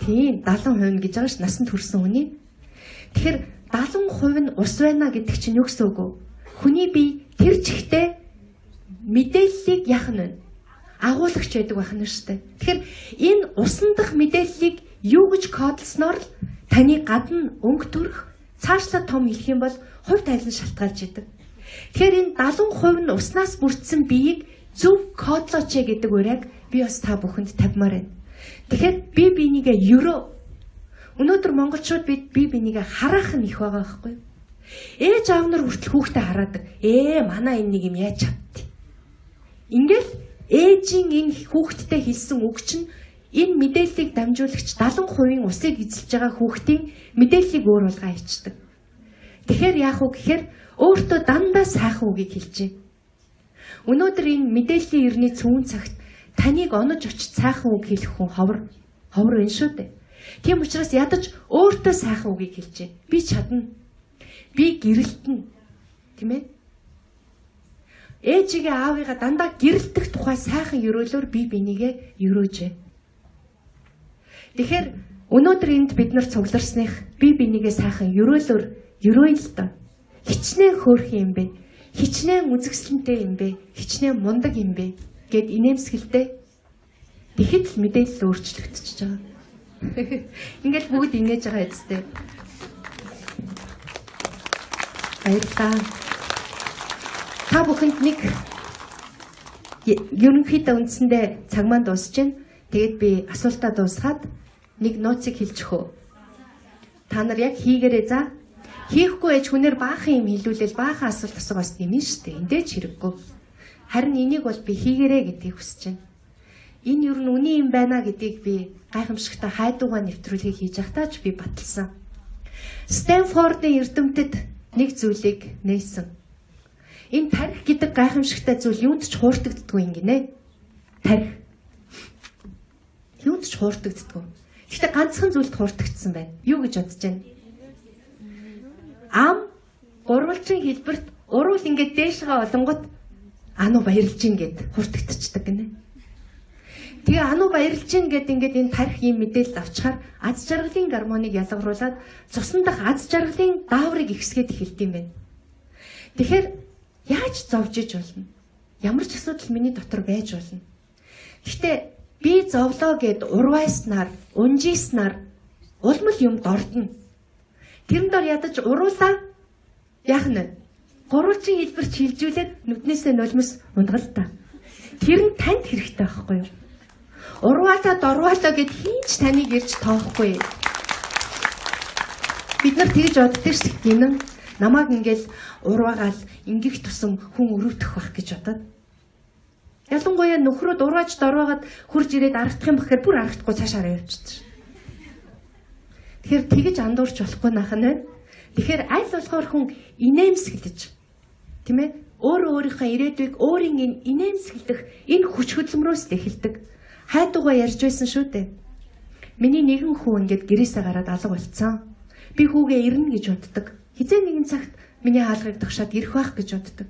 Тийм, 70% гэж байгаа ш насанд хүрсэн хүний. Тэгэхээр 70% нь ус байна гэдэг чинь юу гэсэн үг вэ? Хүний бие тэр чигтээ мэдээллийг яах нь вэ? Агуулагч байдаг байх нь шүү дээ. Тэгэхээр энэ усан дах мэдээллийг юу гэж кодлосноор л таны гадна өнгө төрөх, цаашлаа том хэлэх юм бол хувь тавилан шалтгаалж идэг. Тэгэхээр энэ 70% нь уснаас бүрдсэн биеийг зөв кодлооч гэдэг уриаг би бас та бүхэнд тавьмаар байна. Тэгэхээр би бинийгээ ерөө. Өнөөдөр монголчууд бид бие бинийгээ хараах нь их байгаа байхгүй юу? Ээж аав нар хүртэл хүүхдээ хараадаг. Манай энэ нэг юм яаж чадтыг. Ингээл ээжийн энэ хүүхэдтэй хэлсэн үг чинь энэ мэдээллийг дамжуулагч 70% усыг эзэлж байгаа хүүхдийн мэдээллийг өөр болгоо хийчдэг. Тэгэхээр яах вэ гэхээр өөртөө дандаа сайхан үгийг хэлжээ. Өнөөдөр энэ мэдээллийн эртний цөөн цагт таныг онож очиж сайхан үг хэлэх хүн ховор байна шүү дээ. Тийм учраас ядаж өөртөө сайхан үгийг хэлжээ. Би чадна. Би гэрэлтэнэ. Тийм ээ? Ээжигээ аавыгаа дандаа гэрэлтэх тухай сайхан ерөөлөөр би бинийгээ ерөөжээ. Тэгэхээр өнөөдөр энд бид нар цугларсных би бинийгээ сайхан ерөөлөөр ерөөе л доо. Хичнээн хөөрхөн юм бэ? Хичнээн үзэсгэлэнтэй юм бэ? Хичнээн мундаг юм бэ? Гэд инээмсэгэлтэй. Тэгэхэд л мэдээлэл өөрчлөгдөж байгаа. Ингээл бүгд ингэж байгаа эцтэй. Баярлалаа. Та бүхэнд нэг ерөнхийдөө үндсэндээ цаг маань дуусч байна. Тэгээд би асуултаа дуусгаад нэг нууцыг хэлчих үү. Та нар яг хийгээрэй за. Хийхгүй ээж хүнээр баахан юм хэлүүлэл баахан асуулт асуух бас юм шүү дээ. Эндээ ч хэрэггүй. Харин энийг бол би хийгээрэй гэдгийг хүсэж байна. Энэ ер нь үний юм байна гэдгийг би гайхамшигтай хайдуугаа нэвтрүүлгийг хийж байхдаа ч би баталсан. Стэнфордын эрдэмтэд нэг зүйлийг нээсэн. Энэ тарих гэдэг гайхамшигтай зүйл юунд ч хууртагддаггүй юм гинэ. Тарих. Юунд ч хууртагддаггүй. Гэхдээ ганцхан зүйлд хурдагдсан байна. Юу гэж бодож байна? Ам гурвалжин хэлбэрт уруул ингээд дээшгээ олонгот ануу баярлж гин гэд хурдагдчихдаг гинэ. Тэгээ ануу баярлж гин гэд ингээд энэ тарих ийм мэдээлэл авчаар аз жаргалын гормоныг ялгаруулад цусан дах аз жаргалын дааврыг ихсгээд эхэлдэг юм байна. Тэгэхээр яаж зовж иж болно? Ямар ч асуудал миний дотор байж болно. Гэхдээ би зовлоо гэд урвайснаар, унжийснаар улмал юм дордно. Тэрэн дор ядаж уруулаа яах нь вэ? Гурвалжин хэлбэр чилжүүлээд нүднээсээ нулимс ундгал та. Тэр нь танд хэрэгтэй байхгүй юу? Урваалаа дорваалаа гэд хинч таныг ирж тоохгүй. Бид нар тэгж боддог шүү дээ. Гинэн намайг ингээл урваагаал ингэх тусам хүн өрөвдөх байх гэж бодоод. Ялангуяа нөхрүүд урвааж дорваагаад хурж ирээд аргадах юм бэхээр бүр аргадахгүй цаашаараа явчихдаг. Тэгэхээр тэгж андуурч болохгүй наах нь байна. Тэгэхээр аль болохоор хүн инээмсэглэж, тийм ээ, өөрөө өөрийнхөө ирээдүйг өөрийн энэ инээмсэглэх энэ хүч хөдөлмөрөөс л эхэлдэг. Хайдугаа ярьж байсан шүү дээ. Миний нэгэн хүү ингээд гэрээсээ гараад алга болцсон. Би хүүгээ ирнэ гэж боддог. Хизээ нэгэн цагт миний хаалгыг тогшоод ирэх байх гэж боддог.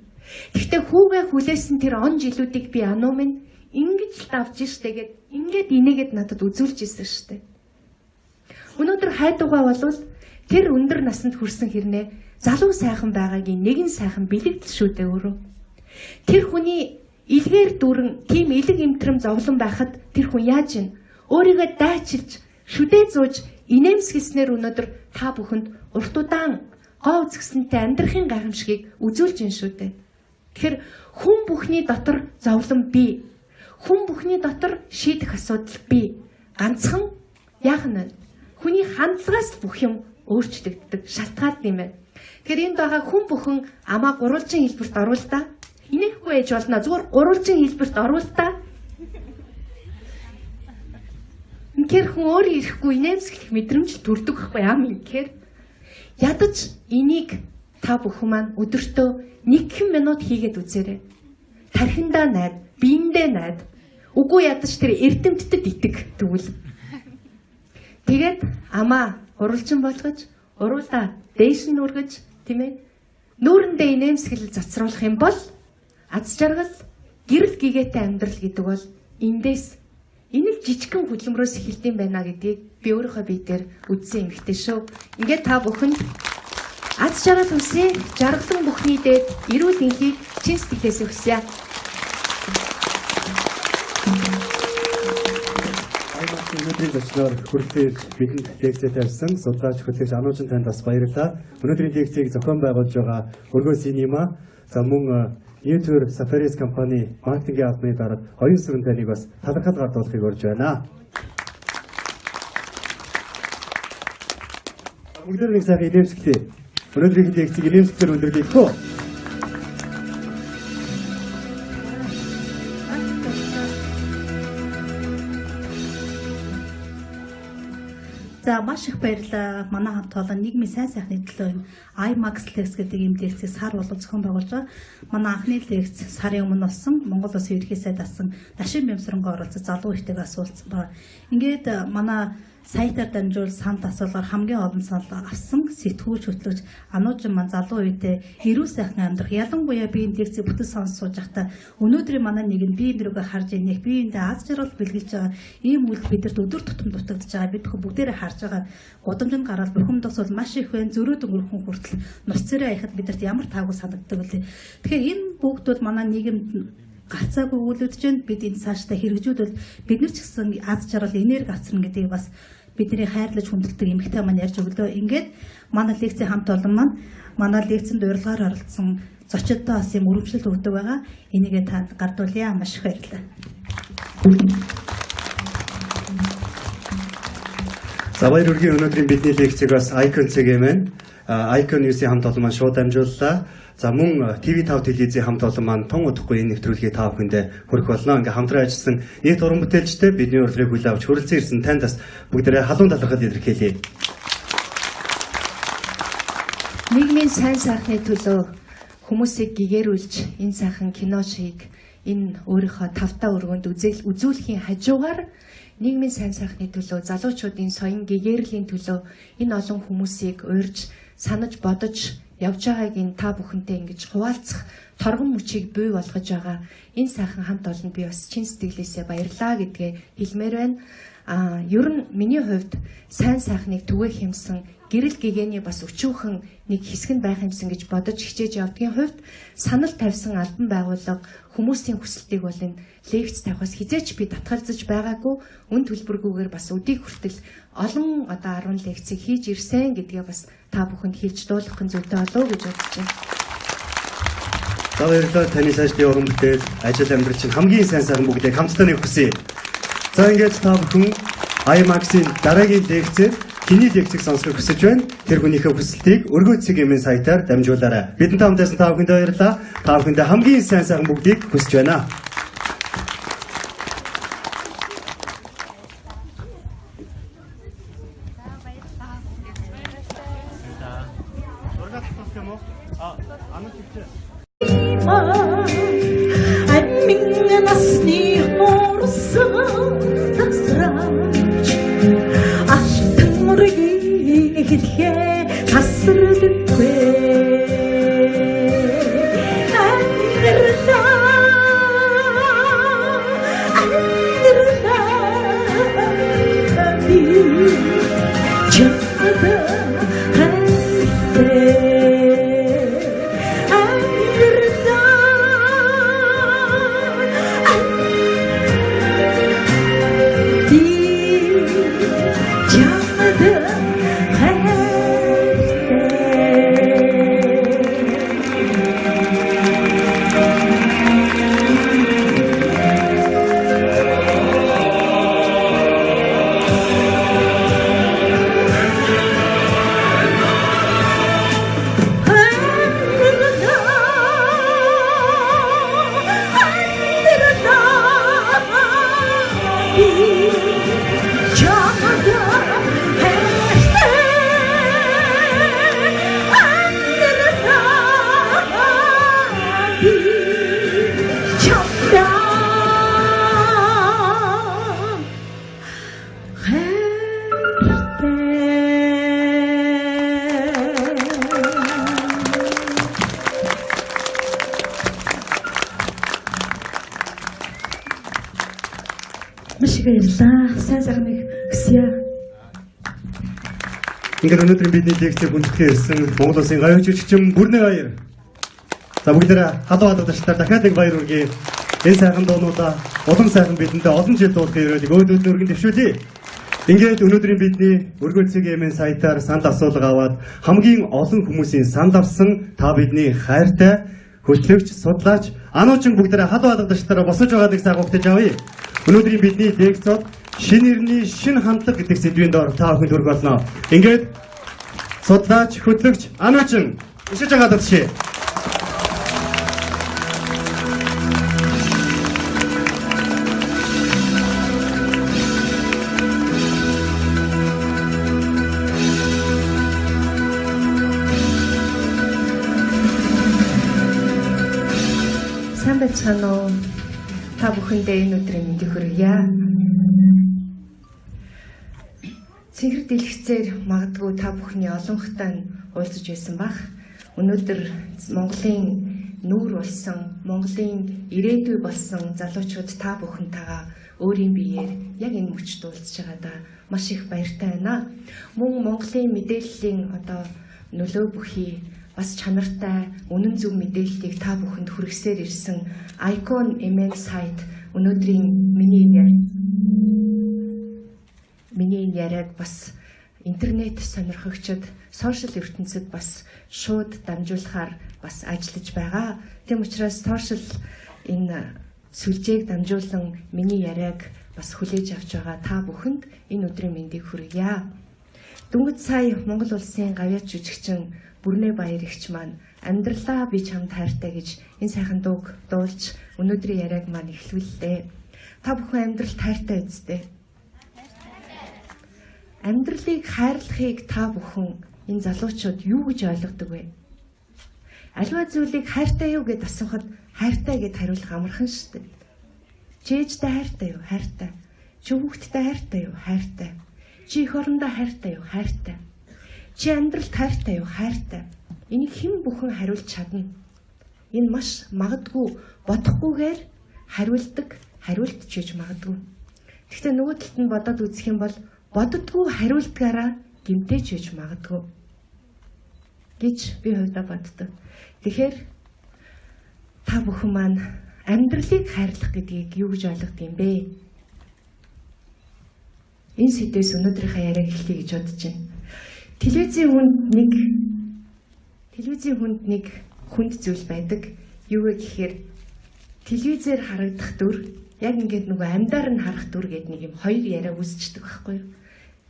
Гэхдээ хүүгээ хүлээсэн тэр он жилүүдийг би ануу минь ингэж л давж штэ гэд ингээд инээгээд надад үзүүлж ирсэн штэ. Өнөөдөр хайдугаа болвол тэр өндөр насанд хүрсэн хэрнээ залуу сайхан байгаагийн нэгэн сайхан бэлэгдэл шүү дээ өөрөө. Тэр хүний илгээр дүүрэн тийм элэг эмтрэм зовлон байхад тэр хүн яаж ин өөрийгөө дайчилж шүдээ зууж инээмсэглэснээр өнөөдөр та бүхэнд урт удаан гоо үзэсгэлэнтэй амьдрахын гайхамшигыг үзүүлж ин шүү дээ. Тэгэхээр хүн бүхний дотор зовлон бий. Хүн бүхний дотор шийдэх асуудал бий. Ганцхан яах нь вэ? Хүний хандлагаас бүх юм өөрчлөгддөг, шалтгаалт юм байна. Тэгэхээр энд байгаа хүн бүхэн амаа гурвалжин хэлбэрт оруул та. Инехгүй ээж болно. Зүгээр гурвалжин хэлбэрт оруул та. Үнэхээр хүн өөрөө ирэхгүй инээмсэглэх мэдрэмж төрдөг байхгүй ам инхээр. Ядаж энийг та бүхэн маань өдөртөө 1 минут хийгээд үзээрэй. Тархиндаа найд, биендээ найд. Үгүй ядаж тэр эрдэмтдэд итэг тэгвэл. Тэгээд амаа гурвалжин болгож, уруулаа дээш нь үргэж, тийм ээ. Нүүрэндээ инээмсэглэл цацруулах юм бол аз жаргал, гэрэл гэгээтэй амьдрал гэдэг бол эндээс энэ л жижигхэн хөдөлмөрөөс эхэлдэм байна гэдгийг би өөрийнхөө бие дээр үзсэн эмэгтэй шүү. Ингээд та бүхэнд аз жаргал хүсье, жаргалан бүхний дээд эрүүл энхийг чин сэтгэлээс хүсье. Өнөөдрийн зочноор хүрэлцэн ирж бидэнд лекцээ тавьсан судлаач хөтлөгч Ануужин танд бас баярлалаа. Өнөөдрийн лекцийг зохион байгуулж байгаа Өргөө Синема, за мөн New Tour Safaris компани маркетингийн албаны дарга Оюун сүрэн таныг бас талархал гардуулахыг урьж байна. Бүгдээр нэг сайхан инээмсэглэе. Өнөөдрийн лекцийг инээмсэглэлээр өндөрлөе. За маш их баярлалаа. Манай хамт олон нийгмийн сайн сайхны төлөө энэ IMAX лекц гэдэг ийм лекцийг сар болгон зохион байгуулж байгаа. Манай анхны лекц сарын өмнө болсон Монгол Улсын ерөнхий сайд асан Дашин Бямсрангаа оролцож залуу ихтэйг асуулсан байна. Ингээд манай сайтаар дамжуул санал асуулгаар хамгийн олон санал авсан сэтгүүлч хөтлөгч Ануужин маань залуу үедээ эрүүл сайхан амьдрах, ялангуяа би энэ лекцийг бүтэн сонсож сууж байхдаа өнөөдрийн манай нийгэм би энэ рүүгээ харж инех, би эндээ аз жаргал бэлгэлж байгаа ийм үйл бидэрт өдөр тутам дутагдж байгаа. Бид бүхэн бүгдээрээ харж байгаа. Гудамжинд гараад бухимдах зүйл маш их байна. Зөрөөд өнгөрөх хүн хүртэл нус цэрээ аяхад бидэрт ямар таагүй санагддаг вүлээ. Тэгэхээр энэ бүгд бол манай нийгэмд гарцаагүй өгүүлэгдэж байна. Бид энэ цаашдаа хэрэгжүүлвэл бид нар ч гэсэн аз жаргал энерги авчирна гэдгийг бас бидний хайрлаж хүндэлдэг эмэгтэй маань ярьж өглөө. Ингээд манай лекцийн хамт олон маань манай лекцэнд урилгаар оролцсон зочидтой бас юм өргөмжлөл өгдөг байгаа. Энийгээ танд гардуулъя. Маш их баярлалаа. За баяр хүргэе. Өнөөдрийн бидний лекцийг бас Icon CGM-н Icon News-ийн хамт олон маань шууд дамжууллаа. За мөн TV5 телевизийн хамт олон маань тун удахгүй энэ нэвтрүүлгийг та бүхэндээ хүргэх болно. Ингээ хамтран ажилласан нийт уран бүтээлчтэй бидний урилгыг хүлээн авч хүрэлцэн ирсэн танд бас бүгдээрээ халуун талархал илэрхийлье. Нийгмийн сайн сайхны төлөө хүмүүсийг гэгэрүүлж энэ сайхан кино шиг энэ өөрийнхөө тавтаа өргөнд үзүүлэхийн хажуугаар нийгмийн сайн сайхны төлөө, залуучуудын соён гэгээрлийн төлөө энэ олон хүмүүсийг урьж, санаж бодож явж байгааг энэ та бүхэнтэй ингэж хуваалцах торгон мөчийг бий болгож байгаа энэ сайхан хамт олонд би бас чин сэтгэлээсээ баярлаа гэдгээ хэлмээр байна. Ер нь миний хувьд сайн сайхныг түгээх юмсан гэрэл гэгээний бас өчүүхэн нэг хэсэг нь байх юмсан гэж бодож хичээж явдгийн хувьд санал тавьсан албан байгууллага хүмүүсийн хүсэлтийг бол энэ лекц тавихаас хизээч би татгалзаж байгаагүй, үн төлбөргүйгээр бас өдийг хүртэл олон одоо 10 лекцийг хийж ирсэн гэдгээ бас та бүхэнд хэлж дуулгах нь зүйтэй болов уу гэж бодож байна. За баярлалаа. Таны сайжлын уран бүтээл, ажил амьдрал чинь хамгийн сайн сайхан бүгдийг хамтдаа нэг хүсье. За ингээд та бүхэн IMAX-ийн дараагийн лекцээр хэний лекцийг сонсохыг хүсэж байна. Тэр хүнийхээ хүсэлтийг Өргөө цэг MN сайтаар дамжуулаарай. Бидэнтэй хамт байсан та бүхэндээ баярлалаа. Та бүхэндээ хамгийн сайн сайхан бүгдийг хүсэж байна. Ингээд өнөөдрийн бидний лекцийг хүндэтгэн ирсэн Монгол Улсын гавь жүжигчин Бүрнэ Баяр. За бүгдээрээ халуун хадгалчлаар дахиад нэг баяр хүргэе. Энэ сайхан дуунуудаа улам сайхан бидэндээ олон жил дуулахын ерөөлийг өөдөөд өргөн дэвшүүлье. Ингээд өнөөдрийн бидний Өргөө цэг MN сайтаар санал асуулга аваад хамгийн олон хүмүүсийн санал авсан та бидний хайртай хөтлөгч, судлаач ануучин бүгдээрээ халуун хадгалчлаараа босож байгаа нэг сайхан ухтаж авъя. Өнөөдрийн бидний лекцод шинэ эртний шинэ хандлага гэдэг сэдвийн доор та бүхэнд хүргэх болно. Ингээд судлаач, хөтлөгч ануучин өшөж байгаа жишээ. Сайн байцгаана уу? Та бүхэндээ энэ өдрийн мэндийг хүргье. Цэнгэр дэлгэцээр магадгүй та бүхний олонхтой уулзаж байсан бах. Өнөөдөр Монголын нүүр болсон, Монголын ирээдүй болсон залуучууд та бүхэнтэйгээ өөрийн биеэр яг энэ мөчд уулзж байгаадаа маш их баяртай байна. Мөн Монголын мэдээллийн одоо нөлөө бүхий бас чанартай үнэн зөв мэдээллийг та бүхэнд хүргэсээр ирсэн Icon MN сайт өнөөдрийн миний яриаг бас интернет сонирхогчид сошиал ертөнцид бас шууд дамжуулахаар бас ажиллаж байгаа. Тийм учраас сошиал энэ сүлжээг дамжуулан миний яриаг бас хүлээж авч байгаа та бүхэнд энэ өдрийн мэндийг хүргье. Дөнгөж сая Монгол улсын гавьяат жүжигчин Бүрнэ Баяр эгч маань амьдралаа би чамд хайртай гэж энэ сайхан дууг дуулж өнөөдрийн яриаг маань эхлүүллээ. Та бүхэн амьдралд хайртай үсттэй. Амьдралыг хайрлахыг та бүхэн энэ залуучууд юу гэж ойлгодог вэ? Аливаа зүйлийг хайртай юу гэд асуухад хайртай гэд хариулах амархан шүү дээ. Чи ээжтэй хайртай юу? Хайртай. Чи хүүхдтэй хайртай юу? Хайртай. Чи эх орондоо хайртай юу? Хайртай. Чи амьдралд хайртай юу? Хайртай. Энийг хэн бүхэн хариулж чадна. Энэ маш магадгүй бодохгүйгээр хариулдаг, хариулт ч гэж магадгүй. Гэхдээ нөгөө талд нь бодоод үзэх юм бол боддгоо хариулдгаараа гэмтээч гэж магадгүй гэж би хувьдаа боддог. Тэгэхээр та бүхэн маань амьдралыг хайрлах гэдгийг юу гэж ойлгодог юм бэ? Энэ сэдвээс өнөөдрийнхөө яриаг эхлэе гэж бодож байна. Телевизийн хүнд нэг хүнд зүйл байдаг. Юу вэ гэхээр телевизээр харагдах дүр яг ингээд нөгөө амьдаар нь харах дүр гэдэг нэг юм хоёр яриа үүсчдэг байхгүй юу?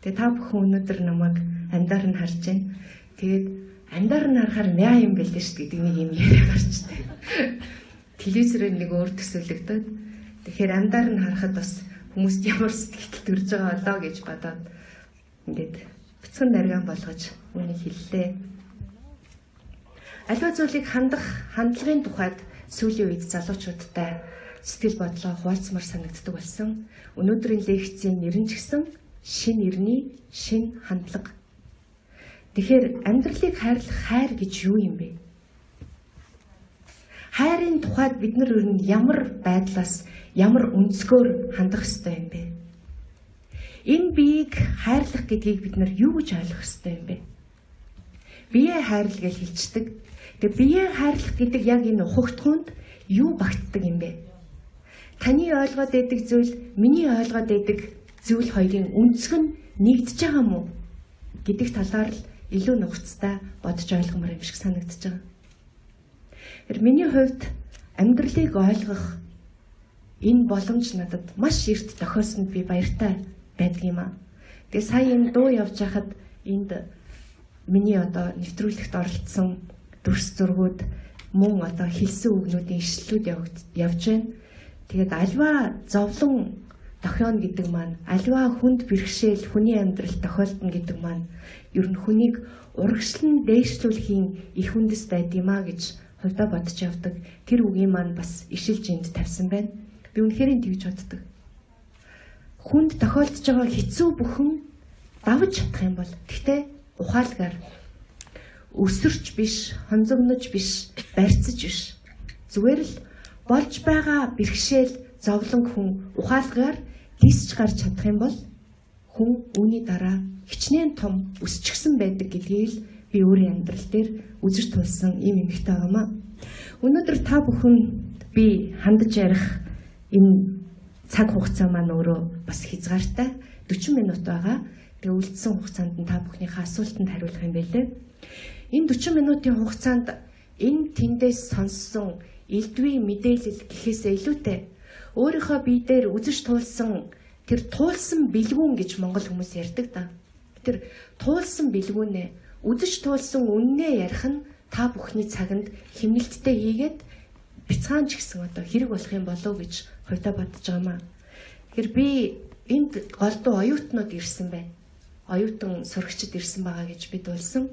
Тэгээ та бүхэн өнөөдөр намайг амьдаар нь харж байна. Тэгээд амьдаар нь харахаар мяа юм бэлээ шүү гэдэг нэг юм яриа гарчдаг. Телевизээр нэг өөр төсөөлөгдөд. Тэгэхээр амьдаар нь харахад бас хүмүүст ямар сэтгэл төрж байгаа болоо гэж бодоод ингээд бяцхан наргаан болгож үүнийг хэллээ. Аливаа зүйлийг хандах хандлагын тухайд сүүлийн үед залуучуудтай сэтгэл бодлоо хуваалцмаар санагддаг болсон. Өнөөдрийн лекцийн нэр нь ч гэсэн шинэ эрний шинэ хандлага. Тэгэхээр амьдралыг хайрлах хайр гэж юу юм бэ? Хайрын тухайд бид нар ер нь ямар байдлаас ямар өнцгөр хандах ёстой юм бэ? Энэ биеийг хайрлах гэдгийг бид нар юу гэж ойлгох ёстой юм бэ? Биеэ хайрл гэж хэлцдэг. Тэгээ биеэ хайрлах гэдэг яг энэ ухагтхуунд юу багтдаг юм бэ? Таны ойлгоод байдаг зүйл, миний ойлгоод байдаг зүйл хоёрын өнцөг нь нэгдэж байгаа мó гэдэг талаар л илүү нухацтай бодож ойлгомоор юм шиг санагдаж байгаа. Тэр миний хувьд амьдралыг ойлгох энэ боломж надад маш эрт тохиолсонд би баяртай байдаг юм аа. Тэгээ сая энэ дуу явж байхад энд миний одоо нэвтрүүлэгт оролцсон дүрс зургууд мөн одоо хэлсэн үгнүүдийн ишлэлүүд явж байна. Тэгээд альва зовлон тохион гэдэг маань, альва хүнд бэрхшээл хүний амьдрал тохиолдно гэдэг маань ер нь хүнийг урагшлан дээшлүүлэхийн их үндэс байд юм а гэж хувьдаа бодож явдаг. Тэр үгийн маань бас ишилж энд тавьсан байна. Би үнэхээр тэгж боддог. Хүнд тохиолдож байгаа хэцүү бүхэн давж чадах юм бол гэхдээ ухаалгаар өсөрч биш, хонзогнож биш, барьцаж биш. Зүгээр л болж байгаа бэрхшээл зовлон хүн ухаалгаар дисч гарч чадах юм бол хүн үүний дараа хичнээн том өсчихсэн байдаг гэдгийг л би өөрийн амьдрал дээр үзэж тулсан ийм эмэгтэй байгаамаа. Өнөөдөр та бүхэн би хандаж ярих энэ цаг хугацаа маань өөрөө бас хязгаартай 40 минут байгаа. Тэгээ үлдсэн хугацаанд нь та бүхнийхээ асуултанд хариулах юм байлээ. Энэ 40 минутын хугацаанд энэ тэндээс сонссон элдвийн мэдээлэл гэхээсээ илүүтэй өөрийнхөө бие дээр үзэж туулсан тэр туулсан бэлгүүн гэж монгол хүмүүс ярьдаг да. Тэр туулсан бэлгүүнээ үзэж туулсан үннээ ярих нь та бүхний цаганд хэмнэлттэй хийгээд бяцхан ч гэсэн одоо хэрэг болох юм болов гэж хувьдаа бодож байгаамаа. Тэгэхээр би энд голдуу оюутнууд ирсэн байна. Оюутан сурагчид ирсэн байгаа гэж би дуулсан.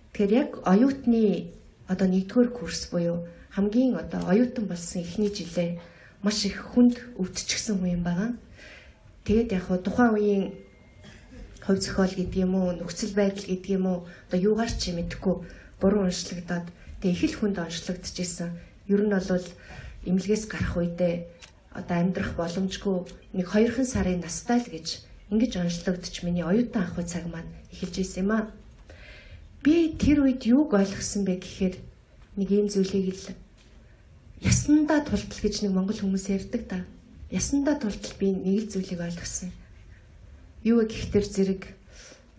Тэгэхээр яг оюутны одоо 1-р курс буюу хамгийн одоо оюутан болсон эхний жилээ маш их хүнд өвдчихсэн хүн юм байгаа. Тэгээд яг хуу тухайн үеийн хувь зохиол гэдэг юм уу, нөхцөл байдал гэдэг юм уу, одоо юугаар ч мэдэхгүй буруу онцлогдоод тэг их л хүнд онцлогдчихсэн. Ер нь бол эмнэлгээс гарах үедээ одоо амьдрах боломжгүй нэг 2 сарын настай л гэж ингэж онцлогдож миний оюутан авах цаг маань эхэлж исэн юм аа. Би тэр үед юуг ойлгосон бэ гэхээр нэг ийм зүйлийг л ясандаа тултал гэж нэг монгол хүмүүс ярьдаг да. Ясандаа тултал би нэг л зүйлийг ойлгосон. Юу вэ гэхтэр зэрэг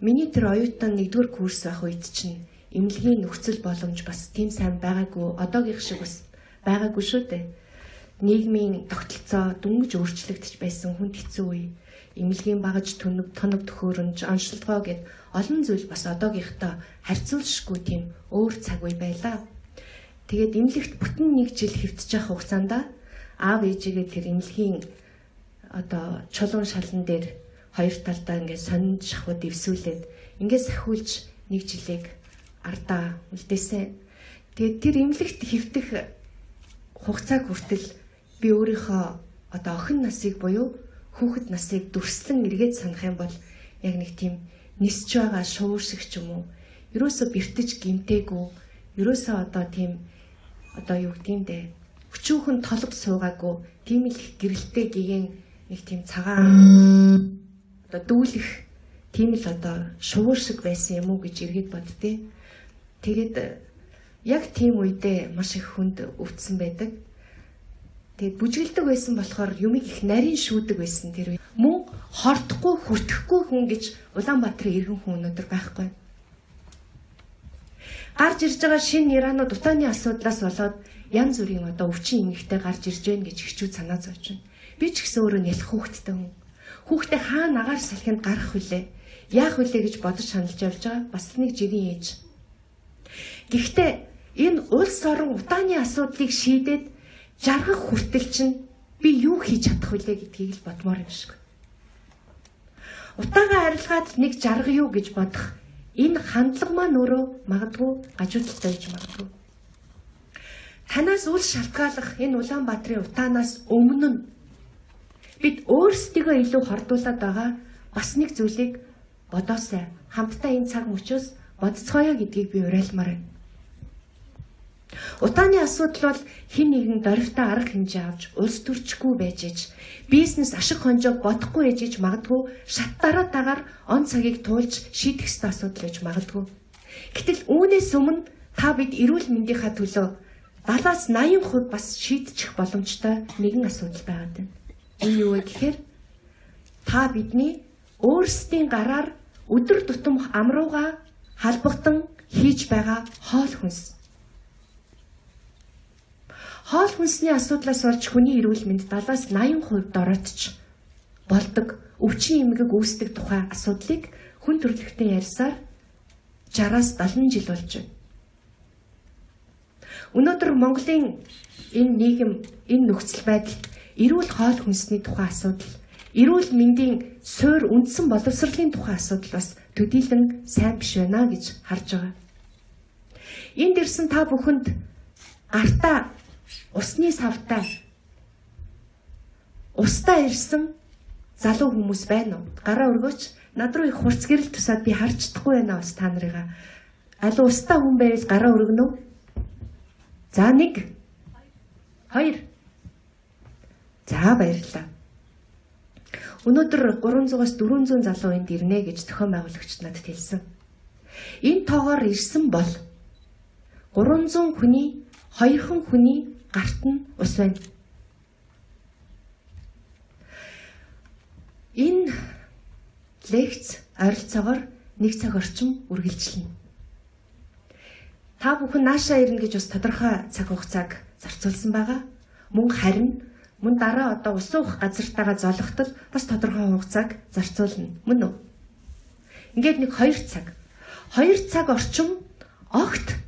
миний тэр оюутан 1-р курс байх үед чинь эмнэлгийн нөхцөл боломж бас тийм сайн байгаагүй, одоогийнх шиг бас байгаагүй шүү дээ. Нийгмийн тогтолцоо дөнгөж өөрчлөгдөж байсан хүнд хэцүү үе. Эмнэлгийн багаж тоног төхөөрөмж, онцлогоо гэд олон зүйл бас одоогийнхтой харьцуулшгүй тийм өөр цаг үе байлаа. Тэгээд эмнэлэгт бүтэн нэг жил хэвтэж явах хугацаанд аав ээжигээ тэр эмнэлгийн одоо чулуун шалан дээр хоёр талдаа ингээд сонин шахууд эвсүүлээд ингээд сахиулж нэг жилийг ардаа үлдээсэн. Тэгээд тэр эмнэлэгт хэвтэх хугацааг хүртэл би өөрийнхөө одоо охин насыг буюу Хүүхэд насыг дүрслэн эргээд санах юм бол яг нэг тийм нисч байгаа шуур шиг ч юм уу. Ерөөсө бэртэж гимтээгүй. Ерөөсө одоо тийм одоо юу гэдэм дээ. Өчүүхэн толгод суугаагүй. Тийм л их гэрэлтэй гигэн нэг тийм цагаан одоо дүүлэх тийм л одоо шувуур шиг байсан юм уу гэж эргээд боддیں۔ Тэгээд яг тийм үедээ маш их хүнд өвдсөн байдаг. Тэгээд бүжгэлдэг байсан болохоор юмыг их нарийн шүүдэг байсан тэр үе. Мөн хордохгүй, хүртэхгүй хүн гэж Улаанбаатарын иргэн хүн өнөөдөр байхгүй. Гарч ирж байгаа шинэ Иранууд утааны асуудлаас болоод янз бүрийн одоо өвчин эмгэгтэй гарч ирж байна гэж хичүүд санаа зовж байна. Би ч гэсэн өөрөө нялх хүүхэдтэй хүн. Хүүхдээ хаана агаар салхинд гарах вүлээ? Яах вүлээ гэж бодож шаналж явж байгаа бас нэг жирийн ээж. Гэхдээ энэ улс орон утааны асуудлыг шийдээд жаргах хүртэл чинь би юу хийж чадах вүлээ гэдгийг л бодмоор юм шиг. Утаагаа арилгаад нэг жарга юу гэж бодох энэ хандлага маань өөрөө магадгүй гажуудалтай гэж магадгүй. Танаас үл шалтгааллах энэ Улаанбаатарын утаанаас өмнө нь бид өөрсдийгөө илүү хордуулад байгаа бас нэг зүйлийг бодоосай. Хамтдаа энэ цаг мөчөөс бодцгоё гэдгийг би уриалмаар байна. Утааны асуудал бол хэн нэгэн дорвтой арга хэмжээ авч улс төрчгүй байж иж бизнес ашиг хонжоог бодохгүй ээж иж магадгүй шат дараатаагаар он цагийг туулж шийдэх ёстой асуудал байж магадгүй. Гэтэл үүнээс өмнө та бид эрүүл мэндийнхаа төлөө 70-аас 80% бас шийдчих боломжтой нэгэн асуудал байгаад байна. Энэ юу вэ гэхээр та бидний өөрсдийн гараар өдөр тутам амрууга халбагдан хийж байгаа хоол хүнс. Хоол хүнсний асуудлаас болж хүний эрүүл мэнд 70-аас 80% дороотч болдог өвчин эмгэг үүсдэг тухай асуудлыг хүн төрөлхтөн ярьсаар 60-аас 70 жил болж байна. Өнөөдөр Монголын энэ нийгэм, энэ нөхцөл байдалд эрүүл хоол хүнсний тухай асуудал, эрүүл мэндийн суур үндсэн боловсролын тухай асуудал бас төдийлөн сайн биш байна гэж харж байгаа. Энд ирсэн та бүхэнд гартаа усны савтай устай ирсэн залуу хүмүүс байна уу? Гараа өргөөч. Над руу их хурц гэрэл тусаад би харж чадахгүй байна бас та нарыгаа. Аль устай хүн байвал гараа өргөнө үү? За 1 2. За баярлалаа. Өнөөдөр 300-аас 400 залуу энд ирнэ гэж зохион байгуулагчид надад хэлсэн. Энэ тоогоор ирсэн бол 300 хүний 2хан хүний гарт нь ус байна. Энэ лекц ойролцоогоор 1 цаг орчим үргэлжилнэ. Та бүхэн наашаа ирнэ гэж бас тодорхой цаг хугацааг зарцуулсан байгаа. Мөн харин мөн дараа одоо ус уух газартайгаа золгохтол бас тодорхой хугацааг зарцуулна. Мөн үү? Ингээд нэг 2 цаг. 2 цаг орчим огт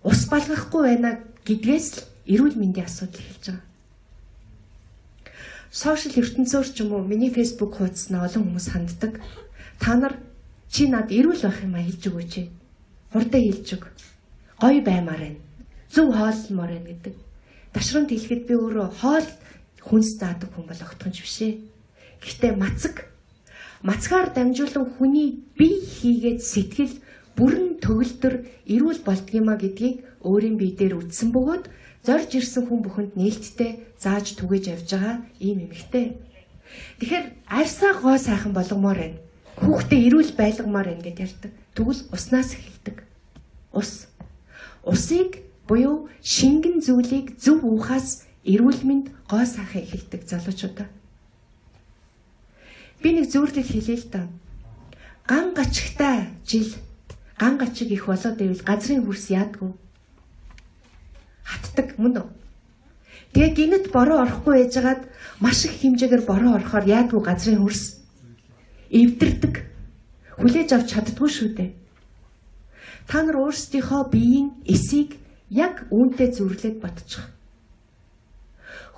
ус балгахгүй байна гэдгээс л эрүүл мэндийн асуудал эхэлж байгаа. Сошиал ертөнцөөр ч юм уу миний Facebook хуудаснаа олон хүмүүс ханддаг. Та нар чи над эрүүл байх юм а хэлж өгөөч. Хурдан хэлж өг. Гоё баймаар байна. Зөв хоолломоор байна гэдэг. Ташрамт хэлэхэд би өөрөө хоол хүнс заадаг хүн бол огтхонч биш ээ. Гэхдээ мацгаар дамжуулан хүний бие хийгээд сэтгэл бүрэн төгөлдөр эрүүл болдгиймаа гэдгийг өөрийн бие дээр үтсэн бөгөөд зорж ирсэн хүн бүхэнд нээлттэй зааж түгээж явж байгаа ийм эмэгтэй. Тэгэхээр арьсаа гоо сайхан болгомоор байна. Хүүхдээ эрүүл байлгамаар байна гэд ярьдаг. Тэгвэл уснаас эхэлдэг. Ус. Усыг буюу шингэн зүйлийг зөв уухаас эрүүл мэнд гоо сайхан эхэлдэг залуучуудаа. Би нэг зөвөрлөл хэлье л да. Ган гачигтай жил ган гачиг их болоод ивэл газрын хөрс яадгүй. Хатдаг мөн үү? Тэгээ гинэт бороо орохгүй байжгаад маш их хэмжээгээр бороо орохоор яадгүй газрын хөрс эвдэрдэг. Хүлээж авч чаддгүй шүү дээ. Та нар өөрсдийнхөө биеийн эсийг яг үүнтэй зөвөрлөөд бодчих.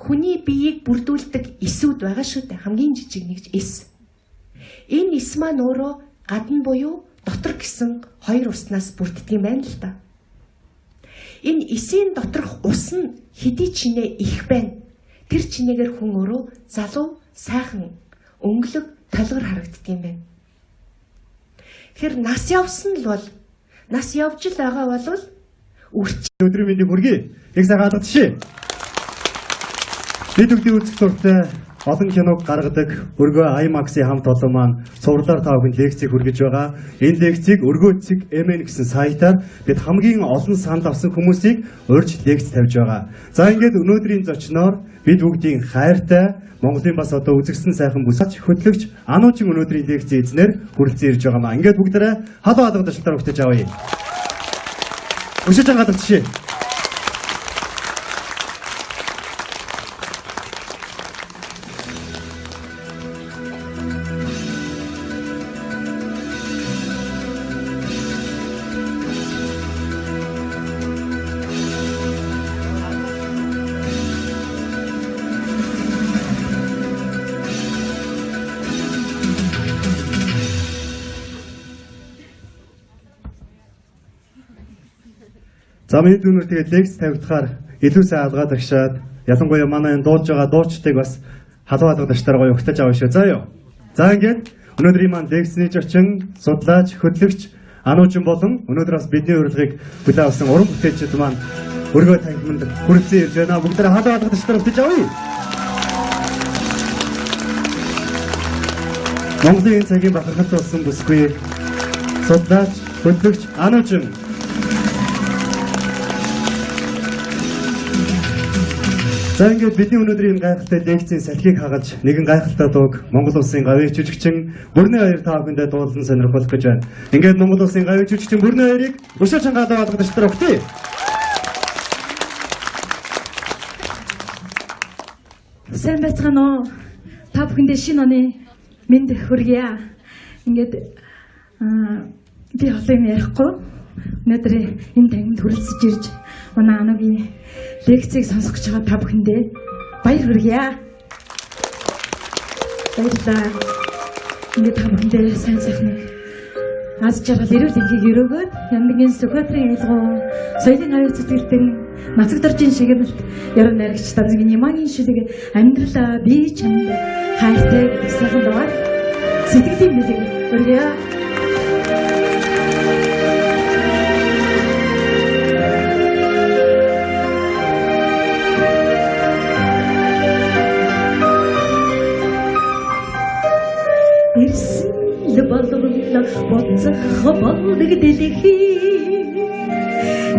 Хүний биеийг бүрдүүлдэг эсүүд байгаа шүү дээ. Хамгийн жижиг нэгж эс. Энэ эс маань өөрөө гадна буюу дотор гэсэн хоёр уснаас бүрддэг юм байна л да. Энэ эсийн доторх ус нь хэдий чинээ их байна. Тэр чинээгээр хүн өөрөө залуу, сайхан өнгөлөг толгор харагддаг юм байна. Тэгэхээр нас явсан л бол нас явж л байгаа бол үрч өдрийн мэндийг хүргэе. Их сайхан хадгалж. Бид бүгдийн үзэх дуртай олон киног гаргадаг Өргөө IMAX-ийн хамт олон маань цувралаар та бүхэнд лекцийг хүргэж байгаа. Энэ лекцийг Өргөө MN гэсэн сайтаар бид хамгийн олон санал авсан хүмүүсийг урьж лекц тавьж байгаа. За ингээд өнөөдрийн зочноор бид бүгдийн хайртай Монголын бас одоо үзэгсэн сайхан бүсач хөтлөгч Ануучин өнөөдрийн лекцийн эзнэр хүрэлцэн ирж байгаа маа. Ингээд бүгдээрээ халуун хадгалж өгтөж авъя. Өшөөж хадгалж. За миний дүүнер тэгээд лекц тавигдахаар илүү сайн алгаад агшаад ялангуяа манай энэ дуулж байгаа дуучдыг бас халуун алгадагчдаар гоё ухтаж авах шүү. За юу. За ингээд өнөөдрийн маань лекцний зочин, судлаач, хөтлөгч Ануучин болон өнөөдөр бас бидний урилгыг хүлээн авсан уран бүтээлчид маань өргөө танхиманд хүрэлцэн ирж байна. Бүгдээрээ халуун алгадагчдаар ухтаж авъя. Монголын энэ цагийн бахархалт болсон бүсгүй судлаач, хөтлөгч Ануучин. За ингээд бидний өнөөдрийн энэ гайхалтай лекцийн салхийг хагалж нэгэн гайхалтай дууг Монгол улсын гавьяа жүжигчин Бүрнэ хоёр та бүхэндээ дуулан сонирхолох гэж байна. Ингээд Монгол улсын гавьяа жүжигчин Бүрнэ хоёрыг өшөө чангаалаа болгож өгтөө. Сайн байцгаана уу? Та бүхэндээ шинэ оны мэнд хүргье. Ингээд би олон юм ярихгүй. Өнөөдөр энэ танхимд хүрэлцэж ирж манай Анугийн лекцийг сонсох гэж байгаа та бүхэндээ баяр хүргье. Баярлалаа. Ингээд та бүхэндээ сайн сайхныг аз жаргал эрүүл энхийг өрөөгөөд Ямдгийн Сүхбаатарын аялгау соёлын аюул зүтгэлтэн Нацаг доржийн шагналт яруу найрагч Данзгийн Ямагийн шүлэг амьдралаа би чамд хайртай гэдэг сайхан дугаар сэтгэлийн бэлэг өргөе. Ирсэн болвол буцах болдог дэлхий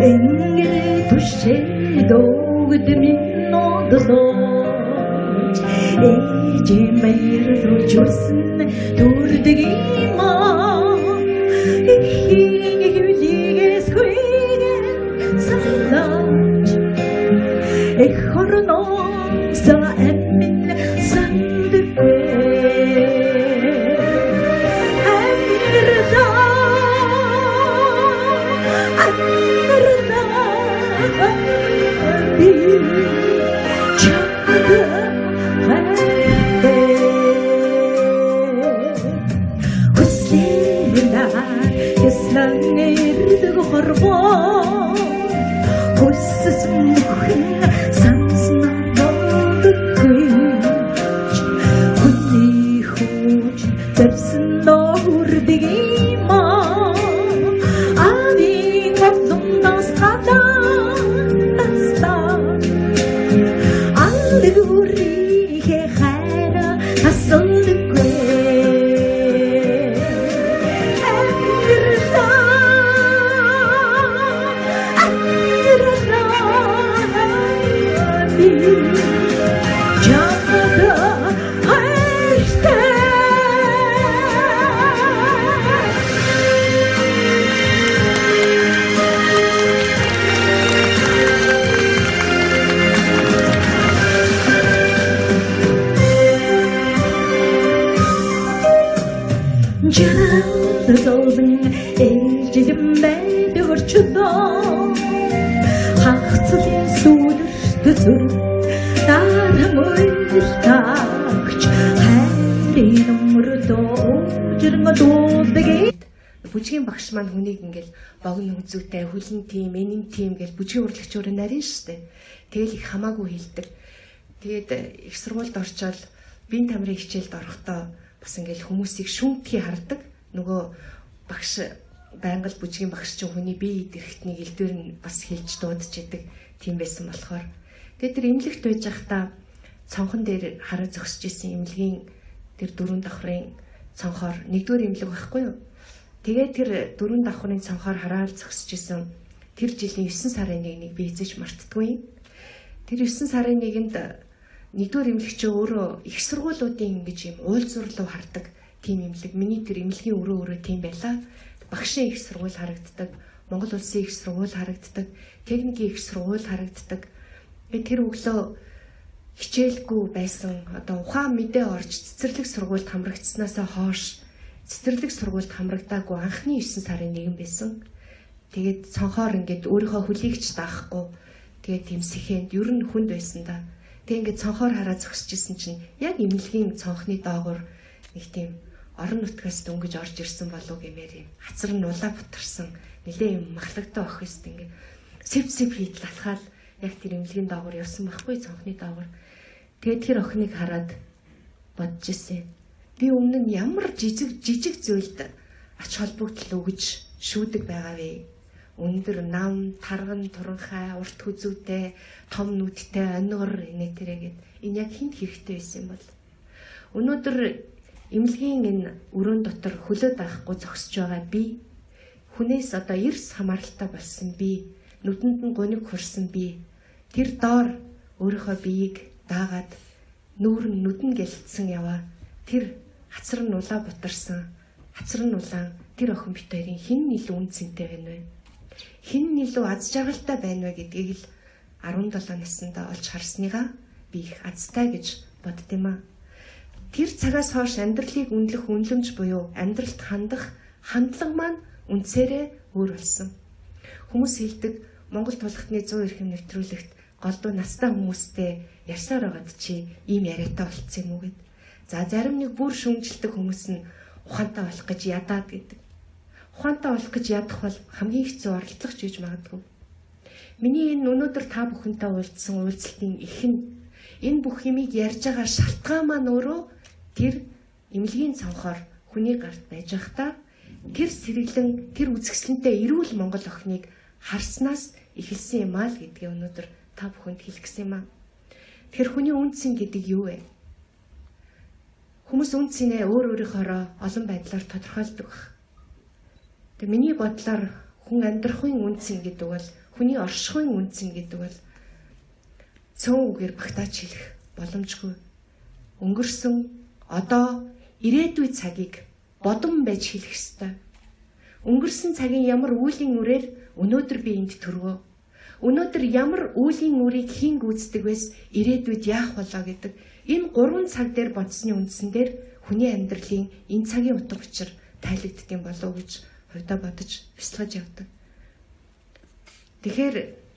энгэр түшээд өгд минь одлооч ээжийн баярлуулж үрсэн төрдөг юм аа эхийн хөвлөгөөс хүрэн саллаач эх хорноос амин сандгүй. Бүжгийн багш маань хүнийг ингээл богино үзүүтэй, хүлэн тим, энэн тим гэж бүжгийн урлагчуурын нарийн штэ. Тэгэл их хамаагүй хэлдэг. Тэгээд их сургуульд орчоод Биеийн тамирын хичээлд орохдоо бас ингээл хүмүүсийг шүнтгий хардаг. Нөгөө багш байнга л бүжгийн багш чинь хүний бие эдэрхтнийг элдвэр нь бас хэлж дуудаж идэг тийм байсан болохоор. Тэгээд тэр эмнэлэгт байж байхдаа цонхон дээр хараа зогсож исэн эмнэлгийн тэр дөрвөн давхрын цонхоор нэгдүгээр эмнэлэг байхгүй юу? Тэгээд тэр дөрвөн давхрын цонхоор хараал зогсож исэн тэр жилийн 9 сарын 1-ийг би эзэж мартдаггүй. Тэр 9 сарын 1-нд нэгдүгээр эмнэлэг чинь өөрөө их сургуулиудын ингэж юм уулзуурлуу хардаг тийм эмнэлэг. Миний тэр эмнэлгийн өрөө тийм байлаа. Багшийн их сургууль харагддаг, Монгол улсын их сургууль харагддаг, техникийн их сургууль харагддаг. Би тэр өглөө хичээлгүй байсан. Одоо ухаан мэдээ орж цэцэрлэг сургуульд хамрагдсанаас хойш цэцэрлэг сургуульд хамрагдаагүй анхны 9 сарын 1 байсан. Тэгээд цонхоор ингээд өөрийнхөө хөлийг ч даахгүй. Тэгээд тийм сэхэнд ер нь хүнд байсан да. Тэгээд ингээд цонхоор хараа зогсож исэн чинь яг эмнэлгийн цонхны доогуур нэг тийм орон нутгаас дөнгөж орж ирсэн болов гэмээр юм. Хацар нь улаа бутарсан. Нилээ юм махлагтай ох ёст ингээд сэв сэв хийдэл алхаал яг тэр эмнэлгийн доогуур явсан байхгүй цонхны доогуур. Тэгээд тэр охиныг хараад бодож исэн. Би өмнө нь ямар жижиг зүйлд ач холбогдол өгж шүүдэг байгаа вэ? Өндөр нам, тарган, туранхай, урт хүзүүтэй, том нүдтэй, онигор инээ тэрэгээд энэ яг хинт хэрэгтэй байсан юм бол. Өнөөдөр эмнэлгийн энэ өрөөн дотор хөлөө даахгүй зогсож байгаа би, хүнээс одоо эрс хамааралтай болсон би, нүдэнд нь гуниг хурсан би, тэр доор өөрийнхөө биеийг даагаад нүүр нь нүдэн гэлтсэн яваа. Тэр хацар нь улаа бутарсан, хацар нь улаан тэр охин бит хоёрын хэн илүү үн цэнтэй байна вэ? Хэн илүү аз жаргалтай байна вэ гэдгийг л 17 наснда олж харсныгаа би их азтай гэж бодд юм аа. Тэр цагаас хойш амьдралыг үнэлэх үнэлэмж буюу амьдралд хандах хандлага маань үндсээрээ өөр болсон. Хүмүүс хэлдэг Монгол тулхтны 100 эрхэм нэвтрүүлэгт голдуу настай хүмүүстэй ярьсаар байгаад чи ийм яриатай болцсон юм уу гэд. За зарим нэг бүр шүмжилдэг хүмүүс нь ухаантай болох гэж ядаад гэдэг. Ухаантай болох гэж ядах бол хамгийн хэцүү оролдлого ч гэж магадгүй. Миний энэ өнөөдөр та бүхэнтэй уулзсан уулзалтын их нь энэ бүх юмыг ярьж байгаа шалтгаан маань өөрөө тэр эмнэлгийн цонхоор хүний гарт байж байхдаа тэр сэргэлэн тэр үзэсгэлэнтэй эрүүл Монгол охиныг харснаас эхэлсэн юм аа л гэдгийг өнөөдөр та бүхэнд хэлэх гэсэн юм аа. Тэгэхээр хүний үн цэн гэдэг юу вэ? Хүмүүс үн цэнээ өөр өөрийнхоороо олон байдлаар тодорхойлдог байх. Тэгээ миний бодлоор хүн амьдрахын үн цэн гэдэг бол хүний оршихуйн үн цэн гэдэг бол цөөн үгээр багтааж хэлэх боломжгүй. Өнгөрсөн, одоо, ирээдүй цагийг бодон байж хэлэх ёстой. Өнгөрсөн цагийн ямар үйлийн үрээр өнөөдөр би энд төрвөө. Өнөөдөр ямар үйлийн үрийг хэн гүйцэтгэх вэс ирээдүйд яах болоо гэдэг энэ 3 цаг дээр бодсны үндсэн дээр хүний амьдралын энэ цагийн утга учир тайлэгддэг болов уу гэж хувьдаа бодож бясалгаж явдаг. Тэгэхээр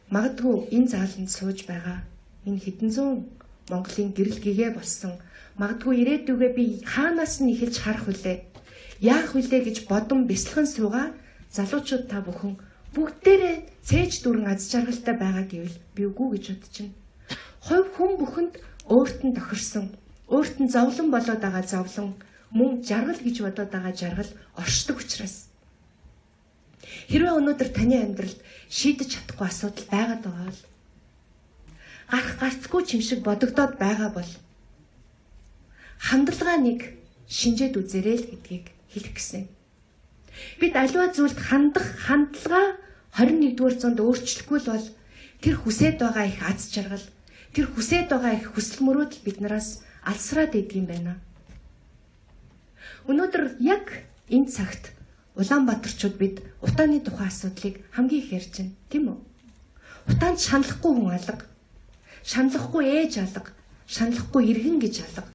магадгүй энэ зааланд сууж байгаа энэ хэдэн зуун Монголын гэрэл гэгээ болсон магадгүй ирээдүгээ би хаанаас нь эхэлж харах вүлээ? Яах вүлээ гэж бодон бясалган суугаа залуучууд та бүхэн бүгдээрээ цээж дүүрэн аз жаргалтай байгаа гэвэл би үгүй гэж бодож байна. Хувь хүн бүхэнд өөрт нь тохирсон, өөрт нь зовлон болоод байгаа зовлон, мөн жаргал гэж бодоод байгаа жаргал оршдог учраас. Хэрвээ өнөөдөр таны амьдралд шийдэж чадахгүй асуудал байгаад байгаа бол гарах гарцгүй чим шиг бодогдоод байгаа бол хандлага нэг шинжээд үзээрэй л гэдгийг хэлэх гэсэн. Бид аливаа зүйлд хандах хандлага 21-р зуунд өөрчлөхгүй л бол тэр хүсээд байгаа их аз жаргал, тэр хүсээд байгаа их хүсэл мөрөөдөл биднээс алсраад идэг юм байна. Өнөөдөр яг энэ цагт Улаанбаатарчууд бид утааны тухай асуудлыг хамгийн их ярьж байна, тийм үү? Утаанд шаналхгүй хүн алга, шаналхгүй ээж алга, шаналхгүй иргэн гэж алга.